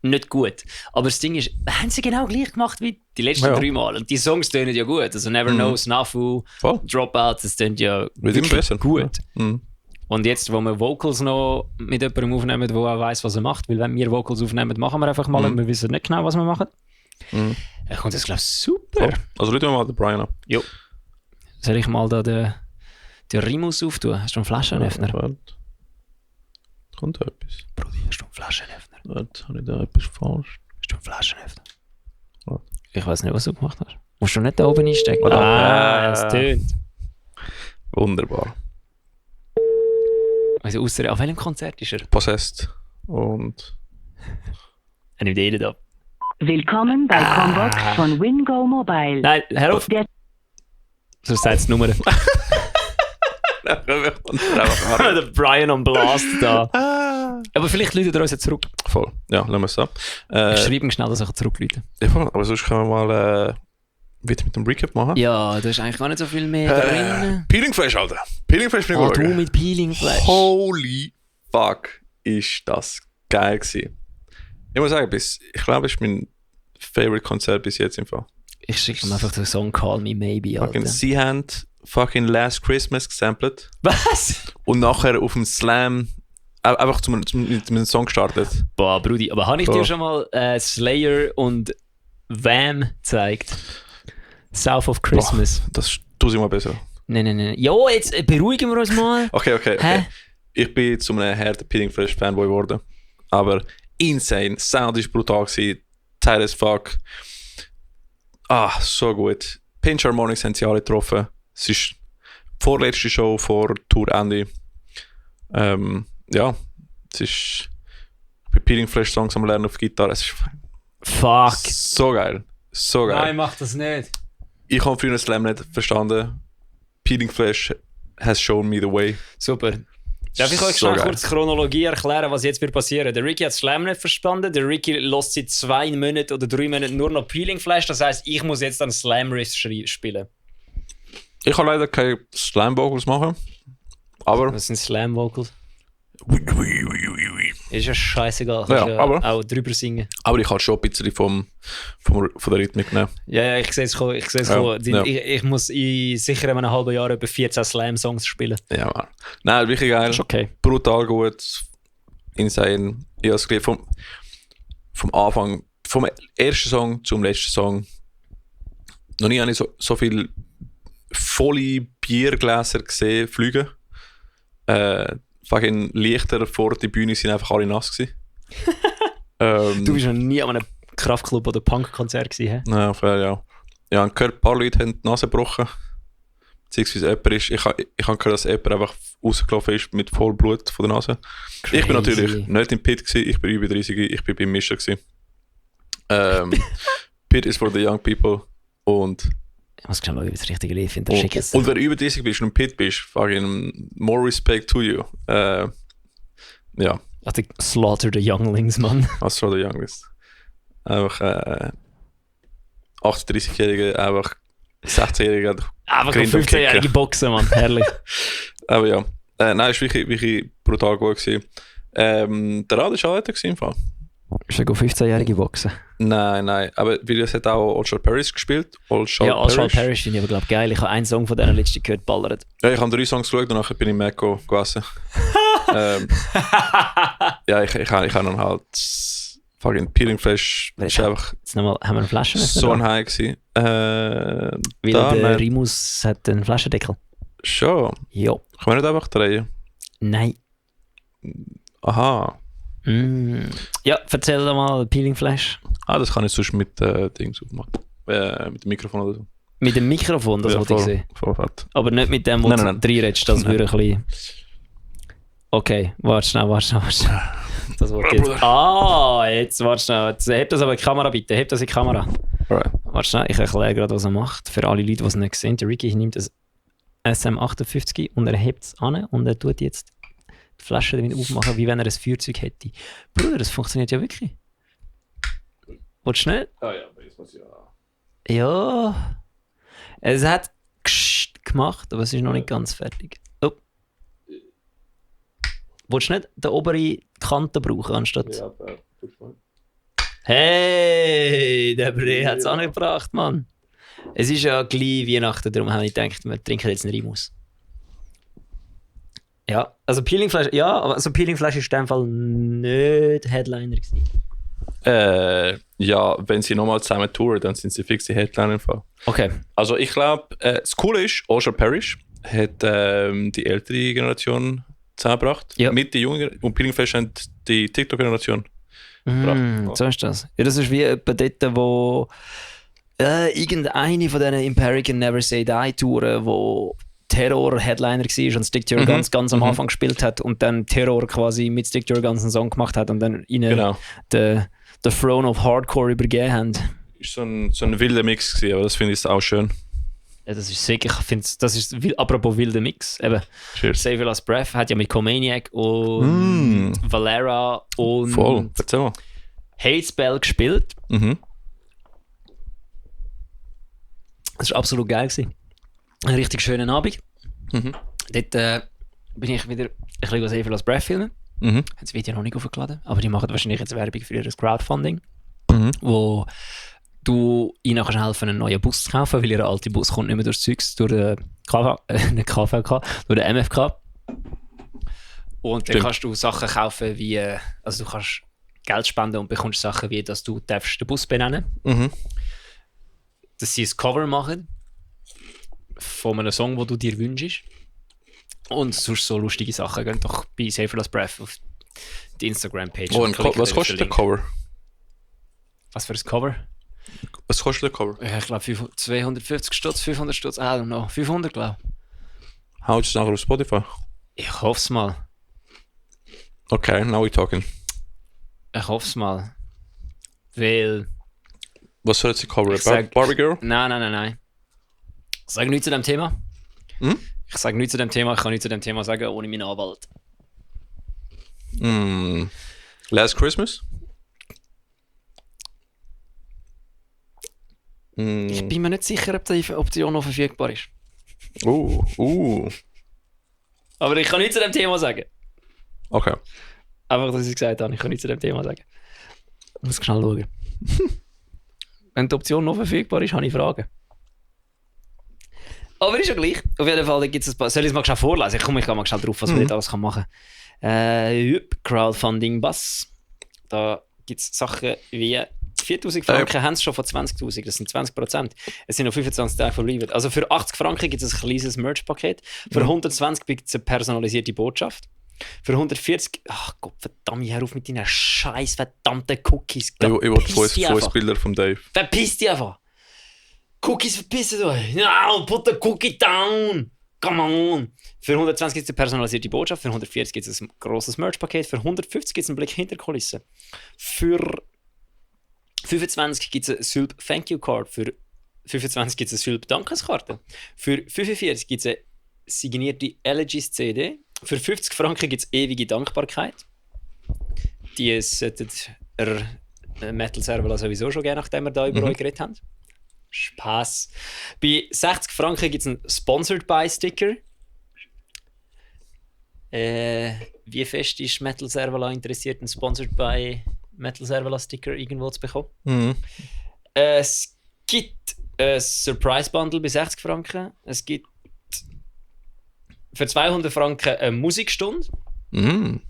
nicht gut. Aber das Ding ist, haben sie genau gleich gemacht wie die letzten 3 Mal. Und die Songs tönen ja gut. Also Never Know, Snafu, Voll. Dropout, das tönt ja Wird immer wirklich besser. gut. Mhm. Und jetzt, wo wir Vocals noch mit jemandem aufnehmen, der auch weiss, was er macht, weil wenn wir Vocals aufnehmen, machen wir einfach mal und wir wissen nicht genau, was wir machen. Dann kommt das, glaube ich, super. Voll. Also rufen wir mal den Brian an. Jo. Soll ich mal da den Rimus auftun? Hast du einen Flaschenöffner? Warte. Kommt da etwas? Brudi, hast du einen Flaschenöffner? Warte, habe ich da etwas falsch? Hast du einen Flaschenöffner? Warte. Ich weiß nicht, was du gemacht hast. Musst du nicht da oben einstecken? Warte. Es tönt. Wunderbar. Also ausser, auf welchem Konzert ist er? Possessed. Und... Er nimmt jeden ab. Willkommen bei Combox von Wingo Mobile. Nein, hör auf! Der So sagt es die Nummer. Der Brian am Blast da. Aber vielleicht läutet er uns jetzt zurück. Voll. Ja, lassen wir es so. Schreib ihm schnell, dass ich zurückläute. Ja, voll. Aber sonst können wir mal wieder mit dem Recap machen. Ja, da ist eigentlich gar nicht so viel mehr drin. Peeling Flash, Alter. Peeling Flash bin ich Du schauen. mit Peeling Flash. Holy fuck, ist das geil gewesen. Ich muss sagen, ich glaube, es ist mein Favorite Konzert bis jetzt im Fall. Ich schicke ihm einfach den Song Call Me Maybe, Fucking, Alter. sie haben fucking Last Christmas gesampelt Was? und nachher auf dem Slam einfach mit einem Song gestartet. Boah, Brudi, aber habe ich Oh. dir schon mal Slayer und Wham gezeigt? South of Christmas. Boah, das tut sich mal besser. Nein. Ja, jetzt beruhigen wir uns mal. Okay. Hä? Ich bin zu einem harten Peeling Flash Fanboy geworden. Aber insane. Sound ist brutal gewesen. Tight as fuck. So gut. Pinch Harmonics haben sie alle getroffen. Es ist die vorletzte Show vor Tourende. Ja, es ist bei Peeling Flash Songs am Lernen auf Gitarre. Es ist Fuck. so geil. So geil. Nein, mach das nicht. Ich habe früher Slam nicht verstanden. Peeling Flash has shown me the way. Super. Darf ich euch So schnell geil. kurz die Chronologie erklären, was jetzt wird passieren? Der Ricky hat Slam nicht verstanden. Der Ricky lässt seit 2 Monaten oder 3 Monaten nur noch Peeling Flash. Das heisst, ich muss jetzt dann Slam Riffs spielen. Ich kann leider keine Slam Vocals machen. Aber Was sind Slam Vocals? Ist ja scheißegal. Ja, Kannst ja aber- auch drüber singen. Aber ich kann schon ein bisschen von der Rhythmik nehmen. Ja, ich sehe es kommen. Ich sehe es Ja, kommen. ja. Ich muss in sicher einem halben Jahr etwa 14 Slam-Songs spielen. Ja, Mann. Nein, wirklich geil. Ist okay. Brutal gut. Insane. Ich habe es geliebt. Vom Anfang, vom ersten Song zum letzten Song. Noch nie habe ich so viele volle Biergläser gesehen fliegen. Fucking Lichter vor der Bühne sind einfach alle nass gewesen. Du bist noch nie an einem Kraftclub- oder Punk-Konzert gewesen, hä? Ja, fair, ja. Ja, und gehört, ein paar Leute haben die Nase gebrochen. Beziehungsweise jemand ist, ich habe gehört, dass jemand einfach rausgelaufen ist mit voll Blut von der Nase. Ich bin Crazy. natürlich nicht im Pit gewesen, ich bin über 30, ich bin beim Mischer gewesen. Pit is for the young people. Und Ich muss schauen, ob ich das richtige Lied finde. Schick es. wenn du über 30 bist und im Pit bist, fucking more respect to you. Ja, Ach, der Slaughter the Younglings, Mann. als for the youngest. Einfach 38-Jährige, einfach 16-Jährige. Einfach Grind und 15-jährige Kicken. Boxen, Mann. Herrlich. Aber ja, nein, es war wirklich brutal gut gewesen. Der Rad war auch gewesen im Fall. Ist ja 15-jährige Boxen. Nein, aber weil es hat auch Old Short Paris gespielt. Old Short Ja, Asphalt Parish finde ich aber, glaube geil. Ich habe einen Song von denen letzten gehört, ballert. Ja, ich habe 3 Songs geschaut und nachher bin ich im Mekko gegessen. Ja, ich habe dann halt fucking Peeling Flash. Wer Das ist ist einfach Jetzt nochmal, haben wir eine Flasche? so ein High gewesen. Weil da, der nein. Rimus hat einen Flaschendeckel. Schon. Ja. Kann man nicht einfach drehen? Nein. Aha. Ja, erzähl doch mal Peeling Flash. Das kann ich sonst mit Dings aufmachen. Mit dem Mikrofon oder so. Mit dem Mikrofon, das wollte ich sehen. Voll fett. Aber nicht mit dem, wo Nein, du nein. reinredest, das würde ein bisschen... Okay, warte schnell. Das wollte ich jetzt... Jetzt warte schnell. Jetzt, heb das aber in die Kamera bitte, heb das in die Kamera. Alright. Warte schnell, ich erkläre gerade, was er macht. Für alle Leute, die es nicht sehen. Der Ricky nimmt das SM58 und er hebt es an und er tut jetzt die Flasche damit aufmachen, wie wenn er ein Feuerzeug hätte. Bruder, das funktioniert ja wirklich. Willst du nicht? Ah ja, aber jetzt muss ich Ja. Es hat gemacht, aber es ist noch nicht ganz fertig. Oh. Willst du nicht die obere Kante brauchen, anstatt... Hey, der Bre hat es angebracht, Mann. Es ist ja gleich Weihnachten, darum habe ich gedacht, wir trinken jetzt einen Rimus. Ja, also Peeling Flash, ja, aber also Peeling Flash ist in dem Fall nicht Headliner gewesen. Ja, wenn sie nochmal zusammen touren, dann sind sie fix die Headliner im Fall. Okay. Also ich glaube, das Coole ist, Osher Parrish hat die ältere Generation zusammengebracht, Ja. mit den jungen, und Peeling Flash haben die TikTok-Generation gebracht. So ist das. Ja, das ist wie etwa dort, wo irgendeine von diesen Empiric and Never Say Die Touren, wo Terror-Headliner war und Stick to Your Guns ganz am Anfang gespielt hat und dann Terror quasi mit Stick to Your Guns einen Song gemacht hat und dann ihnen Genau. the Throne of Hardcore übergeben haben. Ist so ein wilder Mix gewesen, aber das finde ich auch schön. Ja, das ist sicher, ich finde, das ist, apropos wilder Mix, eben, Cheers. Save Your Last Breath hat ja mit Comaniac und Valera und Voll, erzähl mal. Hate Spell gespielt. Mhm. Das war absolut geil gewesen. Ein richtig schönen Abend. Mhm. Dort bin ich wieder ein bisschen Save Your Last Breath filmen. Mhm. Haben das Video noch nicht aufgeladen, aber die machen wahrscheinlich jetzt Werbung für ihr Crowdfunding, Mhm. wo du ihnen kannst helfen, einen neuen Bus zu kaufen, weil ihr alter Bus kommt nicht mehr durchs Zeugs, durch den nicht KVK, durch den MFK. Und dann Stimmt. kannst du Sachen kaufen wie, also du kannst Geld spenden und bekommst Sachen wie, dass du darfst den Bus benennen, Mhm. dass sie ein Cover machen von einem Song, den du dir wünschst. Und sonst so lustige Sachen. Geht doch bei Save Your Last Breath auf die Instagram-Page. Oh, was kostet der Cover? Was für ein Cover? Was kostet der Cover? Ja, ich glaube 250 Stutz, 500 Stutz, I don't know. 500 glaube ich. Haut es nachher auf Spotify? Ich hoffe es mal. Okay, now we're talking. Ich hoffe es mal. Weil... Was soll jetzt die Cover? Ich sag- Barbie Girl? Nein. Ich sage nichts zu dem Thema. Hm? Ich sage nichts zu dem Thema. Ich kann nichts zu dem Thema sagen, ohne meinen Anwalt. Last Christmas? Ich bin mir nicht sicher, ob die Option noch verfügbar ist. Aber ich kann nichts zu dem Thema sagen. Okay. Einfach, dass ich gesagt habe, ich kann nichts zu dem Thema sagen. Ich muss schnell schauen. Wenn die Option noch verfügbar ist, habe ich Fragen. Aber ist ja gleich. Auf jeden Fall gibt es ein paar. Soll ich es mal schnell vorlesen? Ich komme mal schnell drauf, was man dort alles machen kann. Crowdfunding Bass. Da gibt es Sachen wie 4'000 Franken haben es schon von 20'000. Das sind 20%. Es sind noch 25 Tage verbleiben. Also für 80 Franken gibt es ein kleines Merch-Paket. Für 120 gibt es eine personalisierte Botschaft. Für 140... Ach Gott, verdammt, hör auf mit deinen scheiß verdammten Cookies. Ich wollte Verpiss dich einfach. Bilder von Dave. Verpiss dich einfach. Cookies verpissen euch. No, put the cookie down. Come on. Für 120 gibt es eine personalisierte Botschaft. Für 140 gibt es ein grosses Merch-Paket. Für 150 gibt es einen Blick hinter die Kulissen. Für 25 gibt es eine Sylp Thank You Card. Für 25 gibt es eine Sylp Dankeskarte. Für 45 gibt es eine signierte Elegies CD. Für 50 Franken gibt es ewige Dankbarkeit. Die sollten Metal Server sowieso schon gerne, nachdem wir da über euch geredet haben. Spaß. Bei 60 Franken gibt es einen Sponsored By Sticker. Wie fest ist Metal Servala interessiert, einen Sponsored By Metal Servala Sticker irgendwo zu bekommen? Mhm. Es gibt ein Surprise Bundle bei 60 Franken. Es gibt für 200 Franken eine Musikstunde. Mhm.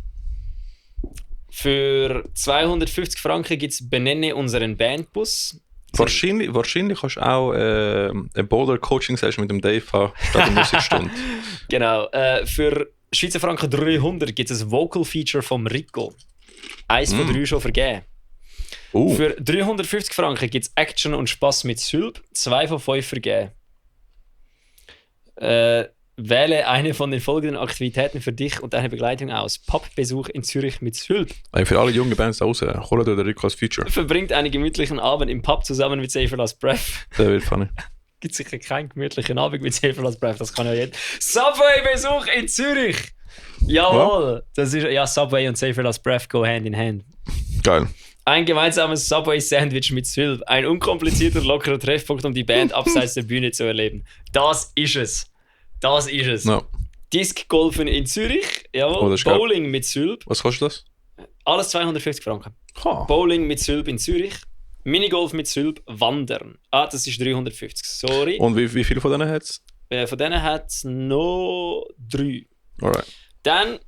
Für 250 Franken gibt es Benenne unseren Bandbus. Wahrscheinlich kannst du auch eine Boulder Coaching Session mit dem Dave haben, statt einer Musikstunde. Genau. Für Schweizer Franken 300 gibt es ein Vocal Feature vom Rico. 1 von 3 schon vergeben. Für 350 Franken gibt es Action und Spaß mit Sylp. 2 von 5 vergeben. Wähle eine von den folgenden Aktivitäten für dich und deine Begleitung aus. Pubbesuch in Zürich mit Sylp. Hey, für alle jungen Bands da raus, holen dir den Rico als Feature. Verbringt einen gemütlichen Abend im Pub zusammen mit Save Your Last Breath. Der wird funny. Gibt sicher keinen gemütlichen Abend mit Save Your Last Breath, das kann ja jeder. Subway-Besuch in Zürich! Jawohl! Das ist, ja, Subway und Save Your Last Breath go hand in hand. Geil. Ein gemeinsames Subway-Sandwich mit Sylp. Ein unkomplizierter, lockerer Treffpunkt, um die Band abseits der Bühne zu erleben. Das ist es. Das ist es. No. Disc-Golfen in Zürich. Jawohl. Oh, das ist geil. Bowling mit Sylp. Was kostet das? Alles 250 Franken. Ha. Bowling mit Sylb in Zürich. Minigolf mit Sylb, Wandern. Das ist 350, sorry. Und wie viele von denen hat es? Von denen hat es noch 3. Alright. Dann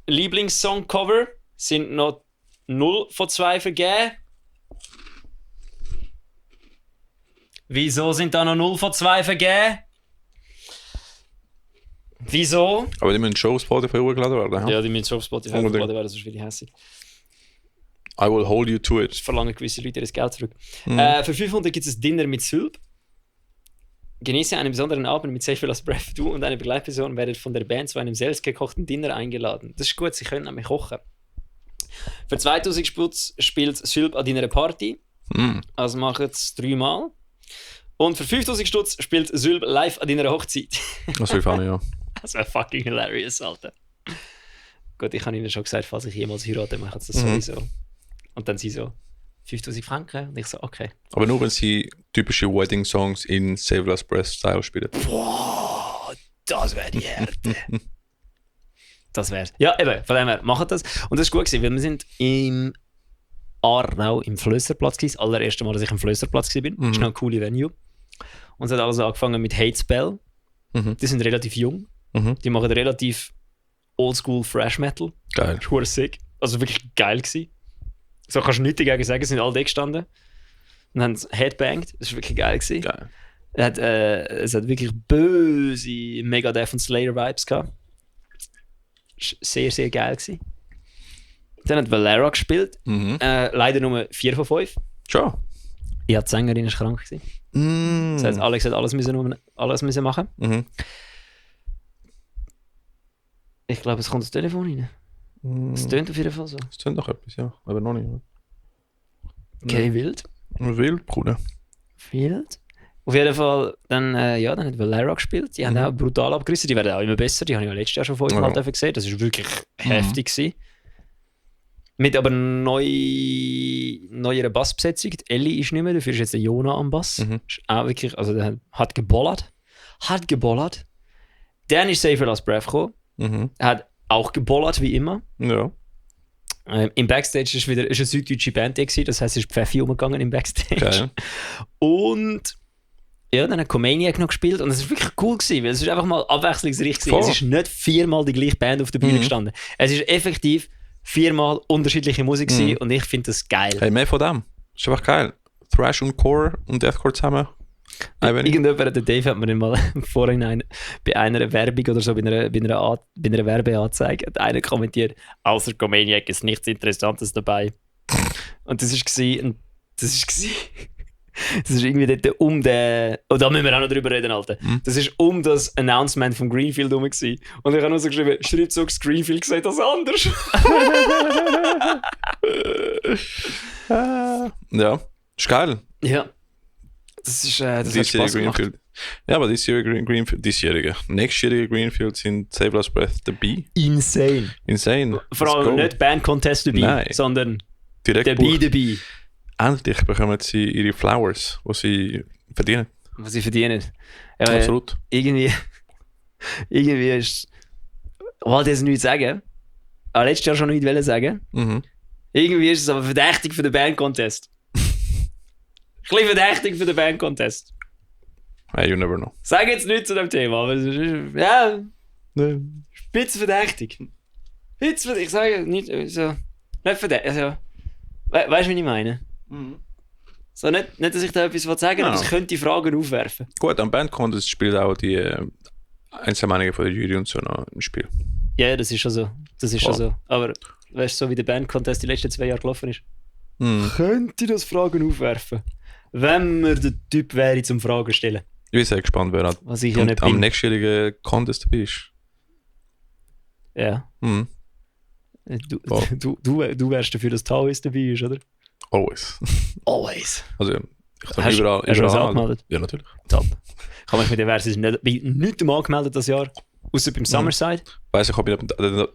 Lieblingssongcover sind noch 0 von 2 vergeben. Wieso sind da noch 0 von 2 vergeben? Wieso? Aber die müssen schon auf Spotify hochgeladen werden. Ja, die müssen schon auf Spotify Unbedingt. hochgeladen werden, sonst werde ich hässlich. I will hold you to it. Verlangen gewisse Leute das Geld zurück. Für 500 gibt es ein Dinner mit Sylb. Genieße einen besonderen Abend mit Safe as Breath. Du und eine Begleitperson werden von der Band zu einem selbstgekochten Dinner eingeladen. Das ist gut, sie können nämlich kochen. Für 2000 Sputz spielt Sylb an deiner Party. Also machen es 3 Mal. Und für 5000 Stutz spielt Sylb live an deiner Hochzeit. Das will ich auch, ja. Das wäre fucking hilarious, Alter. Gut, ich habe ihnen schon gesagt, falls ich jemals heirate, machen sie das sowieso. Und dann sie so, 5000 Franken? Und ich so, okay. Aber nur, wenn sie typische Wedding-Songs in Save Last Breath-Style spielen. Boah, das wäre die Härte. Das wär's. Ja, eben, von dem her, machen das. Und das ist gut gewesen, weil wir sind im Aarau im Flösserplatz gewesen. Das allererste Mal, dass ich im Flösserplatz war. Das ist noch eine coole Venue. Und es hat alles angefangen mit Hate Spell. Die sind relativ jung. Die machen relativ oldschool Thrash Metal. Geil. Das war sick. Also wirklich geil gewesen. So kannst du nichts dagegen sagen, sind alle da gestanden und haben headbanged. Das war wirklich geil gewesen. Geil. Es hat wirklich böse Megadeth und Slayer Vibes gehabt. Sehr, sehr geil gewesen. Dann hat Valera gespielt. Leider nur 4 von 5. Schon. Ja, die Sängerin war krank gewesen. Das heißt, Alex hat alles müssen machen. Ich glaube, es kommt das Telefon rein. Es tönt auf jeden Fall so. Es tönt noch etwas, ja. Aber noch nicht. Okay, wild. Wild, Bruder. Wild. Auf jeden Fall, dann hat Valera gespielt. Die haben auch brutal abgerissen. Die werden auch immer besser. Die habe ich ja letztes Jahr schon 5 Mal gesehen. Das war wirklich heftig gewesen. Mit aber neuerer Bassbesetzung. Die Ellie ist nicht mehr, dafür ist jetzt der Jona am Bass. Ist auch wirklich, also der hat gebollert. Dann ist Safer Last Breath gekommen. Er hat auch gebollert, wie immer. Ja. Im Backstage ist eine süddeutsche Band gewesen, das heisst, es ist Pfeffi umgegangen im Backstage. Geil. Und ja, dann hat Comaniac noch gespielt und es war wirklich cool gewesen, weil es ist einfach mal abwechslungsreich gewesen. Voll. Es ist nicht 4-mal die gleiche Band auf der Bühne gestanden. Es ist effektiv 4-mal unterschiedliche Musik gewesen und ich finde das geil. Hey, mehr von dem. Das ist einfach geil. Thrash und Core und Deathcore zusammen. Irgendjemand, der Dave hat mir mal vorhin bei einer Werbung oder so, bei einer Werbeanzeige, hat einer kommentiert, außer Comaniac ist nichts Interessantes dabei. Und das war das ist irgendwie dort da müssen wir auch noch drüber reden, Alter. Das ist das Announcement von Greenfield herum gewesen. Und ich habe nur so geschrieben, Schreibzug Greenfield sieht das anders. Ja, ist geil. Ja. Das hat Diesjährige Spaß gemacht. Greenfield. Ja, aber nächstjährige Greenfield sind Save Last Breath dabei. Insane. Insane. Vor allem nicht Band Contest dabei, Nein. sondern Direkt dabei. Endlich bekommen sie ihre Flowers, die sie verdienen. Was sie verdienen. Ja, Absolut. Irgendwie ist. Ich wollte jetzt nichts sagen. Aber letztes Jahr schon nichts sagen. Irgendwie ist es aber verdächtig für den Band Contest. Ein bisschen verdächtig für den Band Contest. Hey, you never know. Sag jetzt nichts zu dem Thema, aber es ist, ja, spitzenverdächtig. Ich sage nicht so. Nicht verdächtig. Also, weißt du, wie ich meine? So, nicht, dass ich da etwas sagen will, aber es könnte Fragen aufwerfen. Gut, am Band Contest spielt auch die Einzelmeinungen von der Jury und so noch im Spiel. Ja, das ist schon so. Schon so. Aber weißt du, so wie der Band Contest die letzten 2 Jahre gelaufen ist, könnte das Fragen aufwerfen, wenn man der Typ wäre zum Fragen stellen. Ich bin sehr gespannt, wer Was ich ja nicht am bin. nächstjährigen Contest dabei ist. Ja. Mhm. Du wärst dafür, dass Taoist dabei ist, oder? Always. Always. Also, ich kann Hast du das anmelden. angemeldet? Ja, natürlich. Top. Ich habe mich mit dem Versus nicht einmal angemeldet das Jahr. Außer beim Summerside. Weiss ich, ob ich ab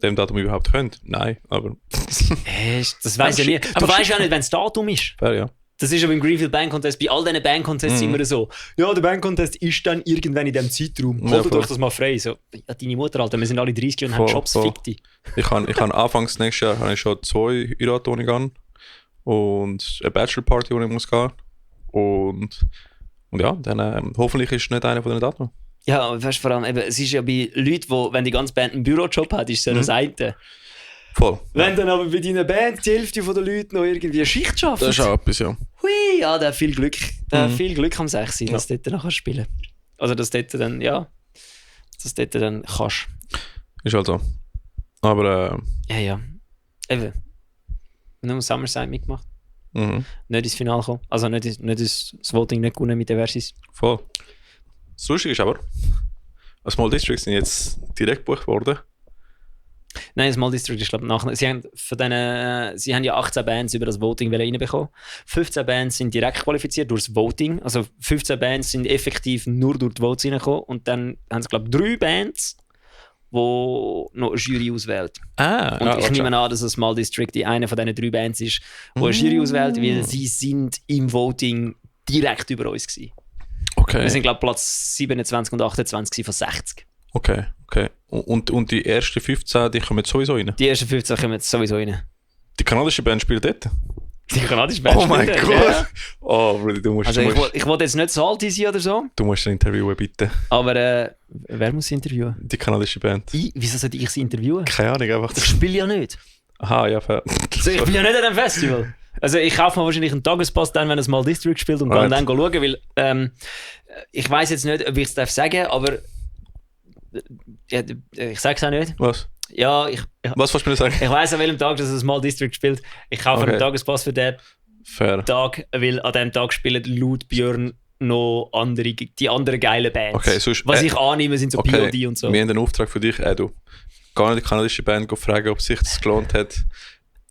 dem Datum überhaupt könnte? Nein, aber. Das weiss ja nie. Du weißt ja nicht, wenn das Datum ist. Fair, ja. Das ist aber im Greenfield Band Contest, bei all diesen Band Contests immer so. Ja, der Band Contest ist dann irgendwann in diesem Zeitraum. Haltet euch das mal frei. So, ja, deine Mutter, Alter, wir sind alle 30 und haben Jobs, fick dich. Ich habe anfangs nächstes Jahr habe ich schon 2 Heiratungen gegangen und eine Bachelor-Party, wo ich muss gehen. Und ja, dann hoffentlich ist es nicht einer von den Daten. Ja, aber weißt, vor allem, eben, es ist ja bei Leuten, wenn die ganze Band einen Bürojob hat, ist es ja das eine. Voll. Wenn dann aber bei deiner Band die Hälfte der Leute noch irgendwie eine Schicht schafft. Das ist auch etwas, ja. Hui, ja, der hat viel Glück. Der hat viel Glück am 6, dass du dort nachher spielen. Also, dass du dort dann, dass du dort dann kannst. Ist halt so. Aber, Ja. Eben. Nur am Summerside mitgemacht. mhm. Nicht ins Finale kommen. Also nicht das Voting nicht gewonnen mit den Versus. Voll. Das Lustige ist aber, Small Districts sind jetzt direkt gebucht worden. Nein, Small District ist, glaube ich, sie haben ja 18 Bands über das Voting reinbekommen. 15 Bands sind direkt qualifiziert durch das Voting. Also 15 Bands sind effektiv nur durch die Votes reingekommen. Und dann haben sie, glaube ich, 3 Bands, die noch eine Jury auswählt. Und ich nehme an, dass das Small District eine von diesen 3 Bands ist, die eine Jury auswählt, weil sie sind im Voting direkt über uns gewesen. Okay. Wir sind, glaube ich, Platz 27 und 28 von 60. Okay. Und die ersten 15, die kommen sowieso rein? Die ersten 15 kommen jetzt sowieso rein. Die kanadische Band spielt dort? Die kanadische Band Oh mein spielt Gott! dort, ja. Oh, Bruder, du musst... Also ich will jetzt nicht salty sein oder so, Du musst ein interviewen, bitte. aber wer muss sie interviewen? Die kanadische Band. Wieso sollte ich sie interviewen? Keine Ahnung, einfach... Ich spiele ja nicht. Aha, ja, fair. Also ich bin ja nicht an einem Festival. Also ich kaufe mir wahrscheinlich einen Tagespass dann, wenn es mal District spielt und kann dann schauen, weil ich weiss jetzt nicht, ob ich es sagen darf, aber ich sage es auch nicht. Was? Ja, Was willst du mir sagen? ich weiss an welchem Tag dass es mal District spielt. Ich kaufe einen Tagespass für den Fair. Tag, weil an diesem Tag spielen laut Björn noch die anderen geilen Bands. Okay, sonst, Was ich annehme, sind so okay, POD und so. Wir haben einen Auftrag für dich, du. Geh in die kanadische Band fragen, ob es sich das gelohnt hat,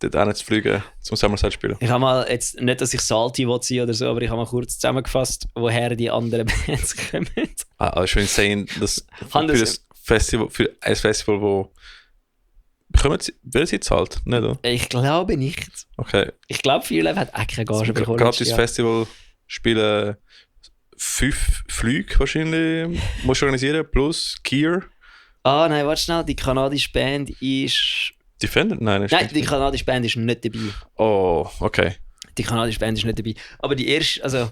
dort auch zu fliegen, zum Summerside spielen. Ich habe mal, jetzt nicht, dass ich salty sein oder so, aber ich habe mal kurz zusammengefasst, woher die anderen Bands kommen. Also schon insane, dass für ein Festival, wo... Werden sie zahlt? Nicht, oder? Ich glaube nicht. Okay. Ich glaube, Fearlab hat auch keine Gage bekommen. Gratis Festival spielen 5 Flüge wahrscheinlich, musst du organisieren, plus Gear. Ah, nein, warte schnell, die kanadische Band ist... Defender? Nein, die kanadische Band ist nicht dabei. Oh, okay. Die kanadische Band ist nicht dabei. Aber die erste, also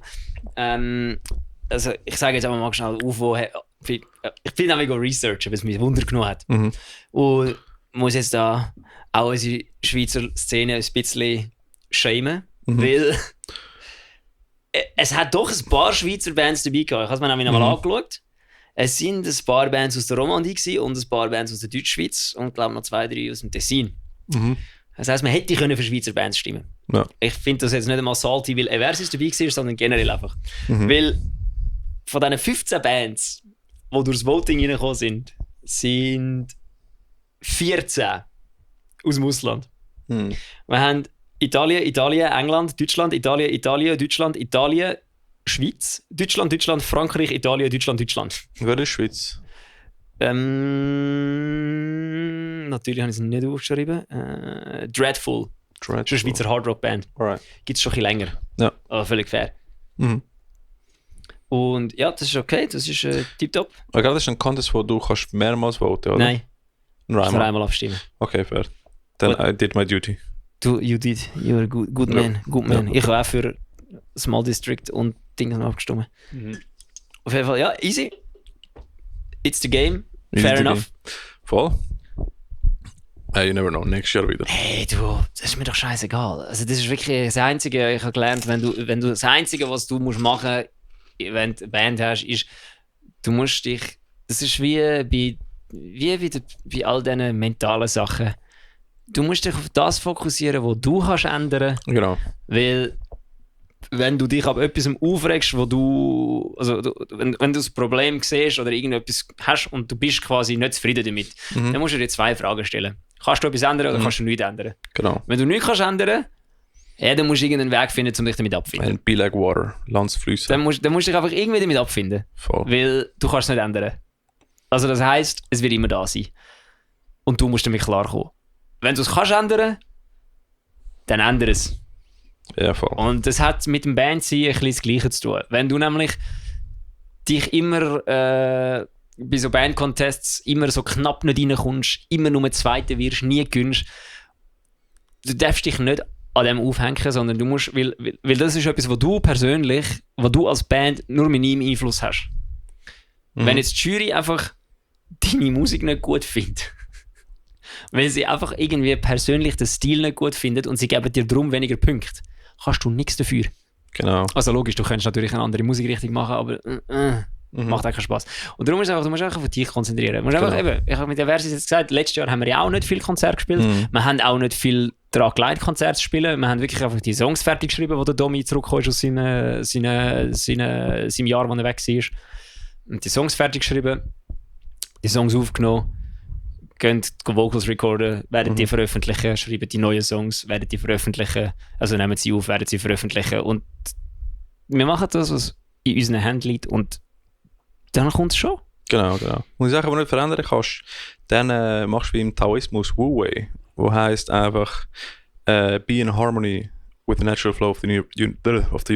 ich sage jetzt einfach mal schnell auf, ich bin nämlich researchen, weil es mich Wunder genommen hat. Mhm. Und muss jetzt da auch unsere Schweizer Szene ein bisschen schämen, weil es hat doch ein paar Schweizer Bands dabei gehabt. Ich habe es mir nämlich nochmal angeschaut. Es sind ein paar Bands aus der Romandie gewesen und ein paar Bands aus der Deutschschweiz und glaube noch 2, 3 aus dem Tessin. Mhm. Das heisst, man hätte können für Schweizer Bands stimmen. Ja. Ich finde das jetzt nicht einmal salty, weil Versus dabei war, sondern generell einfach. Weil von diesen 15 Bands, die durchs Voting reingekommen sind 14 aus dem Ausland. Wir haben Italien, England, Deutschland, Italien, Deutschland, Schweiz, Deutschland, Frankreich, Italien, Deutschland. Wer ist Schweiz? Natürlich habe ich es nicht aufgeschrieben. Dreadful. Das ist eine Schweizer Hardrock-Band. Gibt es schon ein bisschen länger. Ja. Aber völlig fair. Und ja, das ist okay, das ist tipptopp. Aber das ist ein Contest, wo du kannst mehrmals voten, oder? Nein, Nur ich kann einmal abstimmen. Okay, fair. Then I did my duty. You're a good man. Good man. Ja. Ich habe auch für Small District und Dinge noch abgestimmt. Auf jeden Fall, ja, easy. It's the game. Fair enough. Voll. Hey, you never know. Nächstes Jahr wieder. Hey, du, das ist mir doch scheißegal. Also, das ist wirklich das Einzige, ich habe gelernt, wenn du das Einzige, was du musst machen, wenn du eine Band hast, ist, du musst dich, das ist wie bei all diesen mentalen Sachen. Du musst dich auf das fokussieren, was du kannst ändern. Genau. Weil, wenn du dich ab etwas aufregst, wenn du das Problem siehst oder irgendetwas hast und du bist quasi nicht zufrieden damit, dann musst du dir 2 Fragen stellen. Kannst du etwas ändern oder kannst du nichts ändern? Genau. Wenn du nichts kannst ändern, ja, dann musst du irgendeinen Weg finden, um dich damit abzufinden. And be like water. Lass fließen. Dann musst du dich einfach irgendwie damit abfinden. Voll. Weil du kannst es nicht ändern. Also das heisst, es wird immer da sein. Und du musst damit klarkommen. Wenn du es kannst ändern, dann ändere es. Ja, voll. Und das hat mit dem Bandsein ein bisschen das Gleiche zu tun. Wenn du nämlich dich immer bei so Band-Contests immer so knapp nicht reinkommst, immer nur Zweiter wirst, nie gewinnst, du darfst dich nicht an dem aufhängen, sondern du musst, weil das ist etwas, was du persönlich, was du als Band nur mit ihm Einfluss hast. Wenn jetzt die Jury einfach deine Musik nicht gut findet, wenn sie einfach irgendwie persönlich den Stil nicht gut findet und sie geben dir darum weniger Punkte, kannst du nichts dafür. Genau. Also logisch, du könntest natürlich eine andere Musikrichtung machen, aber macht auch keinen Spaß. Und darum ist es einfach, du musst einfach auf dich konzentrieren. Du musst einfach, eben, ich habe mit der Versus jetzt gesagt, letztes Jahr haben wir ja auch nicht viel Konzerte gespielt. Wir haben auch nicht viel daran geleitet, Konzerte zu spielen. Wir haben wirklich einfach die Songs fertig geschrieben, wo der Domi zurückgekommen ist aus seinem Jahr, wo er weg war. Und die Songs fertig geschrieben, die Songs aufgenommen, gehen die Vocals recorden, werden die veröffentlichen, schreiben die neuen Songs, werden die veröffentlichen, also nehmen sie auf, werden sie veröffentlichen. Und wir machen das, was in unseren Händen liegt, und dann kommt es schon. Genau. Und die Sachen, die du nicht verändern kannst, dann machst du wie im Taoismus Wu-Wei, wo heisst einfach be in harmony with the natural flow of the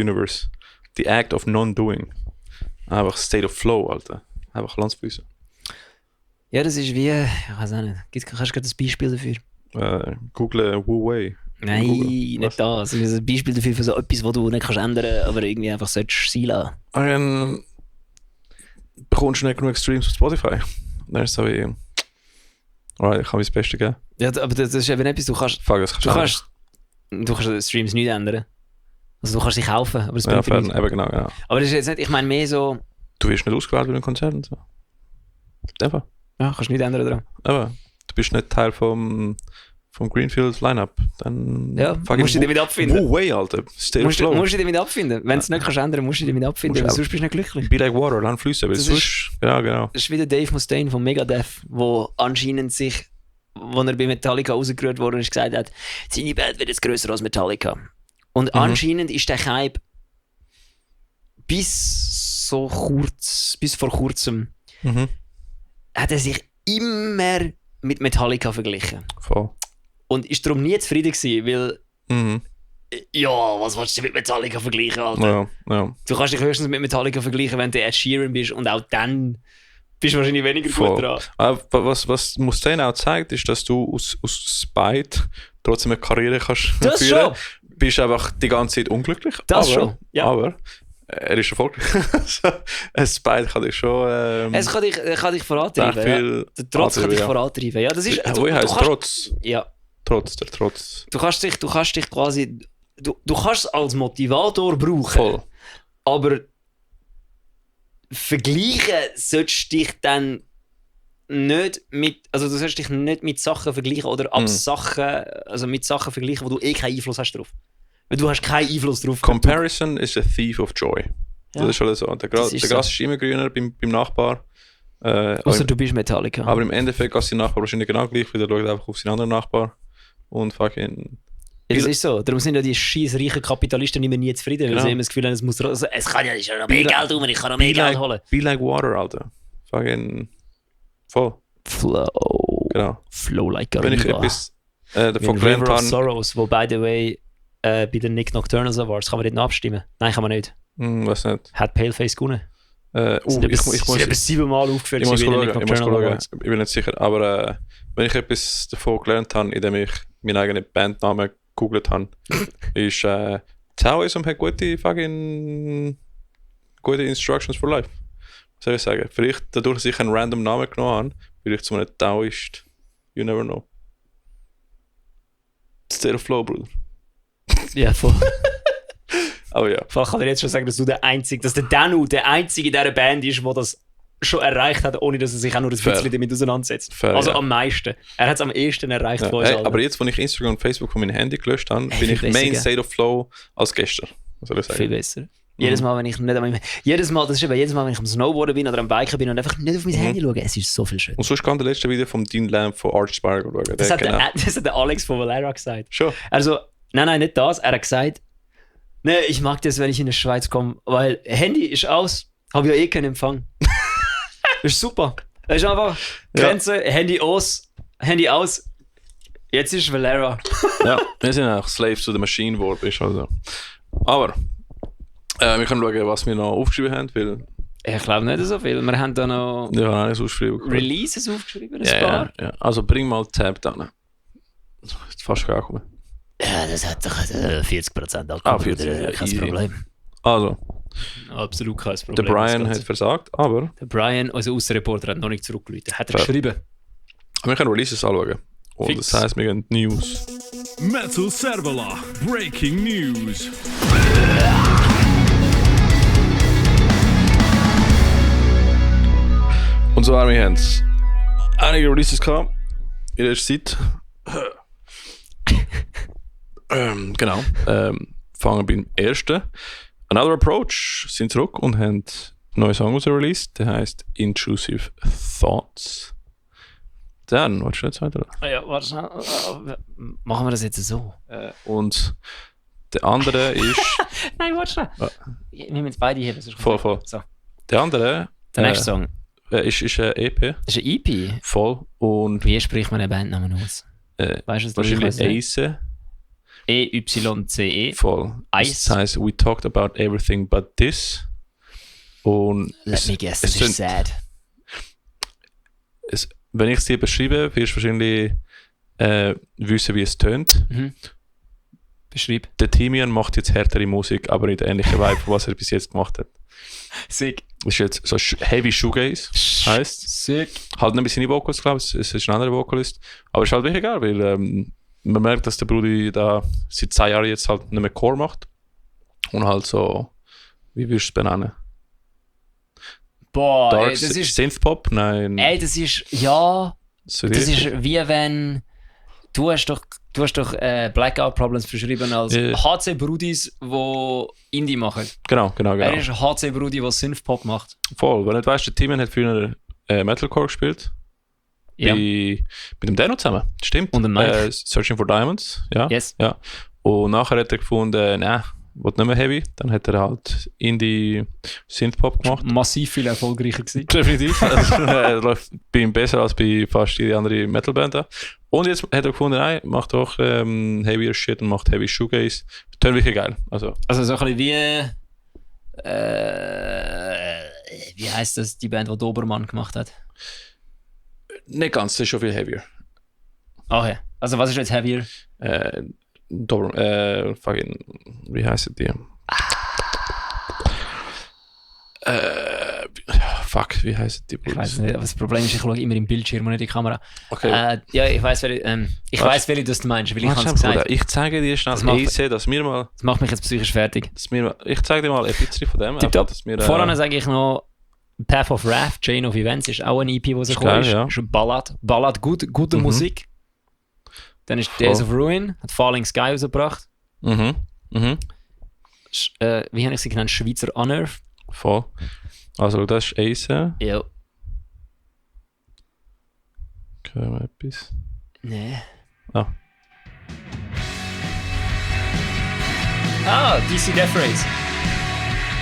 universe. The act of non-doing. Einfach state of flow, Alter. Einfach Landsfüße. Ja, das ist wie, ich weiß auch nicht, hast du gerade ein Beispiel dafür? Google Wu-Wei. Nein, nicht das. Das ist ein Beispiel dafür für so etwas, was du nicht kannst ändern, aber irgendwie einfach solltest sein lassen. Bekommst du nicht genug Streams auf Spotify. Dann ist es so wie, alright, ich kann mein Bestes geben. Ja, aber das ist eben etwas, du kannst Streams nicht ändern. Also du kannst sie kaufen, aber das bringt dir nichts. Eben genau. Aber das ist jetzt nicht, ich meine mehr so... Du wirst nicht ausgewählt bei einem Konzert und so. Einfach. Ja, kannst nicht ändern daran. Aber du bist nicht Teil vom Greenfield Line-Up. Dann ja, musst du dich damit abfinden. Way, Alter. Musst du dich damit abfinden. Wenn du es nicht kannst ändern, musst du dich damit abfinden, weil sonst bist du nicht glücklich. Be like water, lass fließen. Genau. Das ist wie der Dave Mustaine von Megadeth, wo anscheinend sich, als er bei Metallica rausgerührt wurde, und gesagt hat, seine Band wird jetzt grösser als Metallica. Und anscheinend ist der Hype bis vor kurzem hat er sich immer mit Metallica verglichen. Voll. Und ist darum nie zufrieden gewesen, weil ja, was willst du mit Metallica vergleichen, Alter? Ja. Du kannst dich höchstens mit Metallica vergleichen, wenn du Ed Sheeran bist, und auch dann bist du wahrscheinlich weniger gut dran. Was Mustaine auch zeigt, ist, dass du aus Spite trotzdem eine Karriere kannst das führen. Schon. Bist einfach die ganze Zeit unglücklich. Das schon, ja. Aber er ist erfolgreich. Ein Spite kann dich schon... es kann dich vorantreiben, ja. Der Trotz kann dich vorantreiben. Ja, das ist... Wo heisst Trotz? Ja. Der Trotz. Du kannst dich quasi... Du kannst es als Motivator brauchen. Voll. Aber vergleichen solltest du dich dann nicht mit... Also du sollst dich nicht mit Sachen vergleichen oder mit Sachen vergleichen, wo du keinen Einfluss hast drauf. Weil du hast keinen Einfluss drauf. Comparison is a thief of joy. Ja. Das ist schon so. Der Gras ist immer grüner beim Nachbar. Außer du bist Metallica. Aber im Endeffekt ist sein Nachbar wahrscheinlich genau gleich, weil er schaut einfach auf seinen anderen Nachbar und fucking... Ja, das ist so. Darum sind ja die scheiß reichen Kapitalisten immer nie zufrieden, weil sie immer das Gefühl haben, es kann ja nicht noch mehr Geld tun, ich kann noch mehr Geld holen. Be like water, Alter. Fucking... Voll. Flow. Genau. Flow like a Wenn ich river. etwas davon gelernt River of habe... Sorrows, wo by the way bei den Nick Nocturnals Awards, kann man dort noch abstimmen? Nein, kann man nicht. Weiß nicht. Hat Paleface gewonnen? Ich muss etwa 7-mal aufgeführt. Ich bin nicht sicher, aber wenn ich etwas davon gelernt habe, indem ich meinen eigenen Bandnamen gegoogelt habe, ist Taoism hat gute Instructions for Life. Was soll ich sagen? Vielleicht dadurch, dass ich einen random Namen genommen habe, bin ich zu einem Taoist. You never know. State of Flow, Bruder. Ja, voll. Aber ja. Ich kann dir jetzt schon sagen, dass der Danu der Einzige in dieser Band ist, der das schon erreicht hat, ohne dass er sich auch nur ein bisschen damit auseinandersetzt. Fair, am meisten. Er hat es am ehesten erreicht von uns. Aber jetzt, wo ich Instagram und Facebook von meinem Handy gelöscht habe, bin ich Main State of Flow als gestern. Was soll ich sagen? Viel besser. Jedes Mal, wenn ich am Snowboarden bin oder am Biken bin und einfach nicht auf mein Handy schaue, es ist so viel schön. Und sonst kam der letzte Video vom Dean Lamb von Archspire schauen. Das hat der Alex von Valera gesagt. Schon? Also, nein, nicht das. Er hat gesagt, nee, ich mag das, wenn ich in die Schweiz komme, weil Handy ist aus, habe ja keinen Empfang. Das ist super. Das ist einfach Grenze, Handy aus. Jetzt ist Valera. Ja, wir sind auch Slaves to the Machine geworden. Also. Aber wir können schauen, was wir noch aufgeschrieben haben, weil Ich glaube nicht so viel. Wir haben da noch ich habe auch nichts aufgeschrieben. Releases aufgeschrieben, ein Ja, paar. ja. Also bring mal Tab da. Ist fast angekommen. Ja, das hat doch 40% angekommen. 40%, Kein easy. Problem. Also, Absolut kein Problem. der Brian das hat Ganze. versagt, aber Der Brian, unser Außenreporter, hat noch nicht zurückgerufen. Hat er Fair. geschrieben? wir können Releases anschauen. Und Fix. das heisst, wir gehen News. Metal Servola, breaking news. Und zwar, wir haben einige Releases gehabt in der Zeit. Genau. Fangen beim ersten. Another Approach sind zurück und haben einen neuen Song released. Der heißt Intrusive Thoughts. Dann, was du jetzt weiter? Ja, warte schnell. Machen wir das jetzt so? Und der andere ist. Nein, warte schnell. Ah. Wir müssen jetzt beide hier. Voll. So, Der andere der nächste Song. ist ein EP. Das ist ein EP. Voll. Und Wie spricht man den Bandnamen aus? Weißt du, was wahrscheinlich du Ace. EYCE. Voll. Ice. Das heisst, we talked about everything but this. Und Let me guess, es das ist sad. wenn ich es dir beschreibe, wirst du wahrscheinlich wissen, wie es tönt. Beschreib. Der Timian macht jetzt härtere Musik, aber nicht ähnliche Vibe, was er bis jetzt gemacht hat. Sick. Das ist jetzt so Heavy Shoegaze, heisst. Sick. Halt nicht ein bisschen Vocals, glaube ich, es ist ein anderer Vocalist. Aber es ist halt wirklich egal, weil man merkt, dass der Brudi da seit 2 Jahren jetzt halt nicht mehr Core macht. Und halt so, wie würdest du es benennen? Boah, Dark ey, das ist... Synthpop? Nein. Ey, das ist... Ja... So Das richtig. ist wie wenn... Du hast doch Blackout Problems beschrieben als Ja. HC Brudis, die Indie machen. Genau. Er ist ein HC Brudi, der Synthpop macht. Voll. Wenn du nicht weißt, der Timian hat früher Metalcore gespielt. Ja. Mit dem Dano zusammen. Stimmt. Und dem Mike. Searching for Diamonds. Ja. Yes. Ja. Und nachher hat er gefunden, wird nicht mehr heavy. Dann hat er halt Indie Synthpop gemacht. Massiv viel erfolgreicher gewesen. Definitiv. Also, läuft bei ihm besser als bei fast jeder andere Metalband. Und jetzt hat er gefunden, nein, macht doch heavier Shit und macht heavy Shoegaze. Tönt wirklich geil. Also Also so ein bisschen wie heisst das, die Band, die Dobermann gemacht hat? nicht ganz, das ist schon viel heavier. Okay. Also was ist jetzt heavier? Fucking, wie heißt die? Fuck, wie heißt die? Ich weiß nicht, aber das Problem ist, ich schaue immer im Bildschirm und nicht in die Kamera. Okay. Ja, ich weiß, welche das du meinst, weil ich habe es gesagt. Ich zeige dir schnell Das macht- Ace, dass wir mal, Das macht mich jetzt psychisch fertig. ich zeige dir mal ein bisschen von dem. Tipptopp. dass wir, Voran sage ich noch Path of Wrath, Chain of Events ist auch ein EP, wo es Ist gekommen geil, ist. ja. Ist ein Ballad, gute Mhm. Musik. Dann ist Days of Ruin, hat Falling Sky rausgebracht. Mhm. Wie habe ich sie genannt? Schweizer Unearth. Voll. Also das ist Ace. Ja. Können wir etwas? Nee. Ah. DC Death Race.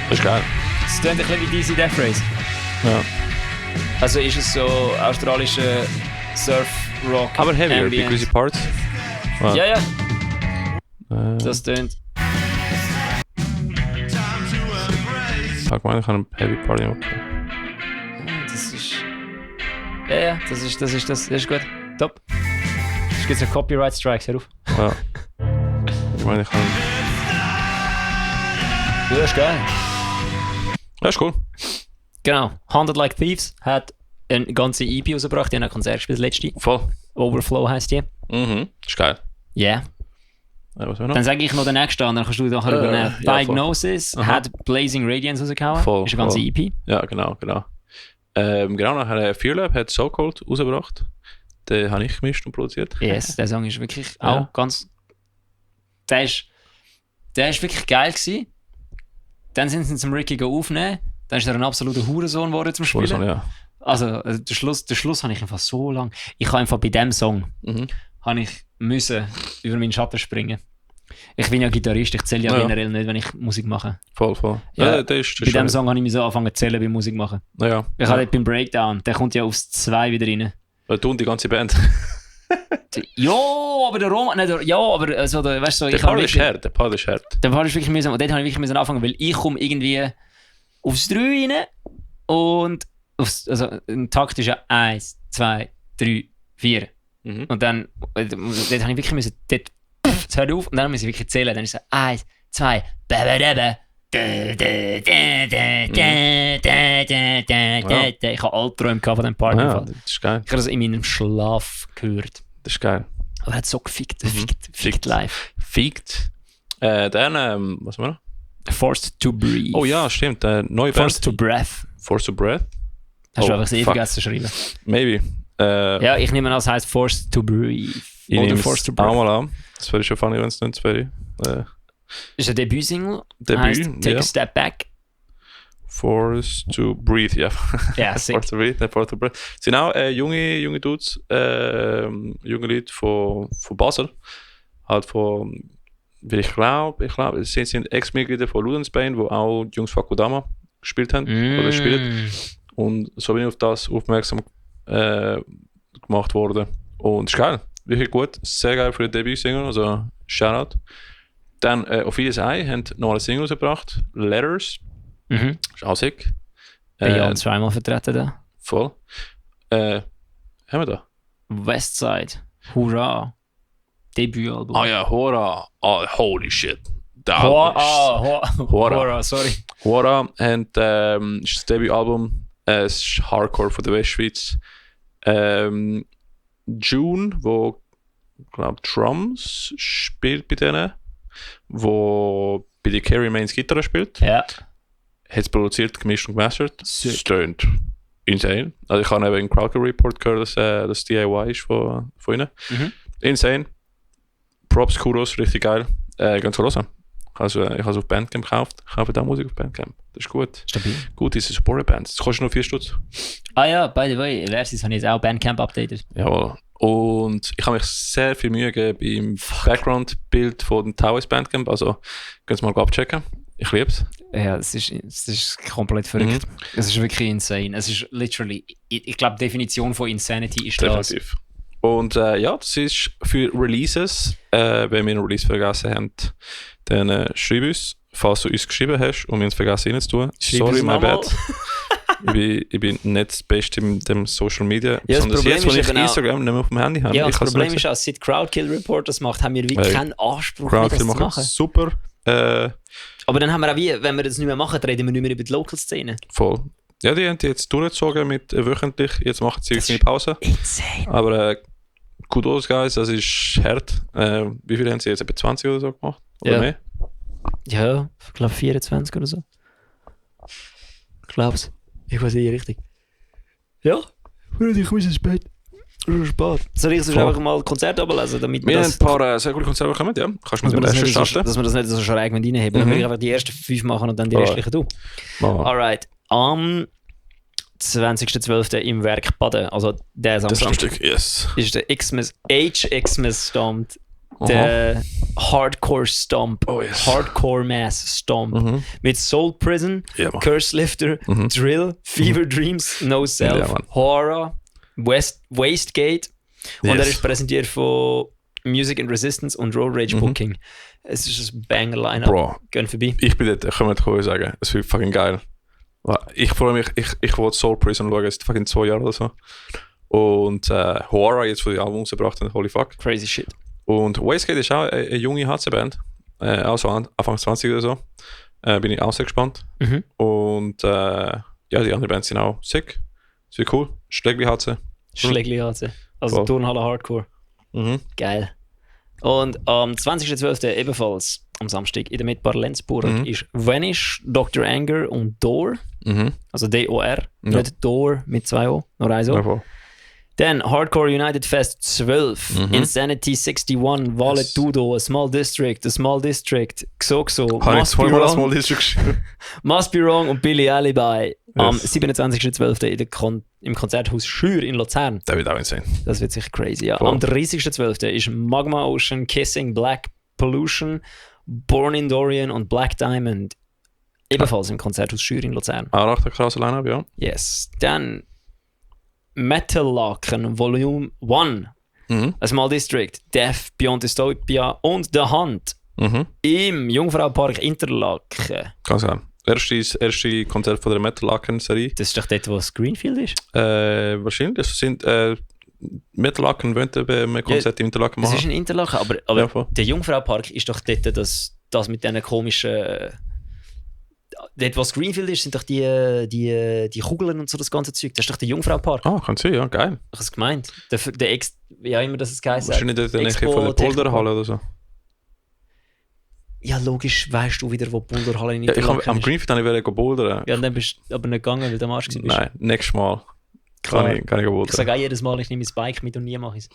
Das ist geil. Es klingt ein bisschen wie DC Death Race. Ja. Also ist es so australische Surf-Rock. Aber heavier, Ambient. because parts. Ah. Ja, Äh, das tönt. Fuck man, ich kann eine Heavy Party machen. Das ist. Ja, das ist gut. Top. Es gibt ja Copyright Strikes, hör auf. Ja. Ich meine, ich kann. Ja, ist geil. Ja, ist cool. Genau. Hunted Like Thieves hat eine ganze EP rausgebracht, die haben ein Konzert gespielt, das letzte. Voll. Overflow heisst die. Mhm. Ist geil. Ja. Yeah. Was haben wir noch? Dann sage ich noch den nächsten an, dann kannst du nachher übernehmen. ja, Diagnosis Aha. hat Blazing Radiance rausgehauen. Voll, Ist eine ganze voll. EP. Ja, genau. Genau, nachher Fear Lab hat So Cold rausgebracht. Den habe ich gemischt und produziert. Yes, der Song ist wirklich Ja. auch ganz... Der ist wirklich geil gewesen. Dann sind sie zum Ricky aufnehmen. Dann ist er ein absoluter Hurensohn geworden zum Spielen. Oder so, ja. Also, den Schluss habe ich einfach so lang... Ich habe einfach bei dem Song Mhm. habe ich müssen über meinen Schatten springen. Ich bin ja Gitarrist, ich zähle ja Ja. generell nicht, wenn ich Musik mache. Voll. Ja, Der ist Bei dem Song habe ich müssen anfangen zu zählen beim Musik machen. Naja. Ich habe dort beim Breakdown, der kommt ja aufs 2 wieder rein. Du und die ganze Band. Ja, aber der Roman, aber also, weißt du, Der Part ist hart. Der Part ist wirklich müssen, und dort habe ich wirklich müssen anfangen, weil ich komme irgendwie aufs 3 rein und ein Takt ist ja 1, 2, 3, 4. Mhm. Und dann, dort habe ich wirklich müssen, es hört auf und dann muss ich wirklich zählen. Dann ist es 1, 2, Ich habe Albträume von diesem Part. Ja, das ist geil. Ich habe das in meinem Schlaf gehört. Das ist geil. Aber er hat so gefickt live. Fickt. Dann, was haben wir noch? Forced to Breathe. Oh ja, stimmt. Neue Forced Band. to Breath. Forced to Breath. Hast du Oh, einfach sehr fuck. vergessen zu schreiben. Maybe. Ja, ich nehme an, es heisst Forced to Breathe. Ich Oder nehme Forced to es Breath. auch mal an. Das wäre schon funny, wenn es nicht wäre. Ist ein Debütsingle. Debüt, Heisst Take ja. a Step Back. Forced to Breathe, ja. Ja, sick. Forced to Breathe, nicht Forced to Breathe. Es sind auch junge Dudes, junge Leute von Basel. Halt von, wie ich glaube, es sind Ex-Mitglieder von Ludensbane, die auch die Jungs von Kodama gespielt haben. Oder spielen. Und so bin ich auf das aufmerksam gemacht worden. Und es ist geil. Wirklich gut. Sehr geil für den Debüt-Single. Also, Shoutout. Dann auf jedes Ei haben noch eine Single gebracht. Letters. Mhm. Ist auch sick. Bin ja zweimal vertreten da. Voll. Haben wir da? Westside. Hurra. Debütalbum. Ah ja, Hora. Oh, holy shit. Hurra, sorry. Hora ist das Debütalbum. Es ist Hardcore von der Westschweiz. June, wo glaube Drums spielt bei denen, wo bei der Carrie Mains Gitarre spielt, Ja. hat es produziert, gemischt und gemastert. Sick. Es tönt insane. Also ich habe eben im Crowdcare Report gehört, dass das DIY ist von ihnen. Mhm. Insane. Props, Kudos, richtig geil. Ganz hören. Also ich habe es auf Bandcamp gekauft. Ich kaufe da Musik auf Bandcamp. Das ist gut. Stabil. Gut, diese Supporter-Bands. Das kostet nur 4 Stutz. Ah ja, by the way, Versus habe ich jetzt auch Bandcamp updated. Jawohl. Und ich habe mich sehr viel Mühe gegeben im Background-Bild von dem Towers Bandcamp. Also könnt ihr mal abchecken. Ich liebe es. Ja, es ist komplett verrückt. Es ist wirklich insane. Es ist literally, ich glaube, die Definition von Insanity ist das. Definitiv. Und ja, das ist für Releases. Wenn wir einen Release vergessen haben, dann schreib uns, falls du uns geschrieben hast und wir uns vergessen reinzutun. Schreib Sorry, uns my nochmal. bad. ich bin nicht das Beste mit dem Social Media. Ja, das besonders Problem jetzt, wo ist ich eben auch- Instagram nicht mehr auf dem Handy habe. Ja, ich das kann's Problem nicht ist, als seit Crowdkill Report das macht, haben wir wirklich keinen Anspruch mehr, das Crowdkill zu machen machen. super. Aber dann haben wir auch wie, wenn wir das nicht mehr machen, reden wir nicht mehr über die Local-Szene. Voll. Ja, die haben die jetzt durchgezogen mit wöchentlich. Jetzt machen sie Das eine ist- Pause. Insane. Aber Kudos, guys, das ist hart. Wie viele haben sie jetzt? Etwa 20 oder so gemacht? Oder Ja. mehr? Ja, ich glaube 24 oder so. Ich glaube es. Ich weiß eh richtig. Ja, ich muss ins Bett. Spät. Soll ich sonst Voll. einfach mal Konzert ablesen, damit Wir haben das... ein paar sehr gute Konzerte bekommen, ja. Kannst du Dass mit wir dem das, ersten nicht so, starten? dass wir das nicht so schräg mit reinheben. Dann Mhm. will ich einfach die ersten 5 machen und dann die Alright. restlichen du. Machen wir. Alright. Am 20.12. im Werk Baden, also der Das Samstag, Samstag, yes. ist der Xmas Stomp, der Hardcore Stomp, Oh, yes. Hardcore Mass Stomp Mhm. mit Soul Prison, Ja, Mann. Curse Lifter, Mhm. Drill, Fever Dreams, No Self, Ja, Mann. Horror, Wastegate und er Yes. ist präsentiert von Music and Resistance und Road Rage Mhm. Booking. Es ist ein Banger-Line-Up. Bro, Gehen vorbei. ich bin dort, können wir sagen. Es wird fucking geil. Ich freue mich, ich wollte Soul Prison schauen, es ist fucking 2 Jahre oder so. Und Horror, jetzt wo die Album rausgebracht haben, holy fuck. Crazy shit. Und Wastegate ist auch eine junge HC-Band. Also Anfang 20 oder so. Bin ich auch sehr gespannt. Mhm. Und ja, die anderen Bands sind auch sick. Es wird cool. Schlägli HC. Schlägli HC. Also Voll. Turnhalle Hardcore. Mhm. Geil. Und am 20.12. ebenfalls am Samstag in der Midbar Lenzburg Mhm. ist Vanish, Dr. Anger und Door. Mhm. Also D-O-R, nicht Door mit 2 O, nur 1 O. Ja, voll. Dann Hardcore United Fest 12, Mhm. Insanity 61, Valet Yes. Tudo, A Small District, Xoxo, Habe ich Must Be zweimal als Wrong, Mal geschrieben. Must Be Wrong und Billy Alibi am Yes. 27.12. Im Konzerthaus Schür in Luzern. Der wird auch insane. Das wird sicher crazy, ja. Voll. Am 30.12. ist Magma Ocean, Kissing, Black Pollution, Born in Dorian und Black Diamond. Ebenfalls im Konzerthaus Schür in Luzern. Auch nach der krassen Line-Up, ja. Yes. Dann Metal Laken Volume 1 Mhm. Ein Small District, Death Beyond Dystopia und The Hunt Mhm. im Jungfraupark Interlaken. Ganz genau. Erste Konzert von der Metal-Laken-Serie. Das ist doch dort, wo es Greenfield ist. Wahrscheinlich. Das sind Metal-Laken wollen ein Konzert im Interlaken Das machen. ist in Interlaken, aber Ja, voll. der Jungfraupark ist doch dort, das mit diesen komischen... Dort, wo es Greenfield ist, sind doch die Kugeln und so das ganze Zeug. Das ist doch der Jungfraupark. Ah, kann sein, ja, geil. Ich habe es gemeint. Der wie auch immer das geheißen hat. Wahrscheinlich dort in der Nähe Expo, von der Boulderhalle oder so. Ja, logisch weißt du wieder, wo die Boulderhalle in Ja, Interlaken am ist. Greenfield habe ich bouldern. Ja, und dann bist du aber nicht gegangen, weil du am Arsch warst. Nein, nächstes Mal Klar. kann ich Ich bouldern. sage auch jedes Mal, ich nehme mein Bike mit und nie mache ich es.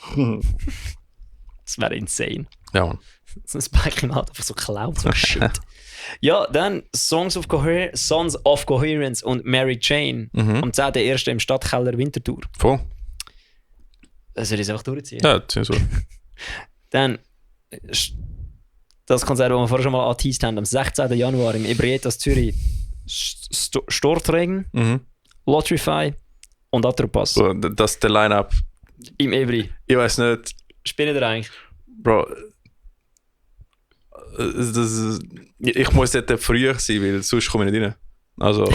Das wäre insane. Ja, Mann. So ein Bike im Auto einfach so klaut, so shit. Ja, dann Sons of Coherence und Mary Jane Mhm. am 10.01. im Stadtkeller Winterthur. Voll. Das soll ich einfach durchziehen. Ja, das sind so. Dann das Konzert, das wir vorher schon mal angeteased haben, am 16. Januar im Ebrietas Zürich. Stortregen, Mhm. Lotrify und Atropass. So, das ist der Line-Up. Im Ebri. Ich weiß nicht, Spinnen ihr eigentlich? Bro. Ich muss dort früher sein, weil sonst komme ich nicht rein. Also,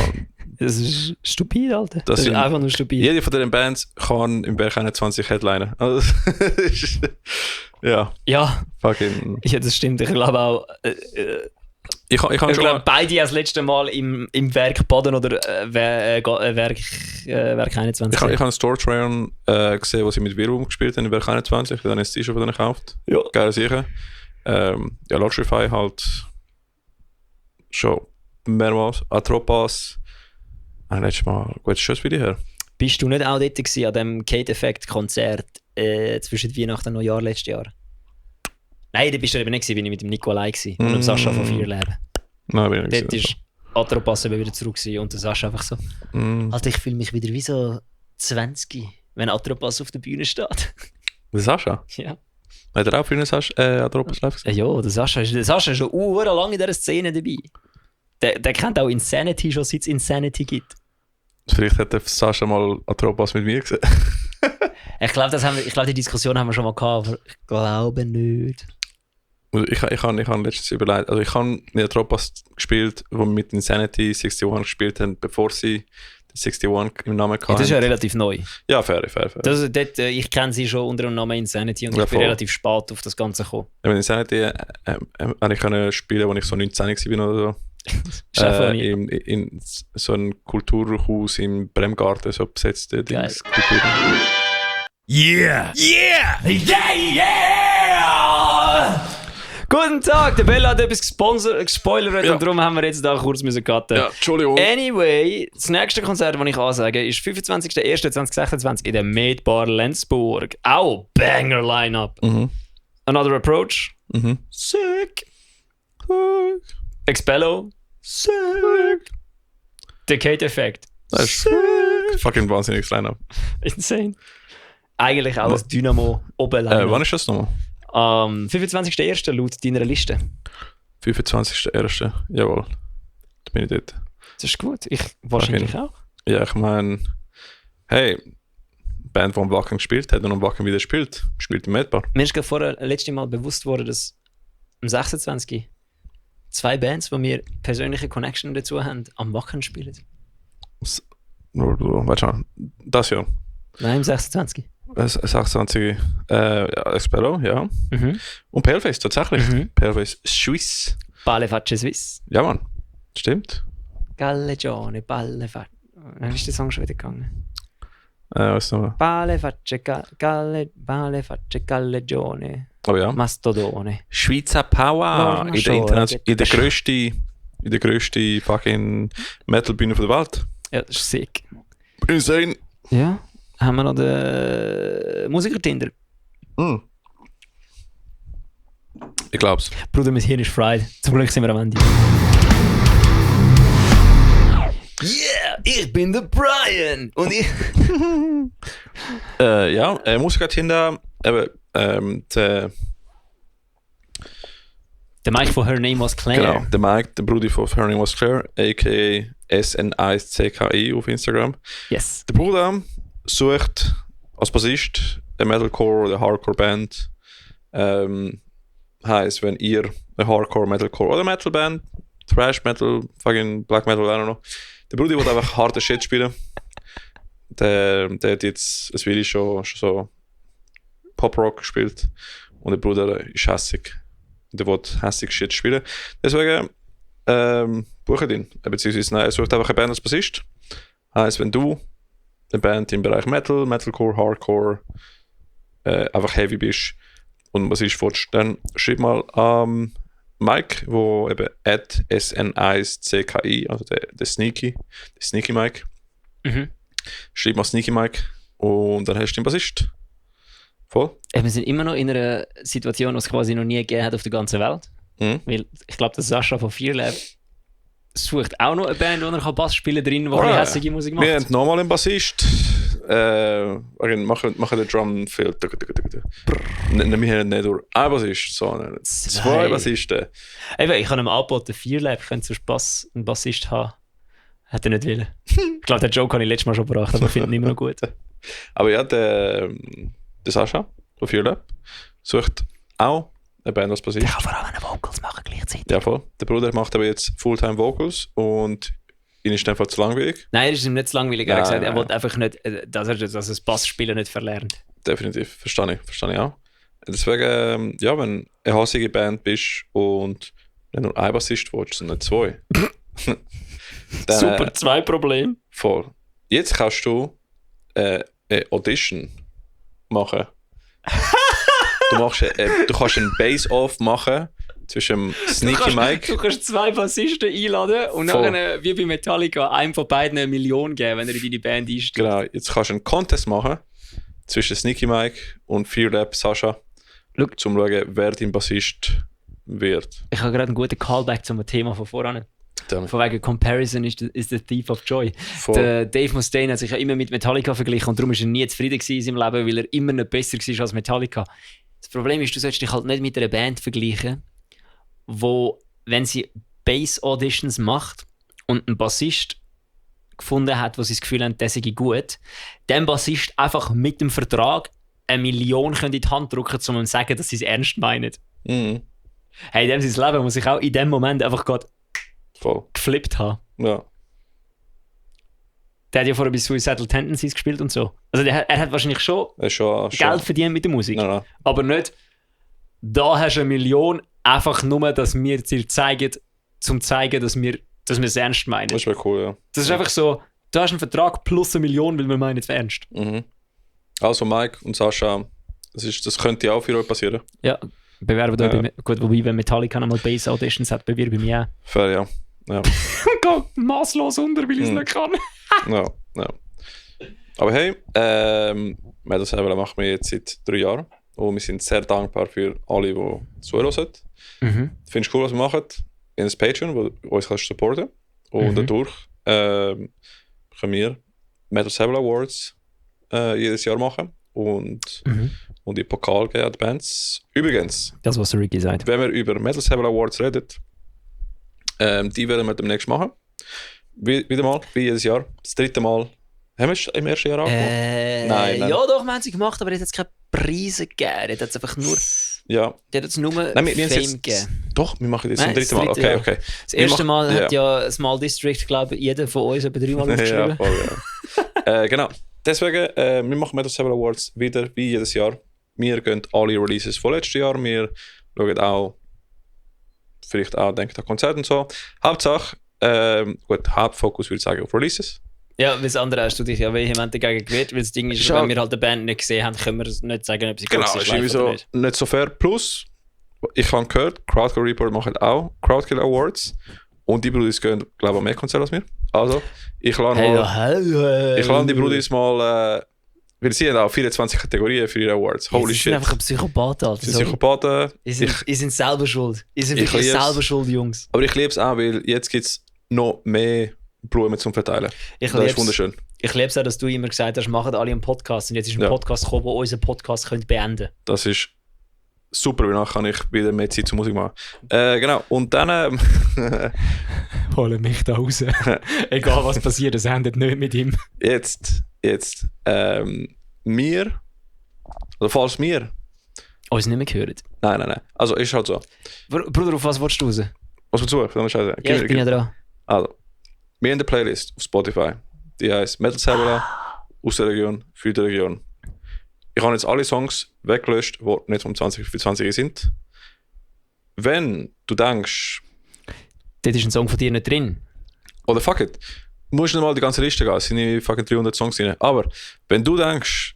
Das ist stupid, Alter. Das Das ist sind- einfach nur stupid. jede von diesen Bands kann im Berg 21 Headliner. Also, ja, Ja, fucking. ja, das stimmt. Ich glaube auch. Ich kann Ich schon glaube, beide das letzte Mal im Werk Baden oder Werk 21. Ich habe einen Storage Rayon gesehen, wo sie mit Wirbum gespielt haben, in Werk 21. Dann ist die schon von denen gekauft. Ja. Geile Sache. Ja, Lotrify halt schon mehrmals. Atropas. Letztes Mal gutes Schussvideo her. Bist du nicht auch dort gewesen, an dem Kate Effect Konzert zwischen Weihnachten und Neujahr letztes Jahr? Nein, da bist du eben nicht gewesen, bin ich mit dem Nikolai gewesen, und dem Sascha von Feierleben. Nein, bin ich Dort nicht. ist Atropass eben wieder zurück gewesen und der Sascha einfach so. Alter, ich fühle mich wieder wie so 20, wenn Atropass auf der Bühne steht. Der Sascha? Ja. Hat er auch früher Atropas live gesehen? Ja, der Sascha ist schon lange in dieser Szene dabei. Der kennt auch Insanity schon, seit es Insanity gibt. Vielleicht hat der Sascha mal Atropas mit mir gesehen. Ich glaube, die Diskussion haben wir schon mal gehabt, aber ich glaube nicht. Also ich habe letztens überlegt, also ich habe mit Atropas gespielt, wo wir mit Insanity 61 gespielt haben, bevor sie 61 im Namen Ja, hatten. das ist ja relativ neu. Ja, fair. Ich kenne sie schon unter dem Namen Insanity und Ja, ich bin voll. relativ spät auf das Ganze gekommen. Ja, mit Insanity habe ich können spielen, als ich so 19 war oder so. Ist einfach nie. In so einem Kulturhaus im Bremgarten, so besetzte Geil. Dings. Kultur. Guten Tag, der Bella hat etwas gespoilert Ja. und darum haben wir jetzt da kurz müssen cutten. Ja, Entschuldigung. Anyway, das nächste Konzert, das ich ansage, ist 25.01.2026 in der Med-Bar Lenzburg. Auch Banger-Line-Up. Mhm. Another Approach. Mhm. Sick. Expello. Sick. Decade Effect. Das ist fucking wahnsinniges Line-Up. Insane. Eigentlich auch das Dynamo oben. Wann ist das nochmal? Am 25.01. laut deiner Liste. 25.01. Jawohl. Da bin ich dort. Das ist gut. Ich wahrscheinlich Okay. auch. Ja, ich meine, hey, Band, die am Wacken gespielt hat und am Wacken wieder spielt im Medbar. Mir ist gerade vorher letztes Mal bewusst worden, dass am 26. 2 Bands, die wir persönliche Connection dazu haben, am Wacken spielen. Weißt du, das Jahr. Nein, am 26. 26. Expello, ja. Mhm. Und Paleface, tatsächlich. Mhm. Paleface Suisse. Balle Facce Swiss. Ja, Mann. Stimmt. Gallegione, Balle Facce. Dann ist der Song schon wieder gegangen. Was noch? Balle Facce, Balle Facce, Gallegione, Aber ja. Mastodone. Schweizer Power. Lorna In Shore. der grössten fucking Metalbühne der Welt. Ja, das ist sick. Insane. Ja. Haben wir noch den Musiker-Tinder? Ich glaub's. Bruder, mein Hirn ist fried. Zum Glück sind wir am Ende. Yeah, ich bin der Brian. Und ich... Ja, Musiker-Tinder, eben, der Der Mike von Her Name Was Claire. Genau, der Mike, der Bruder von Her Name Was Claire, a.k.a. SNICKI auf Instagram. Yes. Der Bruder sucht als Bassist eine Metalcore oder Hardcore-Band heisst, wenn ihr eine Hardcore, Metalcore oder Metal-Band, Thrash Metal, fucking Black Metal, I don't know, der Brudi will einfach harten Shit spielen. Der hat jetzt ein Weile schon so Pop-Rock gespielt und der Bruder ist hässig. Der will hässig Shit spielen. Deswegen buchen ihn. Beziehungsweise nein, er sucht einfach eine Band als Bassist. Heißt, wenn du eine Band im Bereich Metal, Metalcore, Hardcore einfach heavy bist und Bassist willst, dann schreib mal Mike, wo eben @SN1CKI, also der Sneaky Mike. Schreib mal Sneaky Mike und dann hast du den Bassist. Voll. Wir sind immer noch in einer Situation, die es quasi noch nie gegeben hat auf der ganzen Welt. Weil ich glaube, der Sascha von Fearlab sucht auch noch eine Band, wo er Bass spielen kann, drin, die eine hässliche Musik macht. Wir haben nochmal einen Bassist. Machen den Drum viel. Wir haben nicht nur einen Bassist, sondern 2 Bassisten. Eben, ich habe ihm angeboten, Fearlab, ich könnte sonst einen Bassist haben. Hat er nicht wollen. Ich glaube, den Joke habe ich letztes Mal schon gebracht, aber ich finde ihn immer noch gut. Aber ja, der Sascha von Fearlab sucht auch eine Band als Bassist. Der kann vor allem Vocals machen gleichzeitig. Ja, voll. Der Bruder macht aber jetzt Fulltime Vocals und ihn ist einfach zu langweilig. Nein, er ist ihm nicht zu langweilig. Er hat gesagt, er wollte einfach nicht, dass er das Bassspielen nicht verlernt. Definitiv, verstehe ich auch. Deswegen, ja, wenn du eine hassige Band bist und nicht nur ein Bassist willst, sondern 2. Dann, Super, 2 Probleme. Voll. Jetzt kannst du eine Audition machen. Du kannst einen Base-Off machen zwischen Sneaky Mike. Du kannst 2 Bassisten einladen und nachher, wie bei Metallica, einem von beiden 1 Million geben, wenn er in deine Band einsteigt. Genau, jetzt kannst du einen Contest machen zwischen Sneaky Mike und Fearlab Sascha, um zu schauen, wer dein Bassist wird. Ich habe gerade einen guten Callback zum Thema von voran. Von wegen Comparison is the thief of joy. Der Dave Mustaine hat sich ja immer mit Metallica verglichen und darum war er nie zufrieden in seinem Leben, weil er immer nicht besser war als Metallica. Das Problem ist, du solltest dich halt nicht mit einer Band vergleichen, wo, wenn sie Bass-Auditions macht und einen Bassist gefunden hat, wo sie das Gefühl haben, der sei gut, dem Bassist einfach mit dem Vertrag 1 Million in die Hand drücken, um ihm zu sagen, dass sie es ernst meinen. Mhm. Hey, dem sein Leben muss ich auch in dem Moment einfach gerade voll geflippt haben. Ja. Der hat ja vorher bei Suicidal Tendencies gespielt und so. Also er hat wahrscheinlich schon Geld verdient mit der Musik. Nein. Aber nicht, da hast du 1 Million, einfach nur, dass wir dir zeigen, zum zeigen, dass wir es ernst meinen. Das wäre cool, ja. Das ist einfach so, du hast einen Vertrag plus 1 Million, weil wir meinen es ernst. Mhm. Also Mike und Sascha, das könnte auch für euch passieren. Ja, bewerben euch gut, wobei, wenn Metallica nochmal Bass Auditions hat, bewerbe ich mich auch. Fair, ja. Geht masslos unter, weil ich es nicht kann. Ja. Aber hey, das machen wir jetzt seit 3 Jahren und wir sind sehr dankbar für alle, die zuhören. Findest du cool, was wir machen? In das Patreon, wo du uns kannst supporten. Und dadurch können wir Metal Samuel Awards jedes Jahr machen und die Pokal geben an die Bands. Übrigens, das, was Ricky sagt. Wenn wir über Metal Samuel Awards reden, die werden wir demnächst machen. Wieder mal, wie jedes Jahr. Das 3. Mal. Haben wir es im ersten Jahr angefangen? Nein. Ja, doch, wir haben sie gemacht, aber es hat keine Preise gegeben. Es hat einfach nur... Ja. Die hat jetzt nur Fame gegeben. Doch, wir machen jetzt zum 3. Mal. Okay. Das erste Mal hat ja Small District, glaube ich, jeder von uns etwa 3 Mal aufgeschrieben. Ja, voll, ja. Genau. Deswegen, wir machen Metal Samuel Awards wieder, wie jedes Jahr. Wir gehen alle Releases von letztes Jahr. Wir schauen auch, vielleicht auch, denken an Konzerte und so. Hauptsache, Hauptfokus würde ich sagen auf Releases. Ja, weil das andere hast du dich ja vehement dagegen gewehrt, weil das Ding ist, wenn wir halt die Band nicht gesehen haben, können wir nicht sagen, ob sie gut ist irgendwie so nicht so fair. Plus, ich habe gehört, Crowdkill Report macht auch Crowdkill Awards und die Brudis gehen, glaube ich, an mehr Konzerte als wir. Also, ich lade die Brudis mal, weil sie haben auch 24 Kategorien für ihre Awards. Holy shit. Sie sind einfach ein Psychopath, Alter. Sie sind Psychopathen. Sie sind selber schuld. Sie sind wirklich selber schuld, Jungs. Aber ich liebe es auch, weil jetzt gibt es noch mehr Blumen zum Verteilen. Das ist wunderschön. Ich liebe es auch, dass du immer gesagt hast, machen alle einen Podcast. Und jetzt ist ein Podcast gekommen, wo unseren Podcast beenden können. Das ist super, weil dann kann ich wieder mehr Zeit zur Musik machen. Genau, und dann... Holen mich da raus. Egal was passiert, es endet nicht mit ihm. Jetzt. Wir Oder falls wir... Uns nicht mehr gehört. Nein. Also ist halt so. Bruder, auf was willst du raus? Was wir zu? Verdammt Scheiße. Ja, ich bin ja dran. Also, wir haben eine Playlist auf Spotify. Die heisst Metal Servola aus der Region, für die Region. Ich habe jetzt alle Songs weggelöscht, die nicht vom 2024 sind. Wenn du denkst... Dort ist ein Song von dir nicht drin. Oder fuck it, du musst nicht mal die ganze Liste gehen, es sind nicht fucking 300 Songs drin. Aber wenn du denkst,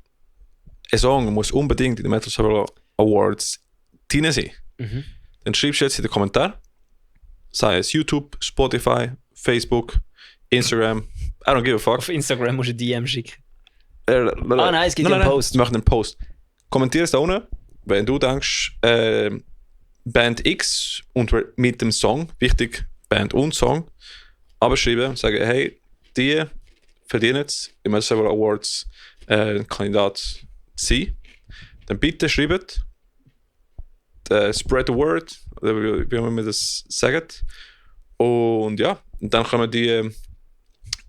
ein Song muss unbedingt in den Metal Servola Awards drin sein, dann schreibst du jetzt in den Kommentaren, sei es YouTube, Spotify, Facebook, Instagram, I don't give a fuck. Auf Instagram musst du eine DM schicken. Nein, es gibt einen Post. Wir machen einen Post. Kommentier es da unten, wenn du denkst, Band X und mit dem Song, wichtig, Band und Song, aber schreiben, sagen, hey, die verdienen es im Metal Servola Awards Kandidat zu sein. Dann bitte schreibt, spread the word, oder wie man das sagt. Und ja, und dann können wir die,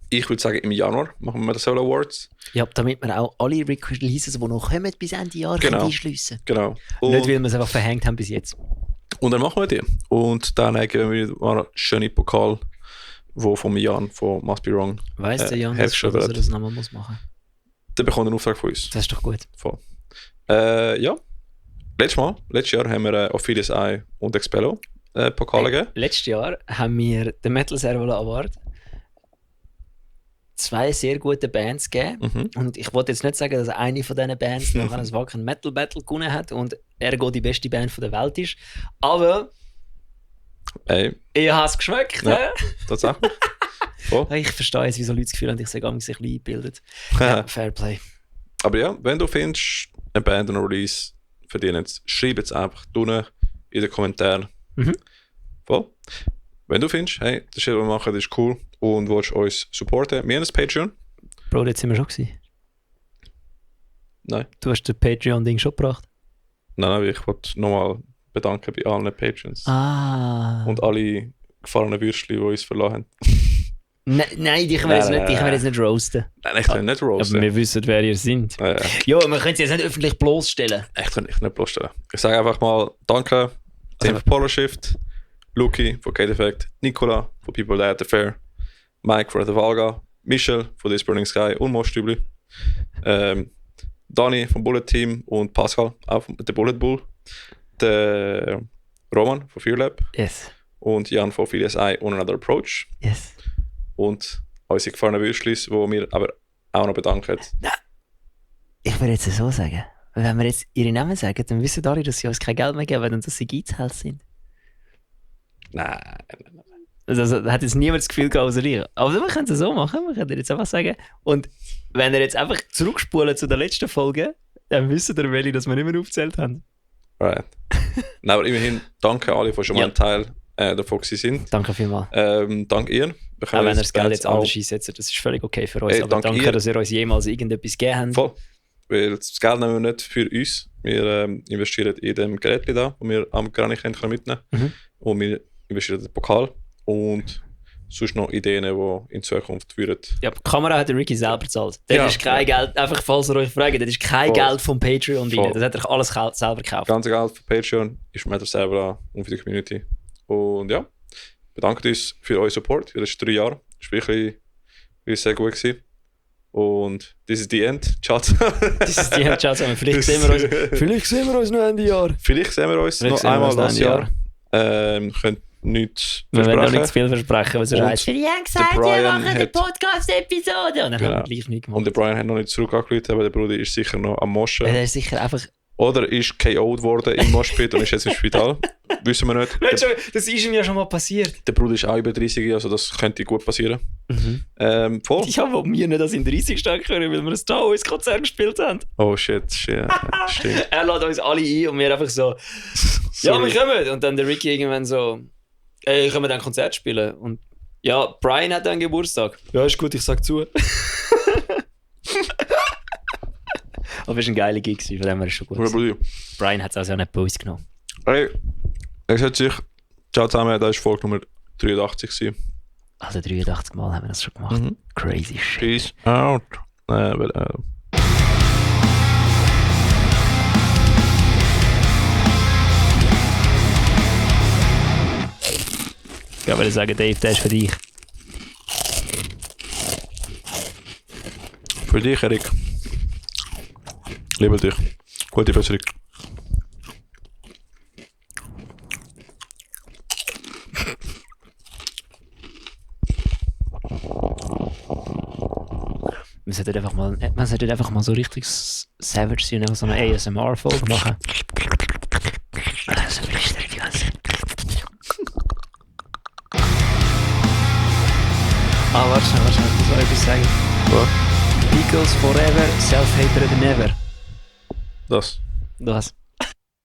ich würde sagen, im Januar machen wir Metal Servola Awards. Ja, damit wir auch alle Releases, die noch kommen, bis Ende Jahr einschliessen. Genau. Nicht, weil wir es einfach verhängt haben bis jetzt. Und dann machen wir die. Und dann geben wir mal einen schönen Pokal, wo vom Jan von Must Be Wrong Weiss der Jan, dass er das nochmal machen muss? Der bekommt einen Auftrag von uns. Das ist doch gut. Voll. Ja. Letztes Jahr haben wir Ophelius Eye und Expello Pokale gegeben. Letztes Jahr haben wir den Metal Servola Award 2 sehr gute Bands gegeben. Und ich wollte jetzt nicht sagen, dass eine von diesen Bands noch ein Wacken Metal Battle gewonnen hat und ergo die beste Band der Welt ist. Aber ich habe es geschmeckt. Ja, tatsächlich. Ich verstehe jetzt, wieso Leute das Gefühl haben, ich sage ein bisschen eingebildet. Ja, Fairplay. Aber ja, wenn du findest, eine Band und ein Release verdienen es, schreib jetzt einfach unten in den Kommentaren. Voll. Wenn du findest, hey, das was wir machen, das ist cool und willst uns supporten, wir haben ein Patreon. Bro, jetzt sind wir schon gewesen. Nein. Du hast das Patreon-Ding schon gebracht? Nein, ich wollte nochmal bedanken bei allen Patrons. Und alle gefallenen Würstchen, die uns verlassen haben. Nein, die können wir jetzt nicht roasten. Nein, ich kann nicht roasten. Aber wir wissen, wer ihr seid. Ja, wir können es jetzt nicht öffentlich bloßstellen. Ich kann nicht bloßstellen. Ich sage einfach mal Danke, Tim von Polar Shift, Luki von Kate Effect, Nicola von People That at the Fair, Mike von The Valga, Michel von This Burning Sky und Mostübli, Dani vom Bullet Team und Pascal, auch von The Bullet Bull, der Roman von Fear Lab und Jan von Ophelius Eye und Another Approach. Und unsere gefahrenen Würstlis, die wir aber auch noch bedanken. Nein, ich würde jetzt so sagen, wenn wir jetzt ihre Namen sagen, dann wissen alle, dass sie uns kein Geld mehr geben und dass sie Geizhals sind. Nein. Also da hat jetzt niemand das Gefühl gehabt, außer ihr. Aber wir können es so machen, wir können jetzt einfach sagen. Und wenn ihr jetzt einfach zurückspulen zu der letzten Folge, dann wisst ihr, welche, dass wir nicht mehr aufgezählt haben. Right. Nein, aber immerhin danke alle, die schon mal ein Teil davon sind. Danke vielmals. Danke ihr. Auch wenn ihr das Geld jetzt anders einsetzt, das ist völlig okay für uns. Aber danke, dass ihr uns jemals irgendetwas gegeben habt. Voll. Weil das Geld nehmen wir nicht für uns. Wir investieren in dem Gerät da, das wir am Granit mitnehmen können. Und wir investieren in den Pokal. Und sonst noch Ideen, die in Zukunft führen. Ja, die Kamera hat der Ricky selber bezahlt. Das ist kein Geld, einfach falls ihr euch fragt, das ist kein Geld vom Patreon drin. Das hat er alles selber gekauft. Das ganze Geld von Patreon ist für mich selber und für die Community. Und ja, bedankt uns für euren Support in den letzten 3 Jahren. Das war wirklich sehr gut gewesen. Und this is the end. Ciao zusammen. This is the end. Ciao zusammen. Vielleicht sehen wir uns noch Ende Jahr. Vielleicht sehen wir uns noch einmal das Jahr. Könnt nichts versprechen. Wir werden noch nicht zu viel versprechen, was er heißt. Wir haben gesagt, wir machen eine Podcast-Episode. Und dann haben wir gleich nicht gemacht. Und der Brian hat noch nicht zurück angerufen, aber der Bruder ist sicher noch am Moschen. Er ist sicher einfach... Oder ist KO'd worden im Moshpit und ist jetzt im Spital. Wissen wir nicht. Das ist ihm ja schon mal passiert. Der Bruder ist auch über 30, also das könnte gut passieren. Voll. Ich habe mir nicht das in 30 stehen können, weil wir ein Star Wars Konzert gespielt haben. Oh shit, stimmt. Er lädt uns alle ein und wir einfach so, ja, wir kommen. Und dann der Ricky irgendwann so, ey, können wir dann ein Konzert spielen? Und ja, Brian hat dann Geburtstag. Ja, ist gut, ich sag zu. Aber es war ein geiler Gig, von dem her ist schon gut. Brian hat es also auch nicht bei uns genommen. Hey, ich hätte sich, ciao zusammen, das war Folge Nummer 83 gewesen. Also 83 Mal haben wir das schon gemacht. Crazy shit. Peace out. Ich würde sagen, Dave, der ist für dich. Für dich, Erik. Liebe dich. Gute Besserung. Man sollte einfach mal so richtig savage sein und einfach so eine ASMR-Folge machen. Also flüstern die ganze Zeit. Warte, ich muss noch etwas sagen. Was? Eagles forever, self-hater than ever. Das. Das.